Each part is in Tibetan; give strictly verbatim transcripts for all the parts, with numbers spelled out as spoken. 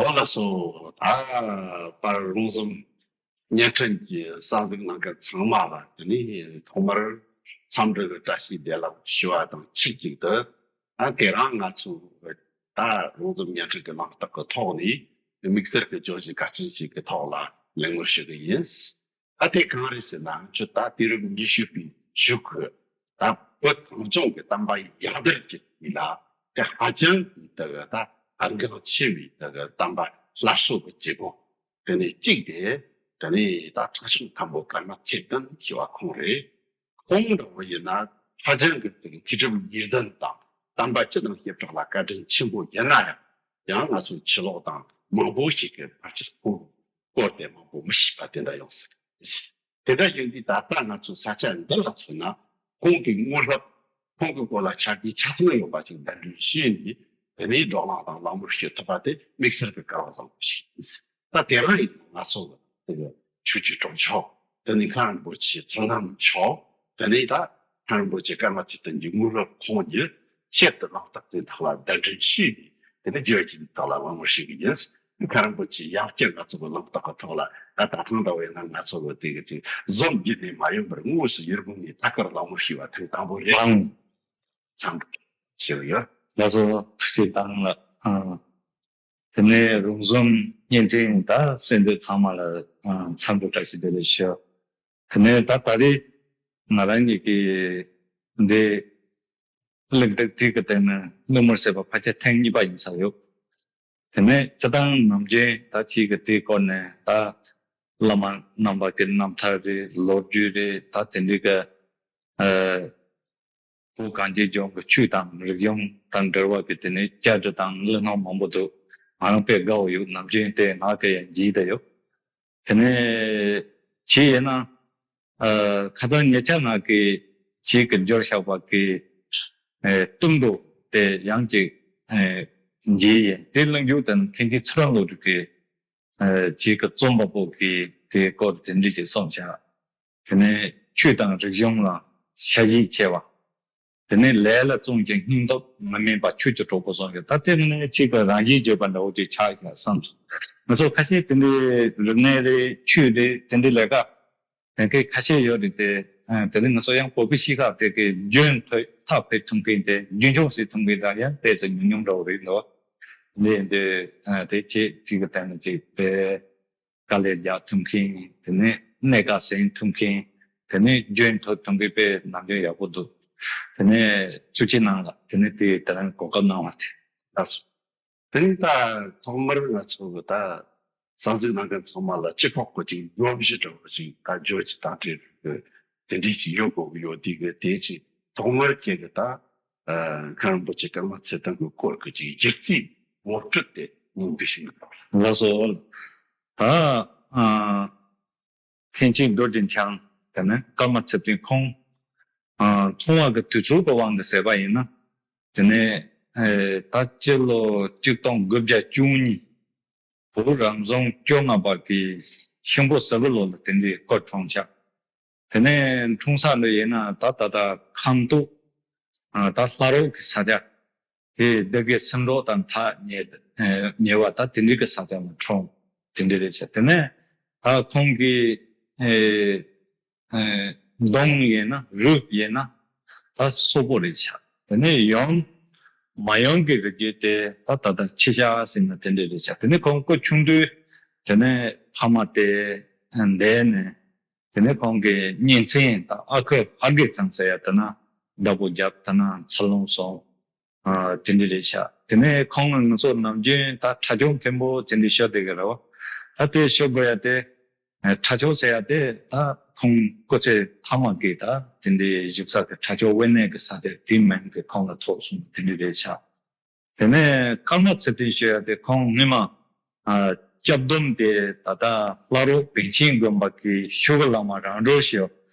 ཨོ་ལགས་སོ། ད་པར་རོང་ཟོམ་བརྙན་འཕྲིན་གྱི་གསར་འཛུགས་གནང་མཁན་ཚང་མ་ལ་དེ་ནས་ཐོག་མར་འཚམས་འདྲི་གི་བཀྲ་ཤིས་བདེ་ལེགས་ཞུ་བ་དང་ཆབས་ཅིག་ཏུ། ཨ་དེ་རིང་ང་ཚོ་ད་རོང་ཟོམ་བརྙན་འཕྲིན་གྱི་གླེང་སྟེགས་ཀྱི་ཐོག་ནས་དམིགས་བསལ་གྱི་བརྗོད་གཞི་གལ་ཆེན་ཞིག་གི་ཐོག་ལ་གླེང་མོལ་ཞུ་གི་ཡིན། ཨ་དེ་གང་རེད་ཟེར་ན། ཁྱོད་ད་དུས་རབས་ཉི་ཤུ་པའི་གཞུག་གི་ད་བོད་གངས་ལྗོངས་ཀྱི་བསྟན་པ་ཡར་དར་གྱི་དུས་ལ་དེ་ཧ་ཅང་གི་དེ་གི་ད་ཨར་འགངས་ཆེ་བའི་དེ་གི་བསྟན་པ་སླར་གསོ་གི་བྱེད་སྒོ་དེ་ནས་གཅིག་དེ། དེ་ནས་ད་ཁྲ་ཆུང་མཁན་པོ་ཀརྨ་ཚེ་བརྟན་ཞེས་པ་ཁོང་རེད། ཁོང་འདྲ་བོ་ཡིན་ན་ཧ་ཅང་གི་དེ་གི་མཁས་གྲུབ་གཉིས་ལྡན་དང་བསྟན་པ་སྤྱི་དང་བྱེ་བྲག་ལ་བཀའ་དྲིན་ཆེན་པོ་ཡིན་ན་ཡང་། ཡང་ང་ཚོ་ཕྱི་ལོགས་དང་མང་པོ་ཞིག་གིས་ཕལ་ཆེར་ཁོང་སྐོར་དེ་མང་པོ་མི་ཤེས་པ་དེ་འདྲ་ཡོང་སྲིད། དེ་འདྲ་ཡིན་དུས་ད་ལྟ་ང་ཚོ་ས་ཆ་འདི་ལ་མཚོན་ན་ཁོང་གི་དངོས་སློབ། ཁོང་གི་སྐོར་ལ་ཆ་རྒྱུས་ཆ་ཚང་ཡོད་པ་ཞིག་གདན་འདྲེན་ཞུས་ནས་དེ་ནས་བགྲོ་གླེང་དང་གླེང་མོལ་ཞུ་ཐུབ་པ་དེ་དམིགས་བསལ་གྱི་སྐལ་བ་བཟང་པོ་ཞིག་ཡིན། ད་དེ་རིང་ཡིན་ན་ང་ཚོ་གི་དེ་གི་ཆོས་ཀྱི་གྲོགས་མཆོག་དེ་ནས་མཁན་རིན་པོ་ཆེ་ཚུལ་ཁྲིམས་མཆོག་དེ་ནས་ད་མཁན་རིན་པོ་ཆེ་ཀརྨ་ཚེ་བརྟན་གྱི་དངོས་སློབ་ཁོང་གིས་ཆེད་དུ་གླེང་སྟེགས་དེ་དག་ལ་གདན་འདྲེན་ཞུས་ནས་དེ་ནས་རྒྱུ་ཡོད་ཀྱི་དག་ལ་གླེང་མོལ་ཞུ་གི་ཡིན། མཁན་རིན་པོ་ཆེ་ཡང་བསྐྱར་ང་ཚོ་གི་གླེང་སྟེགས་ཀྱི་ཐོག་ལ། ད་ད་ཐེངས་འདྲ་བོ་ཡིན་ན་ང་ཚོ་གི་དེ་གི་དེ་ཟོམ་བརྒྱུད་ནས་མ་ཡོང་བར་དངོས་སུ་ཡུལ་ལྗོངས་ནས་ཐད་ཀར་གླེང་མོལ་ཞུས་པ་ཐེངས་དང་པོ་རེད། ཨང་། འཚམས་འདྲི་ཞུ་གི་ཡོད། ལགས་སོ། ཐུགས་རྗེ་གནང་ལགས། ཨང་། དེ་ནས་རོང་ཟོམ་བརྙན་འཕྲིན་ད་གསན་མཁན་ཚང་མ་ལ་ཨང་འཚམས་འདྲི་བཀྲ་ཤིས་བདེ་ལེགས་ཞུ། དེ་ནས་ད་ད་རེས་ང་རང་ཉིད་ཀྱིས་འདི་གླེང་སྟེགས་དེ་གི་སྟེང་ནས་གླེང་མོལ་ཟེར་བ་ཕལ་ཆེར་ཐེངས་གཉིས་པ་ཡིན་ས་ཡོད། དེ་ནས་སྤྱིར་བཏང་ནམ་རྒྱུན་ད་ཅིག་གི་དེའི་སྐོར་ནས་ད་བླ་མ་རྣམ་པ་གི་རྣམ་ཐར་རེད། ལོ་རྒྱུས་རེད། ད་དེ་འདྲའི་གི་ཨ་བོད་གངས་ཅན་ལྗོངས་ཀྱི་ཆོས་དང་རིག་གཞུང་དང་འབྲེལ་བ་གི་དེ་ནས་བཅར་འདྲི་དང་གླེང་སློང་མང་པོ་འདུག་ང་རང་དཔེ་དགའ་བོ་ཡོད། ནམ་རྒྱུན་དེ་ང་གི་ཡང་བརྗེད་བསྡད་ཡོད། དེ་ནས་ཅི་ཡིན་ན། ཨ་ཁ་སང་ཉེ་ཆར་ང་གིས་ཅིག་གི་འབྱོར་བཞག་པ་གི་ཨེ་གཏུམ་སྒྲུང་དེ་ཡང་ཅིག་ཨེ་མཇལ་ཡིན། དེ་གླེང་རྒྱུ་དང་མཁན་ཆེན་ཚུལ་ཁྲིམས་བློ་གྲོས་ཀྱིས་ཨེ་ཅིག་གི་རྩོམ་པ་པོ་གིས་དེའི་སྐོར་དེ་འདྲ་ཅིག་གསུངས་བཞག་དེ་ནས་ཆོས་དང་རིག་གཞུང་ལ་ཤ་ཞེན་ཆེ་བ། དེ་ནས་ལས་ལ་བརྩོན་ཅིང་སྙིང་སྟོབས་མི་དམན་པ་ཆོས་ཀྱི་གྲོགས་པོ་གསུངས་ཡོད། ད་དེ་ནི་གཅིག་པ་རང་བཞིན་བརྗོད་པ་འདྲ་བོ་ཅིག་ཆགས་ཤག་བསམ་སོང་། ང་ཚོ་ཁ་ཤས་དེ་འདྲའི་རིག་གནས་རེད། ཆོས་རེད། དེ་འདྲའི་ལས་ཀ་ལས་མཁན་ཁ་ཤས་ཡོད་རེད་དེ། ཨ་དེ་ནི་ང་ཚོ་ཡང་བོད་པའི་གཤིས་ཀ་དེ་གི་རྒྱུན་མཐུད་ཐག་ཕེབས་ཐུབ་མཁན་དེ་རྒྱུན་འཁྱོངས་བྱེད་ཐུབ་མཁན་འདྲ་ཡང་ཏོག་ཙམ་ཉུང་ཉུང་འདྲ་བོ་རེད་འདུག་འདི་འདི་ཨ་དེ་ཆེད་ཅིག་གི་སྟེང་ནས་ཅིག་དེ། དཀའ་ལས་རྒྱག་ཐུབ་མཁན། དེ་ནས་གནད་འགག་སེལ་ཐུབ་མཁན། དེ་ནས་རྒྱུན་མཐུད་ཐུབ་མཁན་དཔེ་ནམ་རྒྱུན་ཡག་པོ་འདུག་དེ་ནས་ཐུགས་རྗེ་གནང་ལགས། དེ་ནས་དེ་དེ་རིང་གོ་སྐབས་གནང་བ་དེ། ལགས་སོ། དེ་ནས་ད་ཐོག་མར་ང་ཚོ་གི་ད་གསར་འཛུགས་གནང་མཁན་ཚང་མ་ལ་སྤྱི་ཁོག་གི་ཅིག་སྒྲོམ་གཞི་འདྲ་བོ་ཅིག་ད་བརྗོད་ཀྱི་དང་འབྲེལ་གི་དེ་འདྲས་ཅིག་ཡོད་དགོས་ཀྱི་ཡོད། དེ་གི་དེ་ཅིག་ཐོག་མར་ཁྱེད་ཀྱི་ད་ཨ་མཁན་རིན་པོ་ཆེ་ཀརྨ་ཚེ་བརྟན་གྱི་སྐོར་གྱི་ཅིག་སྒྱུ་རྩལ་ངོ་སྤྲོད་དེ་སྙིང་བསྡུས་ཤིག་གནང་རོགས། ལགས་སོ། ད་ཨ་མཁན་ཆེན་རྡོ་རྗེ་འཆང་དེ་ནས་ཀརྨ་ཚེ་བརྟན་ཁོང་ཨ་མཐོང་བ་གི་དུས་ཚོད་ཀྱི་དབང་གིས་ཟེར་བ་ཡིན་ན། དེ་ནས་ཨེ་ད་སྤྱི་ལོ་གཅིག་སྟོང་དགུ་བརྒྱ་བཅུ་གཉིས་བོད་རབ་བྱུང་བཅོ་ལྔ་པ་གི་ཤིང་ཕོ་གཟའ་གི་ལོ་ལ་དེ་འདྲའི་སྐུ་འཁྲུངས་ཤག་དེ་ནས་འཁྲུངས་ས་འདི་ཡིན་ན་ད་ད་ལྟ་ཁམས་ཏོག་ཨ་ད་ལྷ་རོགས་ཀྱི་ས་ཆ། དེ་སྡེ་དགེ་སེང་འབྲོག་དང་ཐག་ཉེ་ཉེ་བ་ད་དེ་འདྲའི་གི་ས་ཆ་ལ་འཁྲུངས། དེ་འདྲ་རེད་ཤག་དེ་ནས་ད་ཁོང་གི་ཨེ་ཨེ་གདོང་ཡིན་ན་རུས་ཡིན་ན་ད་སོག་པོ་རེད་ཤག་དེ་ནས་ཡུམ་མ་ཡུམ་གྱི་རིགས་རྒྱུད་དེ་ད་ད་ལྟ་ཕྱི་ཤ་ཟེར་ན་དེ་འདྲ་རེད་ཤག་དེ་ནས་ཁོང་སྐུ་ཆུང་དུས་དེ་ནས་ཕ་མ་དེ་འདས་ནས། དེ་ནས་ཁོང་གི་གཉེན་ཚན་དང་ཨ་ཁུ་ཧར་གི་ཚང་ཟེར་ཡ་དེ་ན་བདག་པོ་བརྒྱབ། དེ་ན་འཚར་ལོངས་སོང་། ཨ་དེ་འདྲ་རེད་ཤག་དེ་ནས་ཁོང་ང་ཚོ་ནམ་རྒྱུན་ད་ཁྲ་ཆུང་མཁན་པོ་དེ་འདྲ་ཤོད་བསྡད་ཀྱི་རེད་བ། ད་དེ་ཤོད་དགོས་ཡ་དེ་ཁྲ་ཆུང་ཟེར་ཡ་དེ་ད་ཁོང་སྐུ་ཚེ་མཐའ་མ་གི་ད་དེ་འདྲའི་བཞུགས་ས་གི་ཁྲ་ཆུང་དབེན་གནས་ཀྱི་ས་དེ་དེའི་མིང་གི་ཁོང་ལ་ཐོགས་སོང་། དེ་འདྲ་རེད་ཤག་དེ་ནས་ཀརྨ་ཚེ་བརྟན་ཞུ་ཡ་དེ་ཁོང་སྔོན་མ་ཨ་སྐྱབས་སྡོམ་དེ་ད་ལྟ་ལྷ་རོགས་བན་ཆེན་དགོན་པ་གི་ཤོག་གུ་བླ་མ་རང་གྲོལ་ཞུ་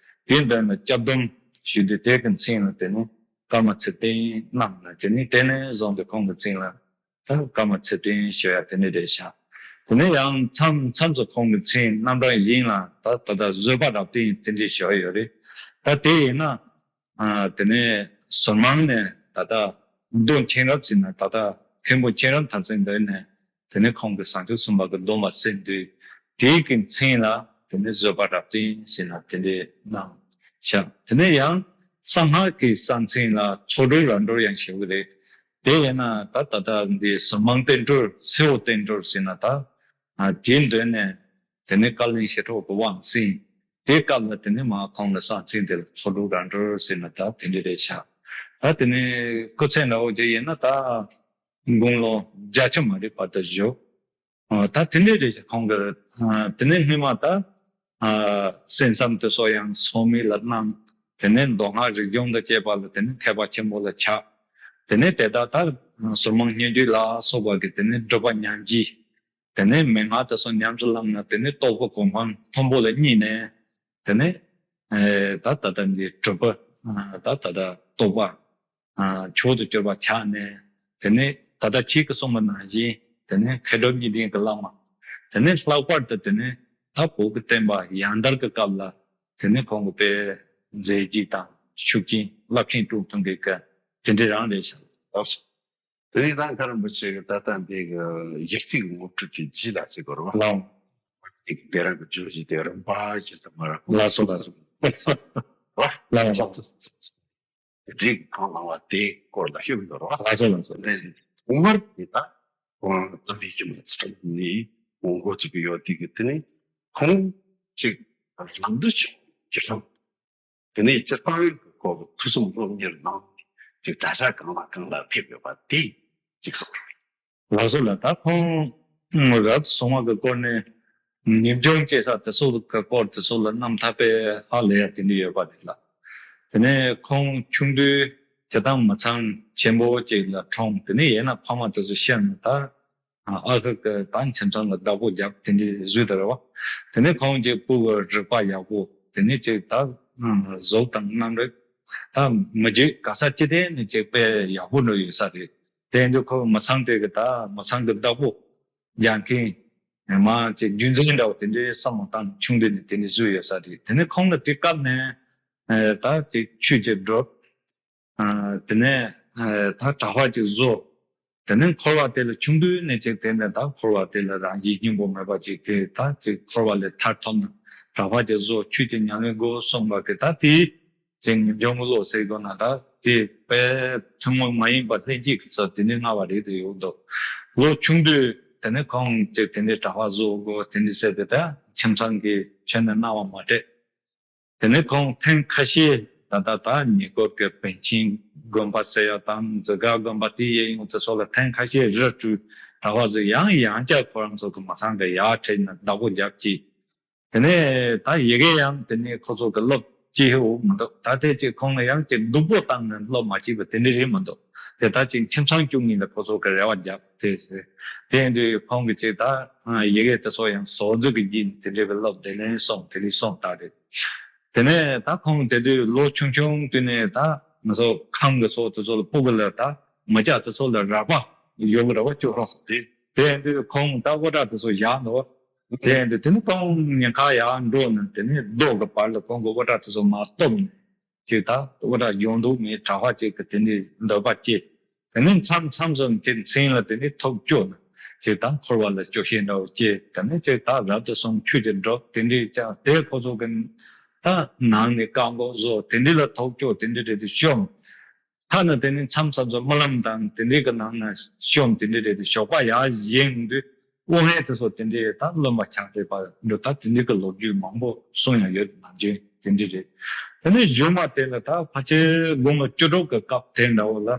དེ་འདྲ་ནས་སྐྱབས་སྡོམ་ཞུས་དུས་དེ་གི་མཚན་ལ་དེ་ནས་ཀརྨ་ཚེ་བརྟན་གནང་ལ། དེ་ནས་དེ་ནས་བཟུང་སྟེ་ཁོང་གི་མཚན་ལ་ད་ཀརྨ་ཚེ་བརྟན་ཞུ་ཡ་དེ་ནས་རེད་ཤག་དེ་ནས་ཡང་མཚམས་མཚམས་སུ་ཁོང་གི་མཚན་རྣམ་གྲངས་གཞན་ལ་ད་ད་ལྟ་བཟོད་པ་རབ་བརྟན་དེ་འདྲས་ཞུ་ཡ་ཡོད་རེད། ད་དེ་ཡིན་ན། ཨ་དེ་ནས་ཟུར་མང་ནས་ད་ལྟ་མདོ་མཁྱེན་རབ་ཟེར་ན་ད་ལྟ་མཁན་པོ་མཁྱེན་རབ་མཐར་ཕྱིན་འདི་ནས་ དེ་ནས་ཁོང་གི་བྱང་ཆུབ་སེམས་དཔའ་གི་སྡོམ་པ་གསན་དུས་དེའི་གི་མཚན་ལ་དེ་ནས་བཟོད་པ་རབ་བརྟན་ཟེར་ན་དེ་འདྲའི་གནང་བཞག་དེ་ནས་ཡང་གསང་སྔགས་ཀྱི་ས་མཚན་ལ་ཚོགས་དྲུག་རབ་འབྱོར་ཡང་ཞུ་གི་རེད། དེ་ཡིན་ན་ད་ད་ལྟ་འདི་ཟུར་མང་བསྟན་འགྲོར་སེའུ་བསྟན་འགྲོར་ཟེར་ན་ད་དེའི་མདུན་ནས་དེ་ནས་བཀའ་བློན་ཞི་ཁྲོ་གི་དབང་ཟིན། དེའི་སྐབས་ལ་དེ་ནས་མ་ཁོང་ལ་ས་མཚན་དེ་ལ་ཚོགས་དྲུག་རབ་འབྱོར་ཟེར་ན་ད་དེ་འདྲ་རེད་ཤག་ད་དེ་ནས་སྐུ་ཚེ་འདྲ་བོ་དེ་ཡིན་ན་ད་དགུང་ལོ་བརྒྱད་ཅུ་མ་རེད་བར་དུ་བཞུགས། ཨ། ད་དེ་འདྲ་རེད་ཤག་ཁོང་གི། ཨ། དེ་ནས་སྔོན་མ་ད། ཨ། གསན་བསམ་དེ་ཚོ་ཡང་ཚོགས་མི་ལ་གནང་། དེ་ནས་མདོ་སྔགས་རིག་གཞུང་དང་བཅས་པ་ལ་དེ་ནས་མཁས་པ་ཆེན་པོ་ལ་ཆགས། དེ་ནས་དེ་དག་ད་ཟུར་མང་སྙན་བརྒྱུད་ལ་སོགས་པ་གི་དེ་ནས་སྒྲུབ་པ་ཉམས་བཞེས། དེ་ནས་མན་ངག་དེ་ཚོ་ཉམས་སུ་བླངས་ན་དེ་ནས་རྟོགས་པ་གོ་འཕང་མཐོན་པོ་ལ་བརྙེས་ནས། དེ་ནས། ཨེ། ད་ད་ལྟ་འདི་གྲུབ་པ། ཨ། ད་ད་ལྟ་རྟོགས་པ། ཨ། མཆོག་ཏུ་གྱུར་པ་ཆགས་ནས། དེ་ནས་ད་ལྟ་ཁྱེད་ཀྱིས་གསུངས་པ་ནང་བཞིན་དེ་ནས་མཁས་གྲུབ་གཉིས་ལྡན་གྱི་བླ་མ། དེ་ནས་ལྷག་པར་དུ་དེ་ནས་ད་བོད་ཀྱི་བསྟན་པ་ཡང་དར་གྱི་སྐབས་ལ་དེ་ནས་ཁོང་གི་དཔེ་མཛད་རྗེས་དང་ཤུགས་རྐྱེན་རླབས་ཆེན་སྒྲུབ་ཐུབ་མཁན་གྱི་དེ་འདྲ་རང་རེད་ཤག་ལགས་སོ། དེ་ནས་ད་མཁའ་རིན་པོ་ཆེ་གི་ད་ལྟ་འདི་གི་གཞི་རྩའི་ངོ་སྤྲོད་ཀྱི་རྗེས་ལ་ཟེར་དགོས་རེད་བ། ལགས། དེ་གི་དེ་རང་གི་བརྗོད་གཞི་དེ་རིམ་པ་བཞིན་དུ་མར། ལགས་སོ་ལགས་སོ། ལགས་སོ། ལགས་སོ། རིགས་གང་བླངས་པ་དེའི་སྐོར་ལ་ཞུ་གི་ཡོད་རེད་བ། ལགས་སོ་ལགས་སོ། དེ་ནས་ཐོག་མར་དེ་ད་ཁོང་དམ་པའི་ཆོས་མ་ཚུལ་ཁྲིམས་ནས་འགོ་བཙུགས་ཀྱི་ཡོད་དེ་གི། དེ་ནས་ཁོང་ཅིག་རང་འདུལ་ཕྱོགས་ཀྱི་ལམ། དེ་ནས་སྤྱིར་བཏང་གི་སྐོར་གྱི་ཐོས་བསམ་སློབ་གཉེར་གནང་ཅིག་གྲྭ་ས་གང་ལ་གང་ལ་ཕེབས་ཡོད་པ་དེ་ཅིག་གསུངས་རོགས། ལགས་སོ་ལགས། ད་ཁོང་རབ་ཏུ་བྱུང་བ་གི་སྐོར་ནས་ཉམས་མྱོང་སྐྱེ་ས་དེ་ཚོ་གི་སྐོར་དེ་ཚོ་ལ་རྣམ་ཐར་དཔེ་ཧ་ལས་ཡ་དེ་འདྲ་ཡོད་པ་རེད་ལགས། དེ་ནས་ཁོང་ཆུང་དུས་བྱེ་ཐང་མི་ཚང་ཆེན་པོ་ཅིག་ལ་འཁྲུངས། དེ་ནས་ཡིན་ན་ཕ་མ་དེ་ཚོ་ཤི་ནས་ད་ཨ་ཁུ་གི་ད་ཁྱིམ་ཚང་ལ་བདག་པོ་བརྒྱབ་དེ་འདྲ་བཟོས་དེ་རེད་བ། དེ་ནས་ཁོང་གི་སྤུ་གུ་རིག་པ་ཡག་པོ། དེ་ནས་ཅིག་ད་གཟུགས་དང་རྣམ་རིག་ད་མི་རྒྱུད་ག་ས་ཅི་ཐད་ནས་ཅིག་དཔེ་ཡག་པོ་འགྲོ་ཡོད་ས་རེད། དེ་ཡིན་དུས་ཁོ་མི་ཚང་དེ་གི་ད་མི་ཚང་གི་བདག་པོ་རྒྱག་མཁན་མ་ཅིག་རྒྱུ་མཚན་འདྲ་བོ་དེ་འདྲའི་བསམ་བློ་བཏང་ཆུང་དུས་ནས་དེ་འདྲ་བཟོས་ཡོད་ས་རེད། དེ་ནས་ཁོང་ལ་དེ་སྐབས་ནས་ཨ་ད་ཅིག་ཆོས་ཅིག་སྒྲུབ། ཨ་དེ་ནས་ཨ་ད་གྲྭ་པ་ཅིག་བཟོ། དེ་ནས་འཁོར་བ་དེ་ལ་ཆུང་དུས་ནས་ཅིག་དེ་ནས་ད་འཁོར་བ་དེ་ལ་རང་བཞིན་སྙིང་པོ་མེད་པ་ཅིག་དེ་ད་ཅིག་འཁོར་བ་ལས་ཐར་ཐུབ་ན་གྲྭ་པ་ཅིག་བཟོ། ཆོས་ཅིག་ཉམས་ལེན་དགོས་གསུངས་པ་གི་ད་དེ། ཅིག་ཉམས་མྱོང་གི་བློ་ཟེར་དགོས་ན་ད་དེ་དཔེ་ཐུན་མོང་མ་ཡིན་པ་ལྷན་སྐྱེས་ཀྱི་ཚོ་དེ་འདྲའི་མངའ་བ་རེད་དེ་ཡོད་འདུག་ལོ་ཆུང་དུས་དེ་ནས་ཁོང་ཅིག་དེ་འདྲའི་གྲྭ་པ་བཟོ་དགོས་དེ་འདྲའི་ཟེར་ཏེ་ད་ཁྱིམ་ཚང་གི་ཁྱོན་ནས་གནང་བ་མ་སྤྲད། དེ་ནས་ཁོང་ཐེངས་ཁ་ཤས་ད་ལྟ་ད་ཉེ་འཁོར་གྱི་པཎ་ཆེན་དགོན་པ་ཟེར་ཡ་དང་འཛི་སྒར་དགོན་པ་དེ་གཡས་གཡོན་དེ་ཚོ་ལ་ཐེངས་ཁ་ཤས་རི་བྲོས་གྲྭ་པ་བཟོས། ཡང་ཡང་བསྐྱར་ཁོ་རང་ཚོ་གི་མི་ཚང་གི་ཡར་ཁྲིད་ནས་བདག་པོ་རྒྱབ་ཀྱིས། དེ་ནས་ད་ཡི་གེ་ཡང་དེ་ནས་ཁོ་ཚོ་གི་སློབ་ཅི་ཧེ་འོ་མི་འདུག་ད་དེ་ཅིག་ཁོང་ལ་ཡང་ཅིག་སྡུག་པོ་བཏང་ནས་སློབ་མ་བྱེད་པ་དེ་འདྲ་རེད་མི་འདུག་དེ་ད་ཅིག་ཁྱིམ་ཚང་བཅུ་གཉིས་ལ་ཁོ་ཚོ་གི་རེ་བ་བརྒྱབ་དེ་ཟེར། དེ་ཡིན་དུས་ཁོང་གི་ཅིག་ད་ཡི་གེ་དེ་ཚོ་ཡང་ཟོག་རྫི་གི་རྒྱུན་དེ་འདྲ་གི་སློབ་དེ་ལེན་སོང་དེ་ལས་སོང་ད་རེད། དེ་ནས་ད་ཁོང་དེ་དུས་ལོ་ཆུང་ཆུང་དུས་ནས་ད་ང་ཚོ་ཁམས་གི་ཚོ་དེ་ཚོ་ལ་སྤུ་གུ་ལ་ད་མི་སྐྱ་དེ་ཚོ་ལ་རག་པ་ཡོད་གི་རེད་བ། ཅོ་རོགས་རེད། དེ་ཡིན་དུས་ཁོང་ད་དབུ་སྐྲ་དེ་ཚོ་བཞག་འདུག་དེ་ཡིན་དུས་དེ་ནི་ཁོང་ཉེན་ཁ་ཡར་འགྲོ་ནས་དེ་ནས་རྡོ་གི་བར་ལ་ཁོང་གི་དབུ་སྐྲ་དེ་ཚོ་མར་གཏུབ་ནས་ཅིག་ད་དབུ་སྐྲ་སྦྱོང་འདུག་མི་གྲྭ་པ་ཅིག་གི་དེ་འདྲའི་འདོད་པ་སྐྱེས། དེ་ནས་མཚམས་མཚམས་སུ་དེ་མཚན་ལ་དེ་ནས་ཐུགས་སྐྱོ་ནས་ཅིག་ད་འཁོར་བ་ལ་སྐྱོ་ཤས་འདྲ་བོ་སྐྱེས། དེ་ནས་ཅིག་ད་རབ་ཏུ་བྱུང་ཆོས་ཀྱི་སྒྲུབ་དེ་འདྲའི་ཀྱང་དེ་ཁོ་ཚོ་གི་ད་ནང་ནས་བཀག་འགོག་བཟོ་དེ་འདྲའི་ལ་ཐུགས་སྐྱོ་དེ་འདྲའི་རེད་དེ་ཤོམ། ཐ་ན་དེ་ནས་མཚམས་མཚམས་སུ་རྨི་ལམ་དང་དེ་འདྲའི་གི་ནང་ན་ཤོམ་དེ་འདྲའི་རེད་དེ་ཞོགས་པ་ཡར་བཞེངས་དུས་དབུ་སྔས་དེ་ཚོ་དེ་འདྲའི་ད་རློན་པ་ཆགས་བསྡད་པ་འདྲ། ད་དེ་འདྲའི་གི་ལོ་རྒྱུས་མང་པོ་གསུང་ཡང་ཡོད། ནམ་རྒྱུན་དེ་འདྲའི་རེད། དེ་ནས་གཞུག་མ་དེ་ལ་ད་ཕལ་ཆེར་དགུང་ལོ་བཅུ་དྲུག་གི་སྐབས་དེ་འདྲ་བོ་ལ་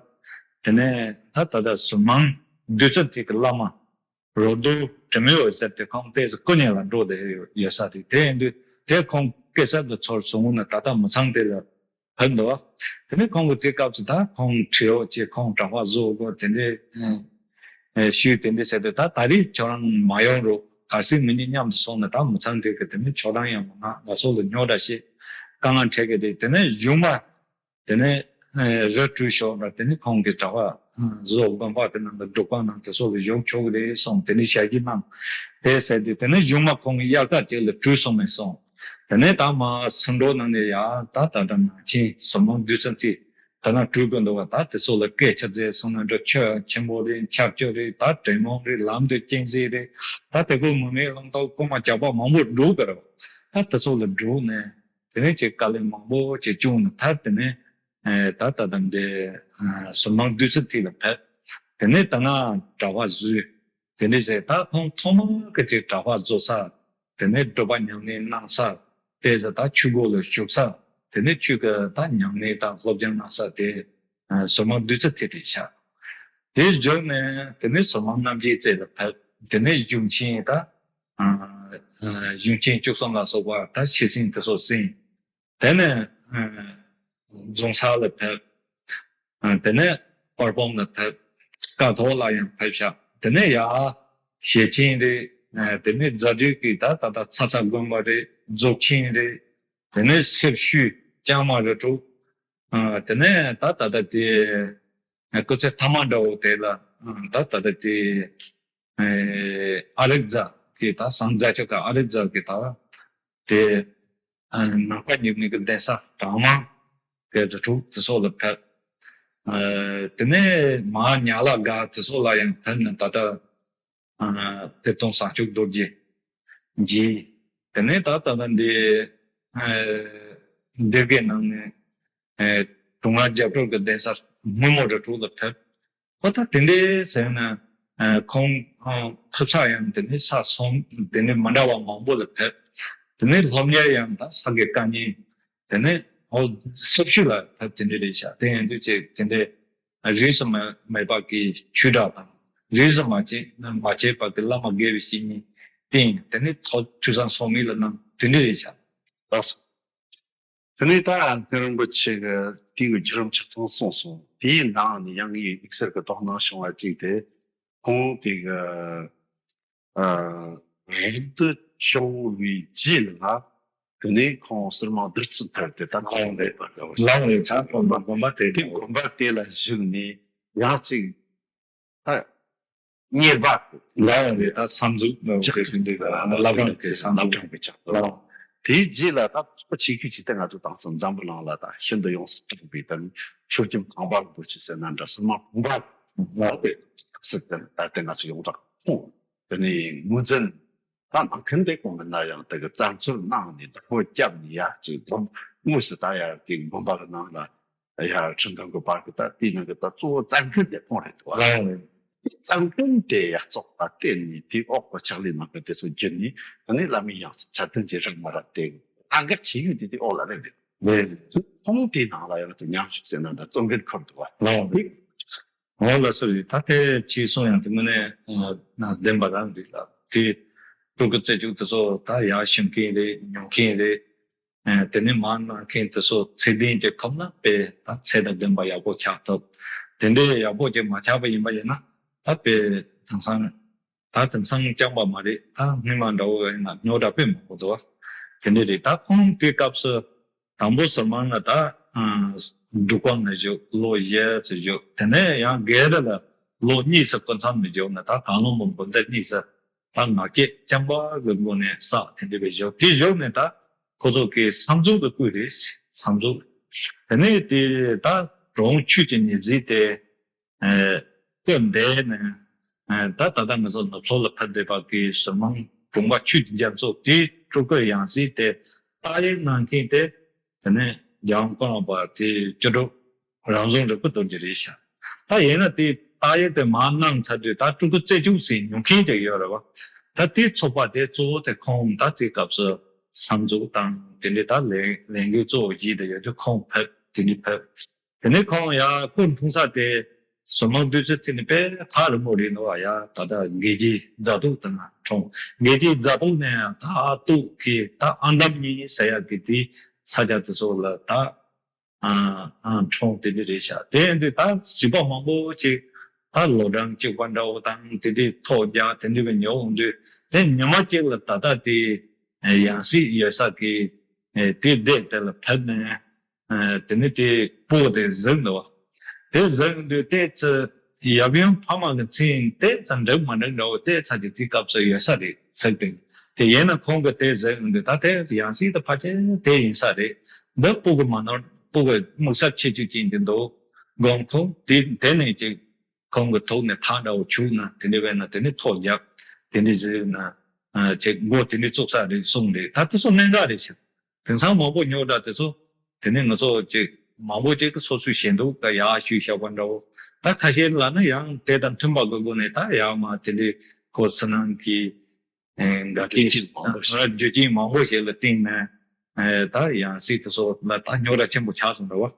དེ་ནས་ད་ད་ལྟ་ཟུར་མང་བདུད་རྩི་ཐིག་གི་བླ་མ་རོ་རྡོ་དྲི་མེད་འོད་ཟེར་དེ་ཁོང་ཏོག་ཙམ་སྐུ་མཉེལ་ལ་འགྲོ་བསྡད་ཡོད་ས་རེད། དེ་ཡིན་དུས་དེ་ཁོང་སྐུ་ཚབ་ལ་ཚུར་བཟུང་ནས་ད་ལྟ་མི་ཚང་དེ་ལ་ཕེབས་འདུག་དེ་ནས་ཁོང་གིས་དེ་སྐབས་སུ་ད་ཁོང་བྲེའུ་ཅིག་ཁོང་གྲྭ་པ་བཟོ་དགོས་དེ་འདྲའི་ཨ་ཞུས་དེ་འདྲའི་ཟེར་དུས་ད་ད་རེས་ཁྱོད་རང་མ་ཡོང་རོགས། གལ་སྲིད་ང་གཉིས་མཉམ་དུ་སོང་ན་ད་མི་ཚང་དེ་གི་དེ་ནས་ཁྱོད་རང་ཡང་མ་ང་ང་ཚོ་ལ་རྙོག་དྲ་བཤད་དཀའ་ངལ་འཕྲད་གི་རེད། དེ་ནས་གཞུག་མ་དེ་ནས་ཨ་རི་བྲོས་ཞོར་ལ་དེ་ནས་ཁོང་གི་གྲྭ་པ་བཟོ་དགོན་པ་དེ་ནང་ལ་སྒྲུབ་ཁང་ནང་དེ་ཚོ་ལ་ཡོང་ཆོག་གི་རེད་གསུངས། དེ་ནས་ཞལ་གྱིས་གནང་དེ་ཟེར་དུས་དེ་ནས་གཞུག་མ་ཁོང་གི་དབྱར་ཁ་དེ་ལ་བྲོས་སོང་མེད་སོང་། དེ་ནས་ད་མ་སུམ་མདོ་ནང་ནས་ཡར་ད་ད་ལྟ་ནང་ཆེན་ཟུར་མང་བདུད་རྩི་ཐིག་ད་ན་སྤྲུལ་དགོས་འདུག་བ། ད་དེ་ཚོ་ལ་སྐད་ཆ་བརྗེ་སོང་ན་འགྲོ། ཆོས་ཆེན་པོ་རེད། ཆར་ཆུ་རེད། ད་དྲེད་མོང་རེད། ལམ་དུ་གཅན་གཟན་རེད། ད་དེ་ཀོ་མུ་མེ་ལོང་ཏོ་ཀོ་མ་ཇག་པ་མང་པོ་འགྲོ་གི་རེད་བ། ད་དེ་ཚོ་ལ་འགྲོ་ནས་དེ་ནས་ཅིག་དཀའ་ལས་མང་པོ་ཅིག་བྱུང་ནས། ད་དེ་ནས་ད་ད་ད་འདི་ཟུར་མང་བདུད་རྩི་ཐིག་ལ་ཕེབས། དེ་ནས་ད་ན་གྲྭ་པ་བཟོས། དེ་ནས་ཟེར་ད་ཁོང་ཐོག་མ་གི་ཅིག་གྲྭ་པ་བཟོ་ས། དེ་ནས་སྒྲུབ་པ་ཉམས་ལེན་གནང་ས། དེ་ཟེར་ད་ཆོས་སྒོ་ལ་ཞུགས་ས། དེ་ནས་ཆོས་ཀྱི་ད་ཉམས་ལེན་དང་སློབ་སྦྱོང་གནང་ས་དེ་ཟུར་མང་བདུད་རྩི་ཐིག་རེད་ཤག་དེ་བརྒྱུད་ནས་དེ་ནས་ཟུར་མང་རྣམ་རྒྱལ་རྩེ་ལ་ཕེབས། དེ་ནས་གཞུང་ཆེན་ད་གཞུང་ཆེན་བཅུ་གསུམ་ལ་སོགས་པ་ད་ཆོས་སྲིད་དེ་ཚོ་གསན། དེ་ནས་རྫོང་སར་ལ་ཕེབས། དེ་ནས་དཔལ་སྤུངས་ལ་ཕེབས། ཀཿཐོག་ལ་ཡང་ཕེབས་ཤག་དེ་ནས་ཡར་ཞེ་ཆེན་རེད། དེ་ནས་རྫ་སྟོད་ཀྱི་ད་ད་ད་ཚ་ཚ་དགོན་པ་རེད། རྫོགས་ཆེན་རེད། དེ་ནས་སེར་ཤུལ་ལྕང་མ་རི་དྲུག་དེ་ནས་ད་ད་ད་དེ་སྐུ་ཚེ་ཐ་མ་འདྲ་བོ་དེ་ལ་ད་ད་ད་དེ་ཨ་རིག་རྫ་གི་ད་ཟངས་རྫ་ཆུ་ཁ་ཨ་རིག་རྫ་གི་ད་དེ་ནམ་མཁའ་ཉི་མའི་གི་གདན་ས་གྲངས་མང་གི་རི་དྲུག་དེ་ཚོ་ལ་ཕེབས། དེ་ནས་མར་ཉག་ལ་སྒར་དེ་ཚོ་ལ་ཡང་ཕེབས་ནས་ད་ལྟ་ཐེར་སྟོན་ཟངས་ཆུ་རྡོ་རྗེ་མཇལ། དེ་ནས་ད་ད་ལྟ་འདི་སྡེ་དགེ་ནང་ནས་དྲུང་ལ་རྒྱབ་སྐྱོར་གྱི་གདན་ས་སྔོན་མོ་རི་དྲུག་ལ་ཕེབས། ཨོ་ད་དེ་འདྲའི་ཟེར་ན་ཁོང་ཕེབས་ས་ཡང་དེ་ནས་ས་གསུམ་དེ་ནས་མི་འདྲ་བ་མང་པོ་ལ་ཕེབས། དེ་ནས་སློབ་གཉེར་ཡང་ད་ས་དགེ་བཀའ་རྙིང་དེ་ནས་ཨོ་སེར་ཤུལ་ལ་ཕེབས། དེ་འདྲ་རེད་ཤག་དེ་ཡིན་དུས་ཅིག་དེ་འདྲའི་རིས་སུ་མ་མེད་པ་གི་ཆོས་གྲྭ་དང་། རིས་སུ་མ་ཆད་མ་ཆད་པ་གི་བླ་མ་དགེ་བའི་བཤེས་གཉེན་བསྟེན། དེ་ནས་ཐོ་ཐོས་བསམ་སོགས་མི་ལ་གནང་། དེ་འདྲ་རེད་ཤག་ལགས་སོ། དེ་ནས་ད་སྔོན་རིན་པོ་ཆེ་གི་དེའི་བརྒྱུད་རིམ་ཆ་ཚང་གསུངས་སོང་། དེའི་ནང་ནས་ཡང་ངས་དམིགས་བསལ་གྱི་དོ་སྣང་བྱུང་བ་གཅིག་དེ། ཁོང་དེ་གི་ཨ་རབ་ཏུ་བྱུང་བའི་རྗེས་ལ་དེ་ནས་ཁོང་ཟུར་མང་བདུད་རྩི་ཐར་ཏེ་ད་ལངས་རེད་པ། ལངས་རེད། ཆ་དགོན་པ་དགོན་པ་དེ་དེ་དགོན་པ་དེ་ལ་བཞུགས་ནས་ཡང་ཅིག་ད་གཉེར་པ་ལ་ཡང་རེད། ད་བསམ་གཟུགས་ནང་གི་ཟིན་འདུག་བླ་བྲང་གི་བསམ་གཟུགས་བླ་བྲང་གི་ཆགས་སྡང་། དེའི་རྗེས་ལ་ད་ཕྱོགས་ཆེ་ཤོས་ཅིག་ད་ང་ཚོ་དེང་སང་འཛམ་བུ་གླིང་ལ་ད་ཤིན་ཏུ་ཡོངས་སུ་གྲགས་པའི་ད་ཆོས་ཀྱི་ཁང་པ་རིན་པོ་ཆེ་ཟེར་ན་འདྲ། སྲུང་མ་ཁང་པ་ལ་དེ་ད་དེ་ང་ཚོ་ཡོངས་གྲགས་ཁོང་དེ་ནས་ངོས་འཛིན་ད་གནང་མཁན་དེ་ཁོང་མིན་ན་ཡང་དེ་གི་བཙན་འཛུལ་གནང་ནས་བདག་པོ་བརྒྱབ་ནས་ཡར་ཅིག་དགོན་དངོས་སུ་ད་ཡར་དེ་དགོན་པ་གི་ནང་ལ་ཡར་ཁྲི་འདོན་གི་བར་གི་ད་དེའི་ནང་གི་ད་གཙོ་བོ་བཙན་མཁན་དེ་ཁོང་རེད་འདུག་བ། ལགས་རེད། བཙན་མཁན་དེ་ཡར་བཙོག་ད་བལྟས་ནས་དེའི་འོག་གི་ཕྱག་ལས་གནང་མཁན་དེ་ཚོ་བརྒྱུད་ནས་ད་ནི་བླ་མའི་ཡང་སྲིད་ཆ་མཐུན་གྱི་རིགས་མ་རབས་དེ་ད་ག་ཆེ་ཡོད་དེ་དེ་འོག་ལ་སླེབས་འདུག་ལགས་རེད། ཁོང་དེའི་ནང་ལ་ཡང་དེ་མཉམ་ཞུགས་ཟེར་ན་འདྲ་བཙོག་མཁན་འཁོར་འདུག་བ། ལགས་རེད། འོ་ལགས་སོ་རེད། ད་དེ་ཅིག་གསུང་ཡང་དེ་མིན་ནས་ན་བདེན་པ་རང་རེད་ལ། དེ་སྤྲུལ་སྐུ་རྩེ་བཅུ་དེ་ཚོ་ད་ཡར་ཞུ་མཁན་རེད། ཉོ་མཁན་རེད། དེ་ནས་མར་གནང་མཁན་དེ་ཚོ་ཚད་ལྡན་གྱི་ཁོམ་ན་དཔེ་ད་ཚད་དང་ལྡན་པ་ཡག་པོ་ཆགས་ཐུབ། དེ་འདྲའི་ཡག་པོ་ཅིག་མ་ཆགས་པ་ཡིན་པ་ཡིན་ན་ད་དཔེ་དེང་སང་ད་དེང་སང་རྐྱང་པ་མ་རེད། ད་སྔོན་མ་འདྲ་བོ་ཡིན་ན་རྙོག་དྲ་དཔེ་མང་པོ་འདུག་བ། དེ་འདྲ་རེད། ད་ཁོང་དེའི་སྐབས་སུ་དང་པོ་ཟུར་མང་ལ་ད་འབྲུག་པ་ནས་བཞུགས་ལོ་བཞི་ཙམ་བཞུགས། དེ་ནས་ཡང་སྒེར་ར་ལ་ལོ་གཉིས་ཙམ་སྐུ་མཚམས་ནས་བཞུགས་ནས་ད་གངས་ལུང་པ་འབུམ་སྡེ་གཉིས་ཙམ་ད་ངག་བཅད་རྐྱང་པ་གི་སྒོ་ནས་བསགས། དེ་འདྲ་བའི་བཞུགས། དེ་བཞུགས་ནས་ད་ཁོ་ཚོ་གི་བསམ་རྫོགས་ཀྱི་སྐུ་རེད། བསམ་རྫོགས། དེ་ནས་དེ་ད་གྲོང་ཁྱུད་ཀྱི་ཉེ་གཟིགས་དེ་སྐུ་འདས་ནས་ད་ད་ལྟ་ང་ཚོ་ནུབ་ཕྱོགས་ལ་ཕེབས་བསྡད་པ་གི་ཟུར་མང་དྲུང་པ་ཆོས་ཀྱི་རྒྱ་མཚོ་དེའི་སྤྲུལ་སྐུ་ཡང་སྲིད་དེ་རྟགས་ཡིག་གནང་མཁན་དེ། དེ་ནས་རྒྱལ་དབང་ཀུན་ལེགས་པ་དེ་བཅུ་དྲུག་རང་བྱུང་རིག་པ་རྡོ་རྗེ་རེད་ཤག་ད་ཡིན་ན་དེ་རྟགས་ཡིག་དེ་མར་གནང་ཚར་དུས་ད་སྤྲུལ་སྐུ་རྩེ་བཅུ་ཟེར་ཉོ་མཁན་ཅིག་ཡོད་རེད་བ། ད་དེ་ཚོགས་པ་དེ་གཙོ་བོ་དེ་ཁོང་ད་དེ་སྐབས་སུ་བསམ་རྫོགས་དང་དེ་འདྲའི་ད་ལས་ལས་འགུལ་གཙོ་བོ་བཞི་དེ་ཡོད་དུས་ཁོང་ཕེབས། དེ་འདྲའི་ཕེབས། དེ་ནས་ཁོང་ཡར་སྐུ་འཁྲུངས་ས་དེ་ཟུར་མང་བདུད་རྩི་ཐིག་ནས་དཔེ་ཐག་རིང་པོ་རེད་འདུག་བ། ཡ་ད་ལྟ་དགེ་རྒྱས་རྫ་ཏོག་དེ་ན་འཁྲུངས། དགེ་རྒྱས་རྫ་ཏོག་ནས་ད་ཏོག་གི་ད་ཨ་འདམ་གཉིས་ཟེར་ཡག་གི་དེ་ས་ཆ་དེ་ཚོ་ལ་ད་ཨ་ཨ་འཁྲུངས་དེ་འདྲ་རེད་ཤག་དེ་ཡིན་དུས་ད་བྱིས་པ་མང་པོ་ཅིག་ད་ལོ་གྲངས་གཅིག་པ་འདྲ་བོ་དང་དེ་འདྲའི་ཐོག་རྒྱག་དེ་འདྲ་བའི་ཉོ་འོང་དུས་དེ་ཉི་མ་གཅིག་ལ་ད་ལྟ་དེ་ཡང་སྲིད་ཡོད་ས་གི་དེ་སྡེ་དེ་ལ་ཕེབས་ནས། དེ་ནས་དེ་སྤོ་དེ་གཟིགས་འདུག་བ། དེ་གཟིགས་འདུག་དེ་ཚེ་ཡབ་ཡུམ་ཕ་མ་གི་མཚན་དེ་ཙམ་འགྲིག་མ་འགྲིག་འདྲ་བོ་དེ་ཚ་གི་དེ་སྐབས་སུ་ཡོད་ས་རེད་ཚིག་དེ། དེ་ཡིན་ན་ཁོང་གི་དེ་གཟིགས་འདུག་ད་དེ་ཡང་སྲིད་དུ་ཕལ་ཆེར་དེ་ཡིན་ས་རེད། འདི་སྤོ་གི་མ་ནོར་ སྤུ་གུ་དམིགས་བསལ་ཆེ་ཆུང་ཅན་དེ་འདུག་དགོངས། ཁོང་དེ་དེ་ནས་ཅིག་ཁོང་གི་ཐུགས་ནས་ཐག་འདྲ་བོ་ཆུག་ན་དེ་འདྲ་བས་ན་དེ་ནས་ཐོ་རྒྱབ། དེ་འདྲ་ཟེར་ན་ཅིག་མགོ་དེ་འདྲ་བཙུགས་ས་རེད་གསུངས་རེད། ད་དེ་ཚོ་གནད་འགག་རེད་ཤག་དེང་སང་མང་པོ་རྙོག་དྲ་དེ་ཚོ་དེ་ནས་ང་ཚོ་ཅིག་མང་པོ་ཅིག་གི་སོ་སོའི་ཞེ་འདུག་ག་ཡག་ཤོས་བཞག་པ་འདྲ་བོ། ད་ཁ་ཤས་ལ་ནི་ཡང་དེ་དང་མཐུན་པ་གི་སྒོ་ནས་ད་ཡག་མ་དེ་འདྲ་ཁོ་ཚོ་ནང་གི་འགའ་རྒྱུ་རྐྱེན་རྐྱེན་མང་པོ་ཞིག་རྒྱུ་རྐྱེན་མང་པོ་ཞིག་ལ་བརྟེན་ནས་ད་ཡང་སྲིད་དེ་ཚོ་ལ་ད་རྙོག་དྲ་ཆེན་པོ་ཆགས་སོང་རེད་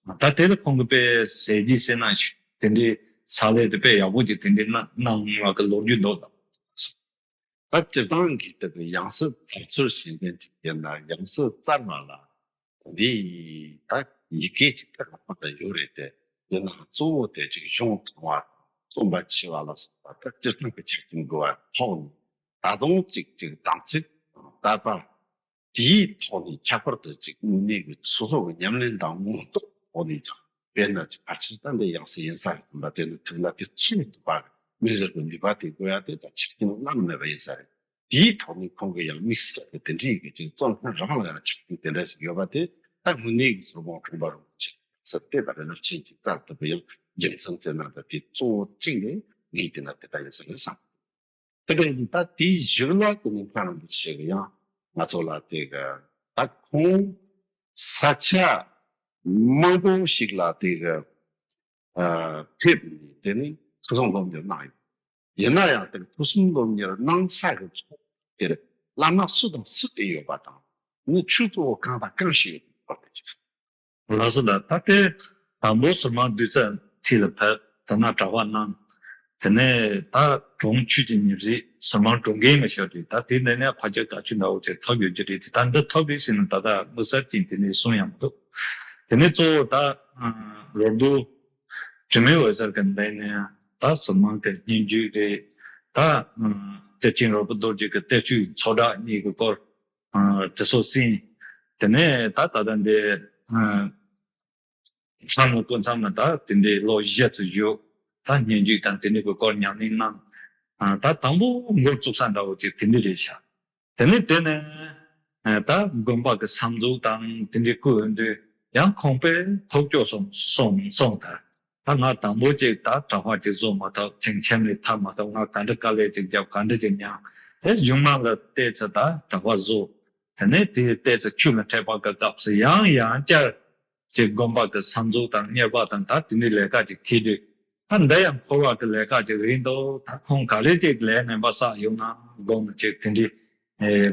བ། ད་དེ་ལ་ཁོང་གིས་དཔེ་ཟས་ཀྱི་སེམས་ནང་དེ་འདྲའི་ཕྱག་ལས་དེ་དཔེ་ཡག་པོ་ཅིག་དེ་འདྲའི་གནང་གནང་བ་གི་ལོ་རྒྱུས་འདུག་ད། ད་སྤྱིར་བཏང་གི་དེ་གི་ཡང་སྲིད་ཚགས་ཚུད་བྱེད་མཁན་ཅིག་ཡིན་ན་ཡང་སྲིད་བཙལ་བ་ལ་འདི་ད་ཡི་གེ་ཅིག་ད་ལྷག་པ་འདྲ་ཡོད་རེད་དེ། ཡིན་ནའང་གཙོ་བོ་དེ་ཅིག་གཞུང་དྲང་བ་རྩོམ་པ་ཆེ་བ་ལ་སོགས་པ་ད་སྤྱིར་བཏང་གི་ཆ་རྐྱེན་དགོས་པ་ཐོག་ནས་ད་དུང་ཅིག་ཅིག་དམ་ཚིག་དད་པ། དེའི་ཐོག་ནས་ཁྱད་པར་དུ་ཅིག་དངོས་གནས་ཀྱི་སོ་སོ་གི་ཉམས་ལེན་དང་ངོ་རྟོགས་ཐོག་ནས་ཀྱང་དཔེར་ན་ཅིག་ཕལ་ཆེར་ད་འདི་ཡང་སྲིད་ཡིན་ས་རེད་དམ་པ་དེ་ནི་ཐུགས་ལ་དེ་ཚུད་ཐུབ་པ་མི་ཟེར་གི་ནུས་པ་དེ་དགོས་ཡ་དེ་ད་ཆ་རྐྱེན་བླ་ན་མེད་པ་ཡིན་ས་རེད། དེའི་ཐོག་ནས་ཁོང་གི་ཡང་དམིགས་བསལ་གྱི་དེ་འདྲའི་གི་ཅིག་རྩོམ་མཁན་རང་ལ་ཡང་ཆ་རྐྱེན་དེ་འདྲ་ཞིག་ཡོད་པ་དེ་ད་དངོས་གནས་ཀྱི་ཟུར་དཔང་དྲུང་པ་རིན་པོ་ཆེ་ཟེར་བལྟས་པ་རེད། རླབས་ཆེན་གྱི་རྩལ་ཐུབ་པའི་ཡང་རྒྱུ་མཚན་ཟེར་ན་ད་དེ་གཙོ་བོ་གཅིག་ནས་ངས་དེ་ན་དེ་ལྟ་ཡིན་ས་རེད་བསམ། དེ་འདྲ་ཡིན་ད་དེའི་གཞུག་ལ་དེ་ནས་མཁན་རིན་པོ་ཆེ་གི་ཡང་ང་ཚོ་ལ་དེ་གི་ད་ཁོང་ས་ཆ་མང་པོ་ཞིག་ལ་དེ་གི་ཨ་ཕེབས་ནས་དེ་ནས་ཐུགས་གསུང་སློབ་གཉེར་གནང་ཡོད། ཡིན་ན་ཡང་དེ་གི་ཐུགས་གསུང་སློབ་གཉེར་གནང་ས་གི་ཚོ་དེར་བླ་མ་སུ་དང་སུ་བསྟེན་ཡོད་པ་དང་ནི་ཆོས་གཙོ་བོ་གང་དང་གང་ཞིག་ཡོད་པ་དེ་ཅི་ཚོད། ལགས་སོ། ད་ད་ལྟའི་དང་པོ་ཟུར་དམག་བདུད་རྩི་ཁྲི་ལ་ཕེབས། དེ་ན་གྲྭ་པ་གནང་། དེ་ནས་ད་གྲོང་ཆོས་ཀྱི་ཉི་ཟེར་ཟུར་དམག་གྲོང་རྒན་ལ་བཞག་དུས་ད་དེ་ནས་ནས་ཕལ་ཆེར་དགའ་སྐྱིད་འདྲ་བོ་དེ་ཐོབ་ཡོད་ཀྱི་རེད་དེ། ད་འདི་ཐོབ་རེད་ཟེར་ན་ད་ལྟ་དམིགས་བསལ་ཅན་དེ་ནས་གསུང་ཡང་མི་འདུག་དེ་ནས་གཙོ་བོ་ད་རོགས་དུ་དྲི་མེད་འོད་ཟེར་གྱི་འདས་ནས་ད་ཟུར་དམག་གི་སྙན་བརྒྱུད་རེད། ད་གཏེར་ཆེན་རོལ་པ་རྡོ་རྗེ་གི་གཏེར་ཆོས་ཚོགས་བསྒྲགས་གཉིས་ཀྱི་སྐོར་དེ་ཚོ་གསན། དེ་ནས་ད་ད་ལྟ་འདི་མཚམས་ལ་སྐུ་མཚམས་ལ་ད་དེ་འདྲའི་ལོ་བཞི་ཙམ་བཞུགས། ད་སྙན་བརྒྱུད་དང་དེ་འདྲའི་གི་སྐོར་ཉམས་ལེན་གནང་། ད་དང་པོ་འགོ་བཙུགས་ས་འདྲ་བོ་ཅིག་དེ་འདྲ་རེད་ཤག་དེ་ནས་དེ་ནས་ད་དགོན་པ་གི་གསར་འཛུགས་དང་དེ་འདྲའི་སྐུ་ཡོང་དུས་ཡང་ཁོང་པས་ཐུགས་སྐྱོ་སོང་སོང་སོང་ད། ད་ང་དང་པོ་ཅིག་ད་གྲྭ་པ་ཅིག་བཟོ་མ་ཐུབ། ཁྱིམ་ཁྱིམ་ནས་ཐར་མ་ཐུབ། ང་ག་འདྲ་དཀའ་ལས་ཅིག་བརྒྱབ། ག་འདྲ་ཅིག་མྱངས། དེ་གཞུང་མང་ལ་བལྟས་ཚེ་ད་གྲྭ་པ་བཟོ། དེ་ནས་དེ་བལྟས་ཚེ་ཆོས་ལ་འཕྲད་པ་གི་སྐབས་སུ་ཡང་ཡང་བསྐྱར་ཅིག་དགོན་པ་གི་གསར་འཛུགས་དང་གཉེར་པ་དང་ད་དེ་འདྲའི་ལས་ཀ་ཅིག་འཁེལ་དུས། ད་འདི་ཡང་འཁོར་བ་གི་ལས་ཀ་ཅིག་རེད་འདུག་ད་ཁོང་ག་རེ་ཅིག་ལས་ངན་པ་བསགས་ཡོང་ན་དགོངས་ནས་ཅིག་དེ་འདྲའི་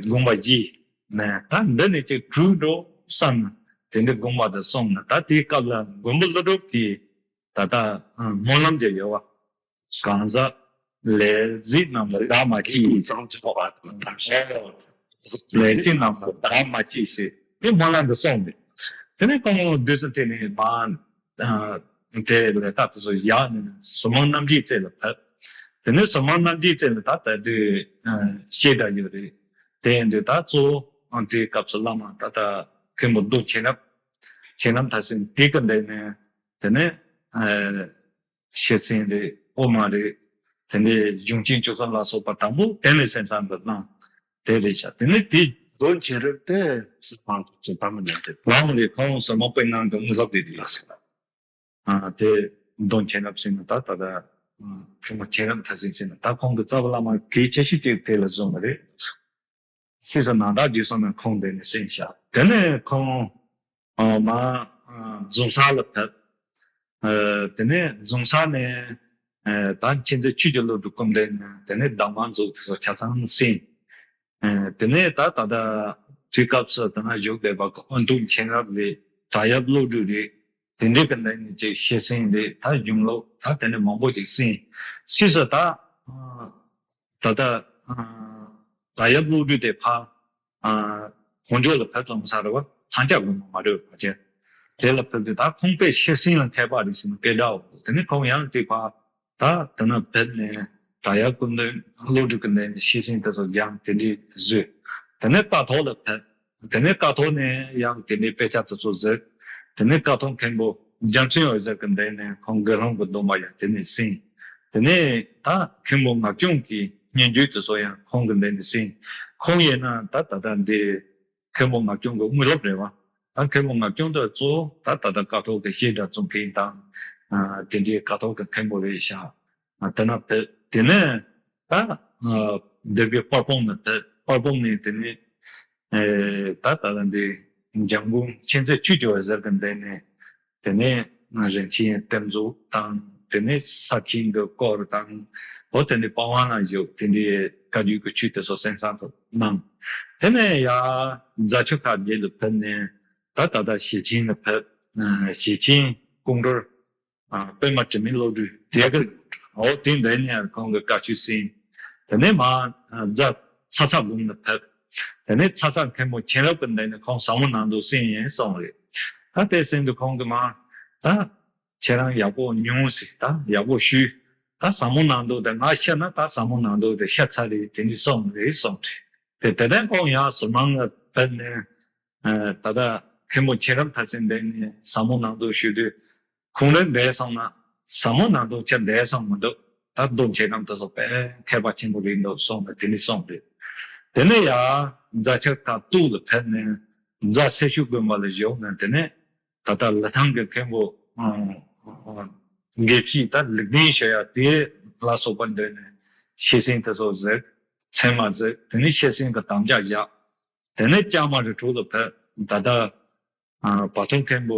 དགོངས་པ་བཞེས་ནས་ད་འདི་ནས་ཅིག་གྲོལ་འགྲོ་བསམ་ནས་དེ་འདྲའི་དགོངས་པ་དེ་གསུངས་ནས། ད་དེའི་སྐབས་ལ་མགོན་པོ་ཀླུ་སྒྲུབ་ཀྱིས་ད་ལྟ་སྨོན་ལམ་ཅིག་ཡོད་པ། གང་ཟག་ལས་གཟིགས་རྣམས་ལ་བདག་མ་མཆིས། ཙམ་གྱི་ཐོག་པ་དང་ཐམས་ཅད་ལས་ཀྱི་རྣམས་སུ་བདག་མ་མཆིས་ཞེས་དེ་སྨོན་ལམ་དུ་གསུངས་ཏེ། དེ་ནས་ཁོང་བདུད་རྩི་ཐེག་ནས་མར་དེ་ལས་ད་དེ་ཚོ་བཞག་ནས་ཟུར་དམག་རྣམ་རྒྱལ་རྩེ་ལ་ཕེབས། དེ་ནས་ཟུར་དམག་རྣམ་རྒྱལ་རྩེ་ལ་ད་ལྟ་དུས་ཤེལ་དྲ་ཡོད་རེད། དེ་ཡིན་དུས་ད་གཙོ་བོ་དེའི་སྐབས་སུ་བླ་མ་ད་ལྟ་མཁན་པོ་གདོང་མཁྱེན་རབ། མཁྱེན་རབ་མཐར་ཕྱིན་དེ་གི་འདས་ནས་དེ་ནས། ཤེར་ཕྱིན་རེད། དབུ་མ་རེད། དེ་ནས་གཞུང་ཆེན་བཅུ་གསུམ་ལ་སོགས་པ་དང་པོ་དེ་ནས་གསན་བསམ་པའི་གནང་དེ་རེད་ཤག་དེ་ནས་དེ་གདོང་མཁྱེན་རབ་དེ་སྲིད་དབང་གི་བྱེད་པ་མི་ཉན་ཏེ་ལའང་རེད། ཁོང་ཟུར་དམག་དཔོན་གནང་གི་དངུལ་ལྷབ་རེད་དེ་ལ་ཟེར་ལ། དེ་གདོང་མཁྱེན་རབ་ཟེར་ན་ད་ད་ལྟ་ཕུ་མོ་མཁྱེན་རབ་མཐར་ཕྱིན་ཟེར་ན་ད་ཁོང་གི་རྩ་བ་བླ་མ་གལ་ཆེ་ཤོས་ཅིག་དེ་ལ་བཟུང་བ་རེད། ཕྱིས་སུ་ནང་བདག་རྗེས་སོང་ནས་ཁོང་དེ་ནས་གསན་བཞག་དེ་ནས་ཁོང་ཨ་མར་ཨ་རྫོང་སར་ལ་ཕེབས། ཨ་དེ་ནས་རྫོང་སར་ནས་ཨ་ད་མཁྱེན་བརྩེ་ཆོས་ཀྱི་བློ་གྲོས་སྐུ་ལྡན་ནས་དེ་ནས་གདམས་ངག་མཛོད་དེ་ཚོ་ཆ་ཚང་གསན། ཨ་དེ་ནས་ད་ད་ལྟ་དུས་སྐབས་སུ་དེ་ན་བཞུགས་བསྡད་པ་གི་དབོན་སྟོན་མཁྱེན་རབ་རེད། བྲག་གཡབ་བློ་གྲོས་རེད། དེ་འདྲའི་གི་ནང་ནས་ཅིག་ཤེར་ཕྱིན་རེད། ད་གཞུང་ལུགས་ད་དེ་ནས་མང་པོ་ཅིག་གསན། ཕྱིས་སུ་ད་ཨ་ད་ལྟ་ཨ་བྲག་གཡབ་བློ་གྲོས་དེ་ཕར་ཨ་བོད་ལྗོངས་ལ་ཕེབས་སོང་ས་རེད་བ། ཐང་ལྕགས་དགོན་པ་མ་རེད་བ་ཕལ་ཆེར། དེ་ལ་ཕེབས་དུས་ད་ཁོང་དཔེ་ཤེར་ཕྱིན་ལ་མཁས་པ་རེད་ཟེར་ནས་སྐད་གྲགས་འོང་། དེ་ནས་ཁོང་ཡང་དེ་ཕར་ད་དེ་ན་བོད་ནས་བྲག་གཡབ་སྐུ་མདུན་བློ་གྲོས་ཀྱི་ནང་ནས་ཤེར་ཕྱིན་དེ་ཚོ་སྦྱངས་དེ་འདྲའི་བཟོས། དེ་ནས་ཀཿཐོག་ལ་ཕེབས། དེ་ནས་ཀཿཐོག་ནས་ཡང་དེ་ནས་དཔེ་ཆ་དེ་ཚོ་གཟིགས། དེ་ནས་ཀཿཐོག་མཁན་པོ་རྒྱལ་མཚན་འོད་ཟེར་གྱི་མདུན་ནས་ཁོང་དགེ་སློང་གི་སྡོམ་པ་ཡང་དེ་ནས་ཟིན། དེ་ནས་ད་མཁན་པོ་ངག་སྐྱོང་གི་སྙན་བརྒྱུད་དེ་ཚོ་ཡང་ཁོང་གི་མདུན་ནས་ཟིན། ཁོང་ཡིན་ན་ད་ད་ལྟ་འདི་མཁན་པོ་ངག་སྐྱོང་གི་དངོས་སློབ་རེད་བ། ད་མཁན་པོ་ང་སྐྱོང་དུ་གཙོ་བོ་ད་ད་ལྟ་ཀཿཐོག་གི་བཤད་གྲྭ་བཙུགས་མཁན་དང་། ཨ། དེ་འདྲའི་ཀཿཐོག་གི་མཁན་པོ་རེད་ཤག་ཨ། དེ་ན་ཕེབས། དེ་ནས་ད། ཨ། སྡེ་དགེ་དཔལ་སྤུངས་ནས་ཕེབས། དཔལ་སྤུངས་ནས་དེ་ནས། ཨེ། ད་ད་ལྟ་འདི་འཇམ་མགོན་མཁྱེན་བརྩེ་ཆོས་ཀྱི་འོད་ཟེར་གྱི་མདུན་ནས། དེ་ནས་ང་རིན་ཆེན་གཏེར་མཛོད་དང་། དེ་ནས་ས་ཁྱིམ་གྱི་སྐོར་དང་། འོ། དེ་ནས་པ་ཝང་ལ་བཞུགས། དེ་འདྲའི་བཀའ་བརྒྱུད་ཀྱི་ཆོས་དེ་ཚོ་གསན་བསམ་ཚུལ་གནང་། དེ་ནས་ཡར་རྫ་ཆུ་ཁ་བརྒྱད་ལ་ཕེབས་ནས། ད་ད་ལྟ་ཞེ་ཆེན་ལ་ཕེབས། ཨ། ཞེ་ཆེན་ཀོང་སྤྲུལ། ཨ། པདྨ་དྲི་མེད་བློ་གྲོས་དེ་གི། འོ། དེ་འདི་ནས་ཁོང་གི་བཀའ་ཆོས་གསན། དེ་ནས་མར། ཨ། རྫ་ཚ་ཚ་དགོན་ལ་ཕེབས། དེ་ནས་ཚ་ཚ་མཁན་པོ་མཁྱེན་རབ་ཀྱི་མདུན་ནས་ཁོང་ཟབ་མོ་ནང་དུ་གསན་ཡིན་གསུངས་རེད། ད་དེ་གསན་དུས་ཁོང་གིས་མར། ད་ཁྱེད་རང་ཡག་པོ་མྱོང་ཟེར། ད་ཡག་པོ་ཞུས། ད་ཟབ་མོ་ནང་དུ་དེ་ང་ཤེས་ན་ད་ཟབ་མོ་ནང་དུ་དེ་ཤེས་ཚར་རེད། དེ་འདྲ་གསུངས་རེད་གསུངས་རེད། དེ་དེ་དོན་ཁོང་ཡང་ཟུར་མང་ལ་ཕེབས་ནས། ཨ། ད་ལྟ་མཁན་པོ་མཁྱེན་རབ་མཐར་ཕྱིན་འདི་ནས་ཟབ་མོ་ནང་དུ་ཞུས་དུས། ཁོང་རང་འདས་སོང་ན་ཟབ་མོ་ནང་དུ་ཅི་བསྡད་སོང་མི་འདུག་ད་རྡོ་རྗེ་སྒམ་དེ་ཚོ་དཔེ་མཁས་པ་ཆེན་པོ་རེད་འདུག་གསུངས་ནས་དེ་འདྲ་གསུངས་རེད། དེ་ནས་ཡར་རྫ་ཆུ་ཁ་སྟོད་ལ་ཕེབས་ནས་རྫ་སེར་ཤུལ་དགོན་པ་ལ་བཞུགས་ནས། དེ་ནས་ད་ལྟ་ལི་ཐང་གི་མཁན་པོ། ཨ། དགེ་བཤེས་ད་ལེགས་ལྡན་ཤོད་ཡ་དེ་ལ་སོགས་པ་འདོན་ནས་ཤེས་ཚད་དེ་ཚོ་གཟིགས། ཚད་མ་གཟིགས། དེ་ནས་ཤེས་ཚད་ཀྱི་དམ་བཅའ་བཞག་དེ་ནས་ལྕང་མ་རི་ཁྲོད་ལ་ཕེབས། ད་ལྟ། ཨ། བ་ཐོ་མཁན་པོ་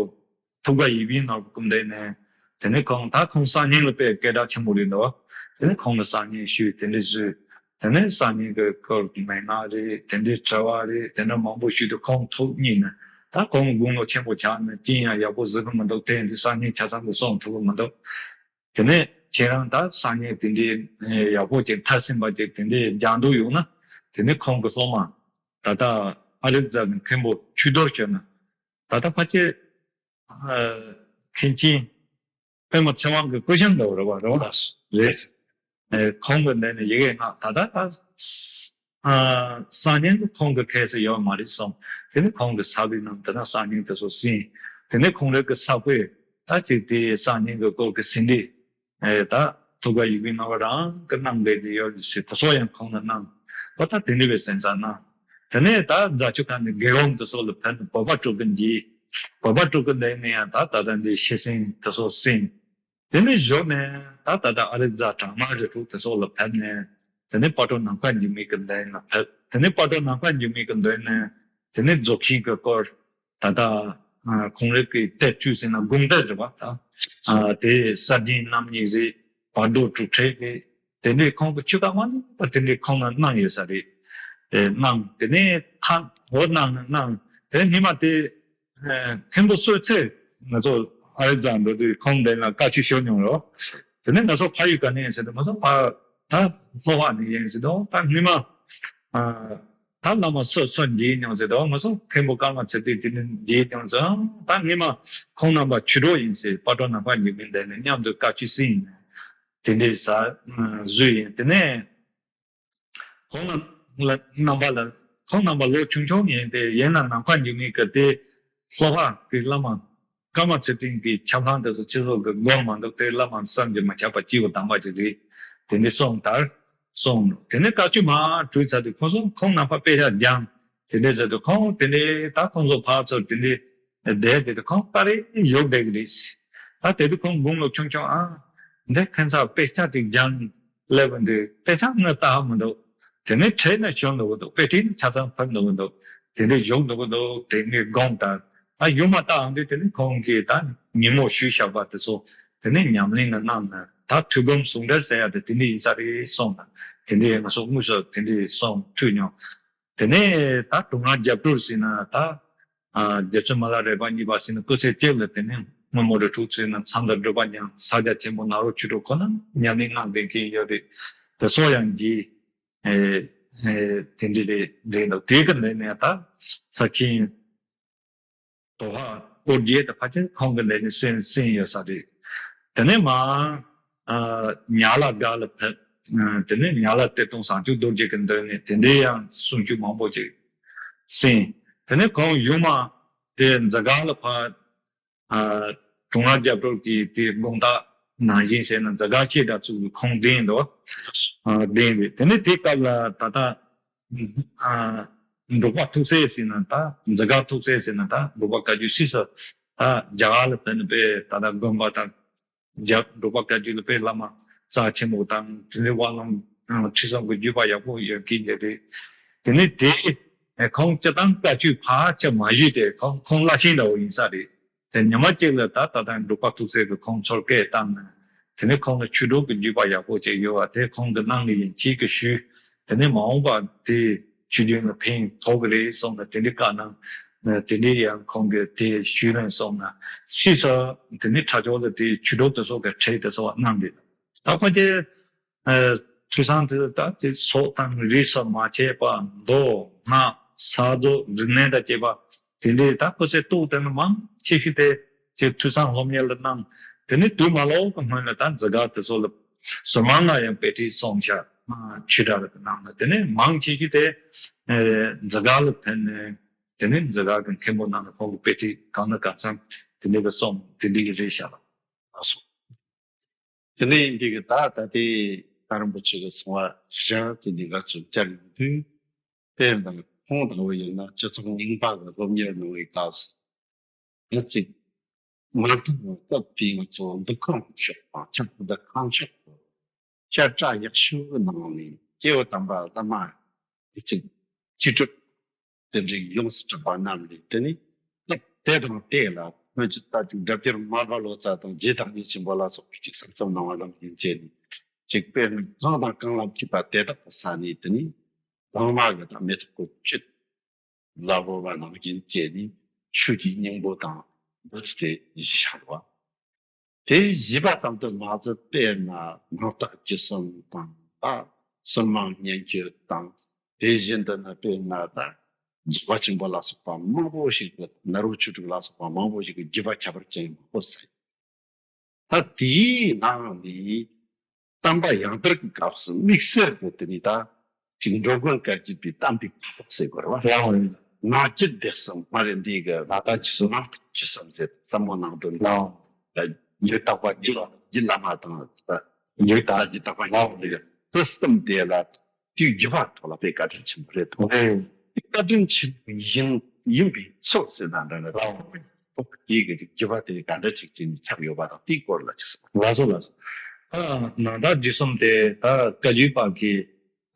ཐུབ་དཀའ་ཡིད་བཞིན་ནོར་བུ་སྐུ་མདུན་ནས། དེ་ནས་ཁོང་ད་ཁོང་སང་ཉིན་ལ་དཔེ་སྐད་གྲགས་ཆེན་པོ་རེད་འདུག་དེ་ནས་ཁོང་ལ་སང་ཉིན་ཞུས། དེ་འདྲ་ཞུས། དེ་ནས་སང་ཉིན་གྱི་སྐོར་མན་ངག་རེད། དེ་འདྲའི་དྲི་བ་རེད། དེ་འདྲ་མང་པོ་ཞུས་དུས་ཁོང་ཐུགས་མཉེས་ནས། ད་ཁོང་དགུང་ལོ་ཆེན་པོ་ཆགས་ནས་ཅི་ཡང་ཡག་པོ་གཟིགས་གི་མི་འདུག་དེ་འདི་སང་ཉིན་ཆ་ཚང་གི་གསུང་ཐུབ་གི་མི་འདུག་དེ་ནས་ཁྱེད་རང་ད་སང་ཉིན་དེ་འདྲའི་ཡག་པོ་ཅིག་མཐར་ཕྱིན་པ་ཅིག་དེ་འདྲའི་སྦྱང་འདོད་ཡོད་ན། དེ་ནས་ཁོང་གི་སློབ་མ་ད་ལྟ་ཨ་རིག་རྫ་གི་མཁན་པོ་ཆོས་རྡོར་ཞུས་ན། ད་ལྟ་ཕལ་ཆེར། ཨ། མཁན་ཆེན་པདྨ་ཚེ་དབང་གི་སྐུ་ཞབས་འདྲ་བོ་རེད་པ། རེད་པ། རེད། ཨེ། ཁོང་གི་འདི་ནས་ཡི་གེ་སྔགས་ད་ལྟ་ད། ཨ། སང་ཉིན་གྱི་ཁོང་གི་ཁ་གསལ་ཡོད་མ་རེད་གསུངས། དེ་ནས་ཁོང་གི་ས་བོན་རྣམས་དེ་ན་སང་ཉིན་དེ་ཚོ་ཟིན། དེ་ནས་ཁོང་རང་གི་ས་བོན་ད་ཅིག་དེ་སང་ཉིན་གྱི་སྐོར་གྱི་ཟིན་བྲིས། ཨེ། ད་ཐུགས་ཀ་ཡིད་བཞིན་ནོར་བུ་རང་གི་གནང་བའི་དེ་ཡོད་ཟེར། དེ་ཚོ་ཡང་ཁོང་ལ་གནང་། ཨོ། ད་དེ་འདྲ་བའི་གསན་བསམ་གནང་། དེ་ནས་ད་རྫ་ཆུ་ཁ་ནས་དགེ་སློང་དེ་ཚོ་ལ་ཕན་བོད་པ་སྤྲུལ་སྐུ་མཇལ། བོད་པ་སྤྲུལ་སྐུ་འདི་ནས་ཡང་ད་ད་ལྟ་འདི་ཤེས་ཚད་དེ་ཚོ་གསན། དེ་ནས་བཞུགས་ནས་ད་ད་ལྟ་ཨ་རིག་རྫ་བྲག་དམར་རི་ཁྲོད་དེ་ཚོ་ལ་ཕེབས་ནས། དེ་ནས་སྤ་གྲོ་ནམ་མཁའ་འཇིགས་མེད་ཀྱི་མདུན་ལ་ཕེབས། དེ་ནས་སྤ་གྲོ་ནམ་མཁའ་འཇིགས་མེད་ཀྱི་མདུན་ནས་དེ་ནས་རྫོགས་ཆེན་གྱི་སྐོར། ད་ལྟ། ཨ། ཁོང་རང་གི་གཏེར་ཆོས་ཟེར་ན་དགོངས་གཏེར་རེད་པ། ད། ཨ། དེ་ས་སྦྱིན་རྣམ་གཉིས་རེད། བར་དོ་དྲུག་ཕྲད་རེད། དེ་འདྲའི་ཁོང་གི་ཆོས་བཀའ་མ་ལུས་པ་དེ་འདྲའི་ཁོང་ལ་གནང་ཡོད་ས་རེད། དེ་གནང་། དེ་ནས་ཐང་འོ་གནང་ནས་གནང་། དེ་ཉི་མ་དེ། ཨ། མཁན་པོ་བསོད་ཚེ་ང་ཚོ་ཨ་རིག་རྫ་འགྲོ་དུས་ཁོང་འདི་ལ་བཀའ་ཆོས་ཞུ་མྱོང་རོ། དེ་ནས་ང་ཚོ་ཕ་ཡུལ་ག་ནས་ཡིན་ཟེར་དུས། ང་ཚོ་ཕ་ད་ལྷོ་ཁ་ནས་ཡིན་ཟེར་དུས། ད་ཉི་མ། ཨ། ད་བླ་མ་སོ་སོ་མཇལ་མྱོང་ཟེར་དུས། ང་ཚོ་མཁན་པོ་ཀརྨ་ཚེ་བརྟན་དེ་ནས་མཇལ་མྱོང་ཟེར། ད་ཉི་མ་ཁོང་རྣམ་པ་ཆོས་གྲོགས་ཡིན་ཟེར། སྤ་གྲོ་ནམ་མཁའ་འཇིགས་མེད་འདི་ནས་མཉམ་དུ་བཀའ་ཆོས་གསན་ཡིན། དེ་འདྲའི་ཟ་བཟོས་ཡིན། དེ་ནས་ཁོང་ལ་ལ་རྣམ་པ་ལ། ཁོང་རྣམ་པ་ལོ་ཆུང་ཆུང་ཡིན་ཏེ། ཡིན་ན་ནམ་མཁའ་འཇིགས་མེད་ཀྱི་དེ་ལྷོ་ཁ་གི་བླ་མ་ཀརྨ་ཚེ་བརྟན་གྱི་ཆབ་ལྷམ་དེ་ཚོ་ཕྱི་སོག་གི་སྒོམ་མ་འདུག་དེ་བླ་མ་བསམ་གྱིས་མི་ཁྱབ་པ་སྐྱེས་བུ་དམ་པ་ཅིག་རེད། དེ་འདྲའི་གསུངས་ལྟར་གསུངས་འདུག་དེ་ནས་བཀའ་ཆོས་མར་གྲོལ་ཚར་དུས་ཁོང་ཚོ་ཁོང་རྣམ་པ་དཔེ་ཆ་སྦྱངས། དེ་འདྲའི་ཟེར་དུས་ཁོང་དེ་འདྲའི་ད་ཁོང་ཚོ་ཕར་ཚུར་དེ་འདྲའི་བསྡད་དེ། ཁོང་ད་རེས་ཡོང་བསྡད་ཀྱི་རེད། ད་དེ་དུས་ཁོང་དགུང་ལོ་ཆུང་ཆུང་། ཨ། འདི་ཁྱེད་ཚོ་དཔེ་ཆ་དེ་སྦྱངས་སླེབས་འདུག་དཔེ་ཆ་དངོས་ལྟ་མི་འདུག་དེ་ནས་བྲིས་ནས་ཞོན་འདུག་གི་འདུག་དཔེ་ཁྲིད་ནས་ཆ་ཚང་ཕེབས་འདུག་གི་འདུག་དེ་འདྲའི་བཞུགས་འདུག་གི་འདུག་དེ་ངས་དགོངས་དག་ད་ཡུལ་མ་ལྟའང་དུས། དེ་ནས་ཁོང་གིས་ད་ཉིན་མོ་ཞུས་བཞག་པ་དེ་ཚོ་དེ་ནས་ཉམས་ལེན་ནང་གནང་ནས། ད་ཐུགས་སྒོམ་ཟུང་འབྲེལ་ཟེར་ཡ་དེ་དེ་འདྲ་ཡིན་ས་རེད་གསུངས་ནས། དེ་འདྲའི་ང་ཚོ་དངོས་སུ་དེ་འདྲའི་གསུངས་ཐོས་མྱོང་། དེ་ནས་ད་དྲུང་ར་རྒྱབ་སྤྲོར་ཟེར་ན། ད། ཨ། རྒྱལ་སྲས་མ་ལ་རས་པ་གཉིས་པ་ཟེར་ན་སྐུ་ཚེ་གཅིག་ལ་དེ་ནས་སྔོན་མོ་རི་ཁྲོད་ཟེར་ན་མཚམས་དང་སྒྲུབ་པ་མྱང་། ས་རྒྱ་ཆེན་པོ་ནཱ་རོ་ཆོས་གྲོགས་ཁོ་ན་ཉམས་ལེན་གནང་བསྡད་མཁན་ཡོད་རེད། དེ་སོགས་ཡང་གྱིས། ཨེ། ཨེ། དེ་འདྲ་རེད་རེད་འདུག་དེ་གི་ནས་ནས་ད་ས་ཁྱིམ་དོ་ཧ་སྐོར་རྒྱས་དེ་ཕལ་ཆེར་ཁོང་གི་ནས་ནས་གསན་གསན་ཡོད་ས་རེད། དེ་ནས་མར། ཨ། ཉ་ལ་སྒར་ལ་ཕེབས། ཨ། དེ་ནས་ཉ་ལ་གཏེར་སྟོན་བཟང་སྤྱོད་རྡོ་རྗེ་གི་མདུན་ནས་དེ་འདྲའི་ཡང་གསུང་ཆོས་མང་པོ་ཅིག་གསན། དེ་ནས་ཁོང་ཡུལ་མ་དེ་འཛི་སྒར་ལ་ཕར། ཨ། དྲུང་ར་རྒྱབ་སྤྲོར་གྱི་དེ་དགོངས་དག་ནང་བཞིན་ཟེར་ན་འཛི་སྒར་བཤད་གྲྭ་ཚུགས་ཀྱི་ཁོང་གདན་འདུག་ཨ། གདན་རེད། དེ་ནས་དེ་སྐབས་ལ་ད་ལྟ། ཨ། འབྲུག་པ་ཐུགས་སྲས་ཟེར་ན་ད་འཛི་སྒར་ཐུགས་སྲས་ཟེར་ན་ད་འབྲུག་པ་བཀའ་བརྒྱུད་སིལ་སོགས་ད་རྒྱ་གར་ལ་ཕེབས་ནས་པས་ད་ལྟ་དགོན་པ་དང་། རྒྱ་འབྲུག་པ་བཀའ་བརྒྱུད་ལ་པས་བླ་མ་རྩ་ཆེན་པོ་དང་དེ་ནས་དབང་ལུང་ཁྲིད་གསུམ་གྱི་བརྒྱུད་པ་ཡག་པོ་ཡོད་མཁན་དེ་རེད། དེ་ནས་དེ་ཁོང་སྤྱིར་བཏང་བཀའ་བརྒྱུད་ཕལ་ཆེར་མ་ཞུས་ཏེ་ཁོང་ཁོང་བླ་ཆེན་འདྲ་བོ་ཡིན་ས་རེད། དེ་ཉི་མ་གཅིག་ལ་ད་ད་ལྟ་འབྲུག་པ་ཐུགས་སྲས་ཀྱིས་ཁོང་ཚུར་སྐད་བཏང་ནས་དེ་ནས་ཁོང་ལ་ཆོས་དྲུག་གི་བརྒྱུད་པ་ཡག་པོ་ཅིག་ཡོད་པ་དེ་ཁོང་གི་གནང་ནས་ཡིན་ཁྱེད་ཀྱིས་ཞུས། དེ་ནས་མ་འོངས་པ་དེ་ཆོས་བརྒྱུད་ལ་ཕན་ཐོགས་ཀྱི་རེད་གསུངས་ནས་དེ་འདྲའི་བཀའ་གནང་། དེ་འདྲའི་ཡང་ཁོང་གིས་དེ་ཞུས་རན་གསུངས་ནས་སྲིད་ས་དེ་ནས་ཁྲ་ཆོག་ལ་དེ་ཆོས་དྲུག་དེ་ཚོ་གི་ཁྲིད་དེ་ཚོ་གནང་འདུག་ད་ཁོ་ཚོས་ཐོས་བསམ་དེ་ད་དེ་སྲོག་དང་རིས་སུ་མ་ཆད་པ་མདོ་སྔགས་ས་རྫོགས་རིག་གནས་དང་བཅས་པ་དེ་འདྲའི་ད་ཁོ་ཚོས་རྟོགས་དེ་ནི་མང་ཆེ་ཤོས་དེ་ཅིག་ཐོས་བསམ་སློབ་གཉེར་ལ་གནང་། དེ་ནི་དུས་མ་ལོག་གི་སྔོན་ལ་ད་འཛི་སྒར་དེ་ཚོ་ལ་ཟུར་མང་ལ་ཡང་དཔེ་ཁྲིད་སོང་ཤག་ཆོས་གྲྭ་ལ་གནང་ན་དེ་ནི་མང་ཆེ་ཤོས་དེ་འཛི་སྒར་ལ་ཕེབས་ནས་དེ་ནི་འཛི་སྒར་གྱི་མཁན་པོ་རྣམས་ལ་ཁོང་གི་དཔེ་ཁྲིད་གང་ན་གང་འཚམ་དེ་འདྲའི་གི་སོང་དེ་འདྲའི་གི་རེད་ཤག་ལ། ལགས་སོ། དེ་ནས་འདི་གི་ད་ད་ལྟའི་ད་རིན་པོ་ཆེ་གི་གསུང་བ་བཞིན་དེ་འདི་ག་ཚོད་བཅར་ཡོང་དུས་དཔེར་ན་ཁོང་ལྟ་བུ་ཡིན་ན་སྤྱི་ཚོགས་རྙིང་པ་གི་སློབ་གཉེར་གནང་བའི་སྐབས་སུ་ད་ཅིག་མ་མཐའ་ནས་སྐབས་དེའི་ང་ཚོ་འདུ་ཁང་ཤོག་དང་ཁྱབ་ཁོངས་འདུ་ཁང་ཤོག་ཏུ་བཤད་གྲྭ་ཡག་ཤོས་ནང་ནས་སྐྱེས་བུ་དམ་པ་བླ་མ་གཅིག་སྐྱིད་སྒྲུབ་དེ་འདྲའི་ཡོངས་སུ་གྲུབ་པ་རྣམས་ལས་དེ་ནི་སྐབས་དེ་དང་དེ་ལ་སྔོན་གྱི་ལྟ་ཅིག་སྒྲ་བསྒྱུར་མར་པ་ལོ་ཙཱ་དང་རྗེ་བདག་ཉིད་ཆེན་པོ་ལ་སོགས་པའི་གཅིག་གསར་རྩོམ་གནང་བ་རྣམས་ཡིན་བྱས་ནས་གཅིག་དཔེར་ན་གང་དང་གང་ལ་མཁས་པ་དེ་དག་གི་ས་ནས་དེ་ནི་དང་མ་གི་དང་མེ་ཏོག་གི་བཅུད་ལ་བོར་བ་ནང་བཞིན་བྱས་ནས་ཆོས་ཀྱི་སྙིང་པོ་དང་འདུ་ཚོད་བཞི་ཤར་བ། དེ་བཞི་པ་ཙམ་དུ་མ་ཟད་དཔེར་ན་སྣང་གྲགས་བཅུ་གསུམ་དང་ད་ཟུར་མང་སྙན་བརྒྱུད་དང་དེ་བཞིན་དུ་ནི་དཔེར་ན་ད་རྫོགས་པ་ཆེན་པོ་ལ་སོགས་པ་མང་པོ་ཞིག་གི་ནཱ་རོ་ཆོས་དྲུག་ལ་སོགས་པ་མང་པོ་ཞིག་གི་བརྒྱུད་པ་ཁྱད་པར་ཅན་མང་པོ་ཟེར། ད་དེའི་ནང་ནས་བསྟན་པ་ཡང་དར་གྱི་སྐབས་སུ་དམིགས་བསལ་གྱི་དེ་ནི་ད་ཅིག་འགྲོ་མགོན་བཀའ་བརྒྱུད་པའི་བསྟན་པའི་ཕ་རོལ་ཟེར་དགོས་རེད་བ། ལའང་ནང་བཅུད་བསྡུས་གསུམ་མ་རེད་འདི་གི་ནང་ད་ཅི་སོ་ནང་དུ་ཅི་བསམ་ཟེར་བསམ་བློ་ནང་དུ་ལའང་ཡུལ་དག་པ་རྒྱུད་ལ་རྒྱུད་བླ་མ་དང་ཡུལ་དག་རྒྱུད་དག་པ་ལའང་འདི་གི་དུས་གསུམ་དེ་ལ་དུས་བརྒྱུད་པ་ཐོག་ལ་དཔེ་བཀའ་དྲིན་ཆེན་པོ་རེད་དོ། ཨེ། དེ་བཀའ་དྲིན་ཆེན་པོ་ཡིན་ཡིན་པའི་ཚོགས་ཟེར་ན་འདྲ་འདྲ་ལའང་དེ་གི་བརྒྱུད་པ་དེ་ག་འདྲ་ཅིག་ཅིག་ཁྱབ་ཡོད་པ་དང་དེའི་སྐོར་ལ་ཅིག་གསུངས། ལགས་སོ་ལགས་སོ། ཨ་ནང་དག་བརྒྱུད་གསུམ་དེ་ད་བཀའ་བརྒྱུད་པ་གི་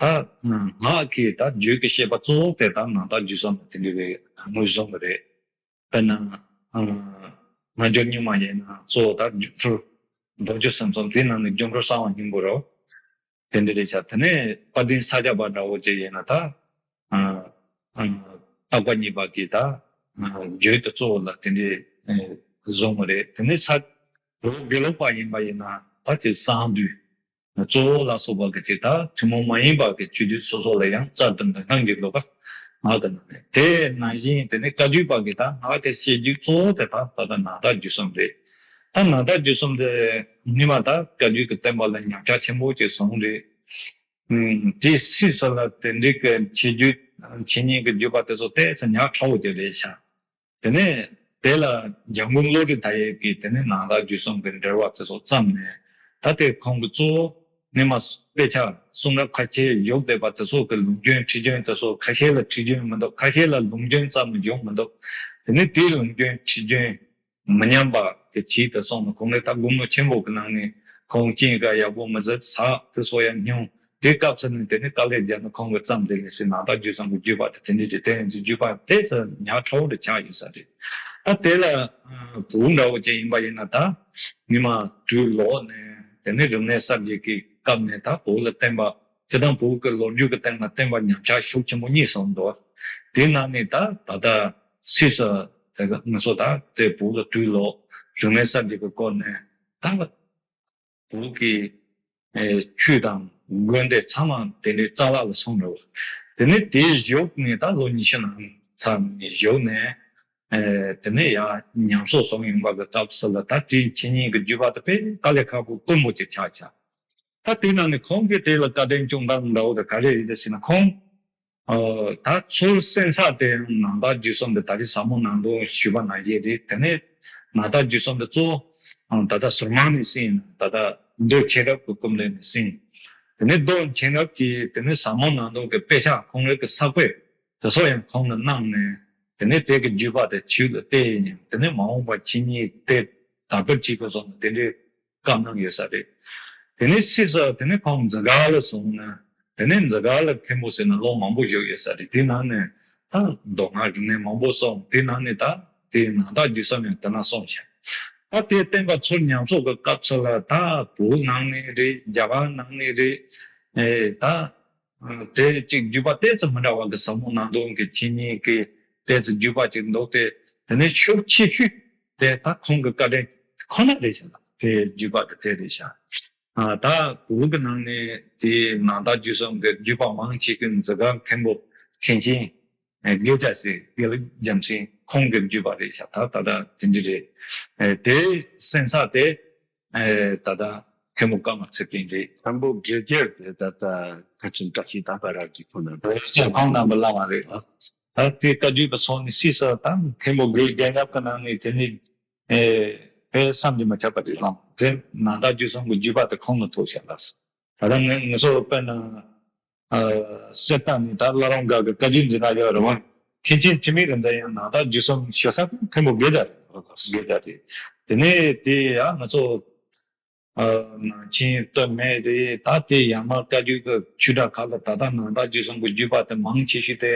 ད་སྔགས་ཀྱི་ད་རྒྱུད་ཀྱི་བཤད་པ་གཙོ་བོ་དེ་ད་ནང་དག་བརྒྱུད་གསུམ་དེ་འདྲ་བའི་ངོས་བཟུང་གི་རེད། དཔེར་ན་སྔ་འགྱུར་རྙིང་མ་ཡིན་ན་གཙོ་བོ་ད་སྒྱུ་འཕྲུལ་མདོ་རྒྱུད་གསུམ་གསུམ་དེའི་ནང་ནས་སྒྱུ་འཕྲུལ་གསང་བ་སྙིང་པོ་རེད། དེ་འདྲ་རེད་ཤག་དེ་ནས་དཔལ་ལྡན་ས་སྐྱ་པ་འདྲ་བོ་ཅིག་ཡིན་ན་ད་བརྟག་པ་གཉིས་པ་གི་ད་རྒྱུད་དུ་གཙོ་བོ་ལ་དེ་འདྲའི་བཟུང་བ་རེད། དེ་ནས་ས་རོ་དགེ་ལུགས་པ་ཡིན་པ་ཡིན་ན་ད་ཅིག་གསང་འདུས། གཙོ་བོ་ལ་སོགས་པ་གི་ཅིག་ད་ཐུན་མོང་མ་ཡིན་པ་གི་སྤྱོད་བརྒྱུད་སོ་སོ་ལ་ཡང་རྩ་དང་ལྡན་སྣང་གི་ལོ་པ་སྔགས་ཀྱི་ནང་ནས་དེ་ནང་བཞིན་དེ་ནས་བཀའ་བརྒྱུད་པ་གི་ད་སྔགས་ཀྱི་བཤད་རྒྱུད་གཙོ་བོ་དེ་ད་ད་ལྟ་ནང་དག་བརྒྱུད་གསུམ་རེད། ད་ནང་དག་བརྒྱུད་གསུམ་དེ་ཉི་མ་ད་བཀའ་བརྒྱུད་ཀྱི་བསྟན་པ་ལ་ཉམས་ཆག་ཆེན་པོ་ཅིག་སོང་རེད། ཨུམ། དེ་སྲིད་སོ་ལ་དེ་འདྲའི་གི་ཆོས་བརྒྱུད་ཆོས་ཉིད་ཀྱི་བརྒྱུད་པ་དེ་ཚོ་ཏོག་ཙམ་ཉག་ཕྲ་བོ་ཅིག་རེད་ཤག་དེ་ནས་དེ་ལ་འཇམ་མགོན་བློ་གྲོས་མཐའ་ཡས་ཀྱིས་དེ་ནས་ནང་དག་བརྒྱུད་གསུམ་གྱི་འགྲེལ་པ་དེ་ཚོ་བརྩམས་ནས་ད་དེ་ཁོང་གི་གཙོ་བོ་རྙིང་མ་དཔེ་ཆ་གསུང་རབ་ཁ་ཤས་བཞུགས་བསྡད་པ་དེ་ཚོ་གི་ལུང་སྐྱོན་ཁྲིད་སྐྱོན་དེ་ཚོ་ཁ་ཤས་ལ་ཁྲིད་སྐྱོན་མི་འདུག་ཁ་ཤས་ལ་ལུང་སྐྱོན་ཙམ་བཞུགས་མི་འདུག་དེ་ནས་དེའི་ལུང་སྐྱོན་ཁྲིད་སྐྱོན་མི་མཉམ་པ་གི་ཆེད་དུ་སོང་ནས་ཁོང་གིས་ད་དགུང་ལོ་ཆེན་པོ་གི་ནང་ནས་ཁོང་སྐྱེས་སྐར་ཡག་པོ་མི་ཟིག་ཟ་དེ་ཚོ་ཡང་སྙུང་། དེ་སྐབས་སུ་ནི་དེ་ནི་དཀའ་ལས་བརྒྱབ་ནས་ཁོང་གིས་བརྩམས་དེ་ནི་སྲིད་ནང་དག་བརྒྱུད་གསུམ་གྱི་བརྒྱུད་པ་དེ་དེ་འདྲའི་དེ་དེ་ཡང་བརྒྱུད་པ་དེ་ཚོ་ཉག་ཕྲ་བོ་རུ་ཆགས་ཡོད་ས་རེད། ད་དེ་ལ་བུ་འདྲ་བོ་ཅིག་ཡིན་པ་ཡིན་ན་ད་ཉི་མ་དུས་ལོག་ནས་དེ་ནི་རིག་གནས་གསར་བརྗེ་གི་སྐབས་ནས་ད་བོད་ལ་བསྟན་པ་སྤྱིར་བཏང་བོད་ཀྱི་ལོ་རྒྱུས་ཀྱི་སྟེང་ལ་བསྟན་པ་ཉམས་ཆག་ཤུགས་ཆེན་པོ་གཉིས་སོང་འདུག་དེ་ནང་ནས་ད་ད་ལྟ་སྲིད་སུ་དེ་ང་ཚོ་ད་དེ་བོད་ལ་དུས་ལོག་རིག་གནས་གསར་བརྗེ་གི་སྐོར་ནས་ད་བོད་ཀྱི་ཆོས་དང་དགོན་སྡེ་ཚང་མ་དེ་འདྲའི་རྩ་བརླག་ལ་སོང་འདུག་དེ་ནས་དེའི་གཞུག་ནས་ད་ལོ་ཉི་ཤུ་ནང་ཚར་ནས་གཞུག་ནས་དེ་ནས་ཡང་ཉམས་གསོ་སོང་ཡོང་བ་གི་སྐབས་སུ་ལ་ད་དེའི་ཆོས་ཉིད་ཀྱི་བརྒྱུད་པ་དེ་དཔེ་དཀའ་ལས་ཁག་པོ་དཀོན་པོ་ཅིག་ཆགས་ཆགས། ད་དེའི་ནང་ནས་ཁོང་གིས་དེ་ལ་བཀའ་དྲིན་སྐྱོང་སྟངས་འདྲ་བོ་དེ་ག་རེ་རེད་ཟེར་ན་ཁོང་ཨ་ད་ཚུར་གསན་ས་དེ་ནང་དག་བརྒྱུད་གསུམ་དེ་ད་རེས་ཟབ་མོ་ནང་དོན་ཞུས་པ་ནང་བཞིན་རེད། དེ་ནས་ནང་དག་བརྒྱུད་གསུམ་དེ་གཙོ་བོ་ཨ་ད་ལྟ་ཟུར་མང་ནས་གསན། ད་ལྟ་མདོ་མཁྱེན་རབ་ཀྱི་སྐུ་མདུན་ནས་གསན། དེ་ནས་མདོ་མཁྱེན་རབ་ཀྱི་དེ་ནས་ཟབ་མོ་ནང་དོན་གྱི་དཔེ་ཆ་ཁོང་རང་གི་ས་བཀོད་ དེ་ཚོ་ཡང་ཁོང་ལ་གནང་ནས། དེ་ནས་དེ་གི་བརྒྱུད་པ་དེ་ཆོས་ལ་བལྟས་ཡིན། དེ་ནས་མ་འོངས་པ་ཕྱི་ཉིན་དེ་དར་སྤེལ་བྱེད་དགོས་སོགས་དེ་འདྲའི་བཀའ་གནང་ཡོད་ས་རེད། དེ་ནས་སྲིད་ས་དེ་ནས་ཁོང་འཛི་སྒར་ལ་སོང་ན། དེ་ནས་འཛི་སྒར་ལ་མཁན་པོ་ཟེར་ན་ལོ་མང་པོ་བཞུགས་ཡོད་ས་རེད། དེ་ནང་ནས་ད་མདོ་སྔགས་རིག་གནས་མང་པོ་གསུངས། དེ་ནང་ནས་ད་དེ་ནང་རྟགས་བརྒྱུད་གསུམ་ཡང་དེ་ན་གསུངས་ཤག་ད་དེ་བསྟན་པ་ཚུར་ཉམས་གསོ་གི་སྐབས་སུ་ལ་ད་བོད་ནང་ནས་རེད། རྒྱ་གར་ནང་ནས་རེད། ཨེ་ད་དེ་གཅིག་བརྒྱུད་པ་ཏོག་ཙམ་མི་འདྲ་བ་གི་ཟབ་མོ་སྣང་སྟོང་གི་ཆོས་ཉིད་ཀྱི་ཏོག་ཙམ་བརྒྱུད་པ་ཅིག་འདུག་སྟེ། དེ་ནས་ཤུགས་ཆེ་ཤོས་དེ་ད་ཁོང་གི་བཀའ་དྲིན་ཁོ་ན་རེད་ཤག་དེ་བརྒྱུད་པ་དེ་དེ་རེད་ཤག་ཨ་ད་བོད་ཀྱི་ནང་ནས་དེ་ནང་རྟགས་བརྒྱུད་གསུམ་གྱི་བརྒྱུད་པ་མང་ཆེ་ཤོས་འཛི་སྒར་མཁན་པོ་མཁན་ཆེན་དགེ་བཀྲ་ཟེར་དགེ་ལེགས་རྒྱལ་མཚན་ཁོང་གི་བརྒྱུད་པ་རེད་ཤག་ད་ད་ལྟ་དེ་འདྲ་རེད། ཨེ་དེ་གསན་ས་དེ་ཨེ་ད་ལྟ་མཁན་པོ་ཀརྨ་ཚེ་བརྟན་རེད། མཁན་པོ་དགེ་རྒྱལ་དེ་ད་ལྟ་མཁན་ཆེན་བཀྲ་ཤིས་དམ་པ་རབ་ཀྱི་ཁོང་རྣམ་པ། ཁོང་རྣམ་པ་བླ་མ་རེད། ད་དེ་བཀའ་བརྒྱུད་པ་ཚོ་ནི་སྲིད་ས་དང་མཁན་པོ་དགེ་རྒྱལ་རབ་ཀྱི་ནང་ནས་དེ་ནི་ཨེ་དཔེ་བསམ་གྱིས་མི་ཁྱབ་པ་རེད། ལགས། དེ་ནང་རྟགས་བརྒྱུད་གསུམ་གྱི་བརྒྱུད་པ་དེ་ཁོང་ལ་ཐུག་ཤག་ལགས། ད་ལྟ་ངས་ངེད་ཚོ་དཔེར་ན་ཨ་གསེར་རྟ་ནས་ད་བླ་རུང་སྒར་གྱི་བཀའ་བརྒྱུད་འཛིན་གྲྭ་ཡོད་རེད་བ། མཁན་ཆེན་འཆི་མེད་རིག་འཛིན་ཡང་ནང་རྟགས་བརྒྱུད་གསུམ་ཞུ་ས་དེ་མཁན་པོ་དགེ་རྒྱལ་རེད། དགེ་རྒྱལ་རེད། དེ་ནས་དེ་ཡང་ང་ཚོ་ཨ་ནང་ཆེན་སྟོད་སྨད་རེད། ད་དེ་ཡར་མར་བཀའ་བརྒྱུད་ཀྱི་ཆོས་གྲྭ་ཁག་ལ་ད་ལྟ་ནང་རྟགས་བརྒྱུད་གསུམ་གྱི་བརྒྱུད་པ་དེ་མང་ཆེ་ཤོས་དེ་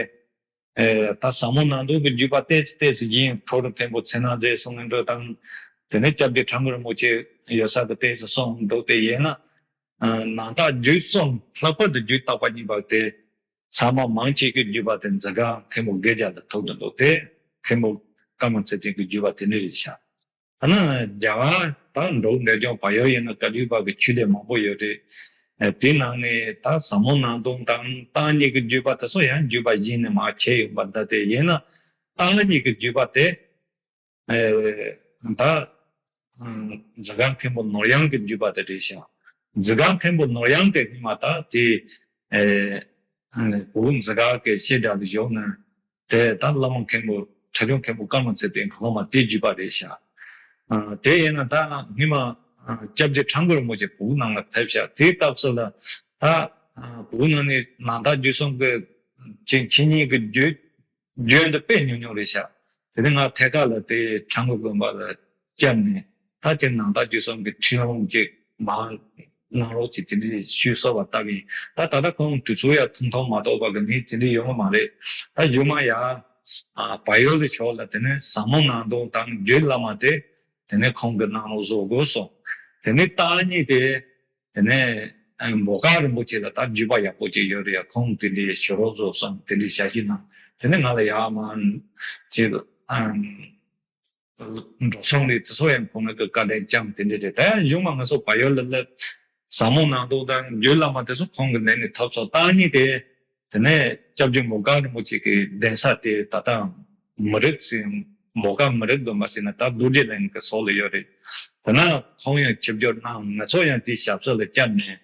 ཨེ་ད་ཟབ་མོ་སྣང་སྟོང་གི་བརྒྱུད་པ་ཏོག་ཙམ་ཏོག་ཙམ་ཡིན། ཁྲོ་རུ་མཁན་པོ་ཚེ་ན་མཛེས་གསུང་གི་འགྲོ་དང་། དེ་ནས་སྐྱབས་རྗེ་ཁྲ་འགུ་རིན་པོ་ཆེ་ཡོད་ས་གི་ཏོག་ཙམ་གསུང་འདུག་སྟེ། ཡིན་ན་ཨ་ནང་རྟགས་བརྒྱུད་གསུམ་ལྷག་པར་དུ་བརྒྱུད་རྟག་པ་གཉིས་པ་དེ་ཚང་མ་མང་ཆེ་གི་བརྒྱུད་པ་དེ་འཛི་སྒར་མཁན་པོ་དགེ་རྒྱལ་ལ་ཐུག་འདུག་འདུག་སྟེ། མཁན་པོ་ཀརྨ་ཚེ་བརྟན་གྱི་བརྒྱུད་པ་དེ་འདྲ་རེད་ཤག་ཐ་ན་རྒྱ་གར་དང་འབྲུག་འབྲས་ལྗོངས་བལ་ཡུལ་ཡིན་ན་བཀའ་བརྒྱུད་པ་གི་ཆོས་སྡེ་མང་པོ་ཡོད་རེད། ཨ་དེ་ནང་ནས་ད་ཟབ་མོ་སྣང་སྟོང་དང་བརྟག་གཉིས་ཀྱི་བརྒྱུད་པ་དེ་ཚོ་ཡང་བརྒྱུད་པ་གཞན་ནས་མར་ཁྱེར་ཡོང་པ་འདྲ་སྟེ། ཡིན་ན་བརྟག་གཉིས་ཀྱི་བརྒྱུད་པ་དེ་ཨེ་ད་ཨ་འཛི་སྒར་མཁན་པོ་ནོར་གཡང་གི་བརྒྱུད་པ་དེ་རེད་ཤག་འཛི་སྒར་མཁན་པོ་ནོར་གཡང་དེ་སྔོན་མ་ད་དེ་ཨེ་ཨ་བོད་འཛི་སྒར་གྱི་བཤད་གྲྭ་ལ་བཞུགས་ནས། དེ་ད་བླ་མ་མཁན་པོ་ཁྲ་ཆུང་མཁན་པོ་ཀརྨ་ཚེ་བརྟན་གྱི་སློབ་མ་དེ་བརྒྱུད་པ་རེད་ཤག་ཨ་དེ་ཡིན་ན་ད་སྔོན་མ་ཨ་སྐྱབས་རྗེ་ཁྲ་འགུ་རིན་པོ་ཆེ་བོད་ནང་ལ་ཕེབས་ཤག་དེའི་སྐབས་སུ་ལ་ད་ཨ་བོད་ནང་ནས་ནང་རྟགས་བརྒྱུད་གསུམ་གྱི་ཆོས་ཆོས་ཉིད་ཀྱི་བརྒྱུད་རྒྱུན་དུ་དཔེ་ཉུང་ཉུང་རེད་ཤག་དེ་ནས་ང་ཐད་ཀར་ལ་དེ་ཁྲ་འགུ་དགོན་པ་ལ་བསྐྱབས་ནས། ད་དེ་ནང་རྟགས་བརྒྱུད་གསུམ་གྱི་ཁྲིད་ལུང་ཅིག་མར་གནང་རོགས་ཅིག་དེ་འདྲ་ཞུས་སོང་བ་ལྟ་གིན། ད་ད་ལྟ་ཁོང་དུས་ཚོད་ཡང་ཐུང་ཐུང་མ་གཏོགས་པ་གི་མི་དེ་འདྲ་ཡོང་གི་མ་རེད། ད་གཞུག་མ་ཡ་ཨ་བལ་ཡུལ་ལ་ཕྱོགས་ལ་དེ་ནས་ཟབ་མོ་སྣང་སྟོང་དང་རྒྱུད་བླ་མ་དེ་དེ་ནས་ཁོང་གིས་གནང་རོགས་བཟོ་དགོས་སོང་། དེ་ནས་བརྟག་གཉིས་དེ་དེ་ནས་ཨ་འབོ་དཀར་རིན་པོ་ཆེ་ལ་ད་བརྒྱུད་པ་ཡག་པོ་ཅིག་ཡོད་རེད། ཡ་ཁོང་དེ་འདྲའི་ཞུ་རོགས་བཟོ་སོང་། དེ་འདྲའི་ཞལ་བཞེས་གནང་། དེ་ནས་ང་ལ་ཡར་མར་ཅིག་ཨ་འགྲོ་སོང་རེད། དེ་ཚོ་ཡང་ཁོང་གི་བཀའ་དྲིན་བསྐྱངས་དེ་འདྲ་རེད། ད་ཡང་གཞུག་མ་ང་ཚོ་བལ་ཡུལ་ལ་སླེབས། ཟབ་མོ་སྣང་སྟོང་དང་རྒྱུད་བླ་མ་དེ་ཚོ་ཁོང་གི་ལས་ནས་ཐོབ་སོང་། བརྟག་གཉིས་དེ་དེ་ནས་སྐྱབས་རྗེ་འབོ་དཀར་རིན་པོ་ཆེ་གི་གདན་ས་དེ་ད་ལྟ་མི་རིགས་ཟེར། འབོ་དཀར་མི་རིགས་དགོན་པ་ཟེར་ན་ད་རྡོ་རྗེ་གླིང་གི་ཕྱོགས་ལ་ཡོད་རེད། དེ་ན་ཁོང་ཡང་ཆིབས་བསྒྱུར་གནང་། ང་ཚོ་ཡང་དེའི་ཞབས་ས་ལ་བསྐྱབས་ནས།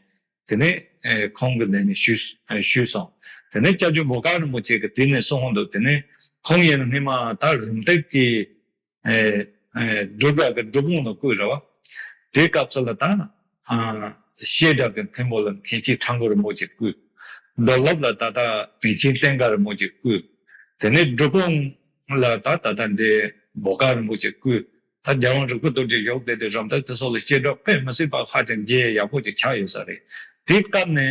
དེ་ནས་ཨེ་ཁོང་གི་ལས་ནས་ཞུས་ཨེ་ཞུས་སོང་། དེ་ནས་སྐྱབས་རྗེ་འབོ་དཀར་རིན་པོ་ཆེ་གིས་དེ་ནས་གསུངས་འདུག་དེ་ནས་ཁོང་ཡིན་ན་སྔོན་མ་ད་རུམ་བཏེག་གི་ཨེ་ཨེ་སྒྲུབ་པ་གི་སྒྲུབ་ཁང་ལ་བསྐོས་རེད་བ། དེའི་སྐབས་སུ་ལ་ད་ཨ་བཤད་གྲྭ་གི་མཁན་པོ་ལ་མཁན་ཆེན་ཁྲ་འགུ་རིན་པོ་ཆེ་བསྐོས། རྡོར་སློབ་ལ་ད་ལྟ་པཎ་ཆེན་བསྟན་དགའ་རིན་པོ་ཆེ་བསྐོས། དེ་ནས་སྒྲུབ་ཁང་ལ་ད་ད་ལྟ་འདི་འབོ་དཀར་རིན་པོ་ཆེ་བསྐོས། ད་རྒྱལ་དབང་རིག་པ་རྡོ་རྗེ་བཞུགས་བསྡད་དེ་རུམ་བཏེག་དེ་སོགས་ལ་བཤད་གྲྭ་དཔེ་མི་སྲིད་པ་ཧ་ཅང་རྒྱ་ཡག་པོ་ཅིག་ཆགས་ཡོད་ས་རེད། དེའི་སྐབས་ནས་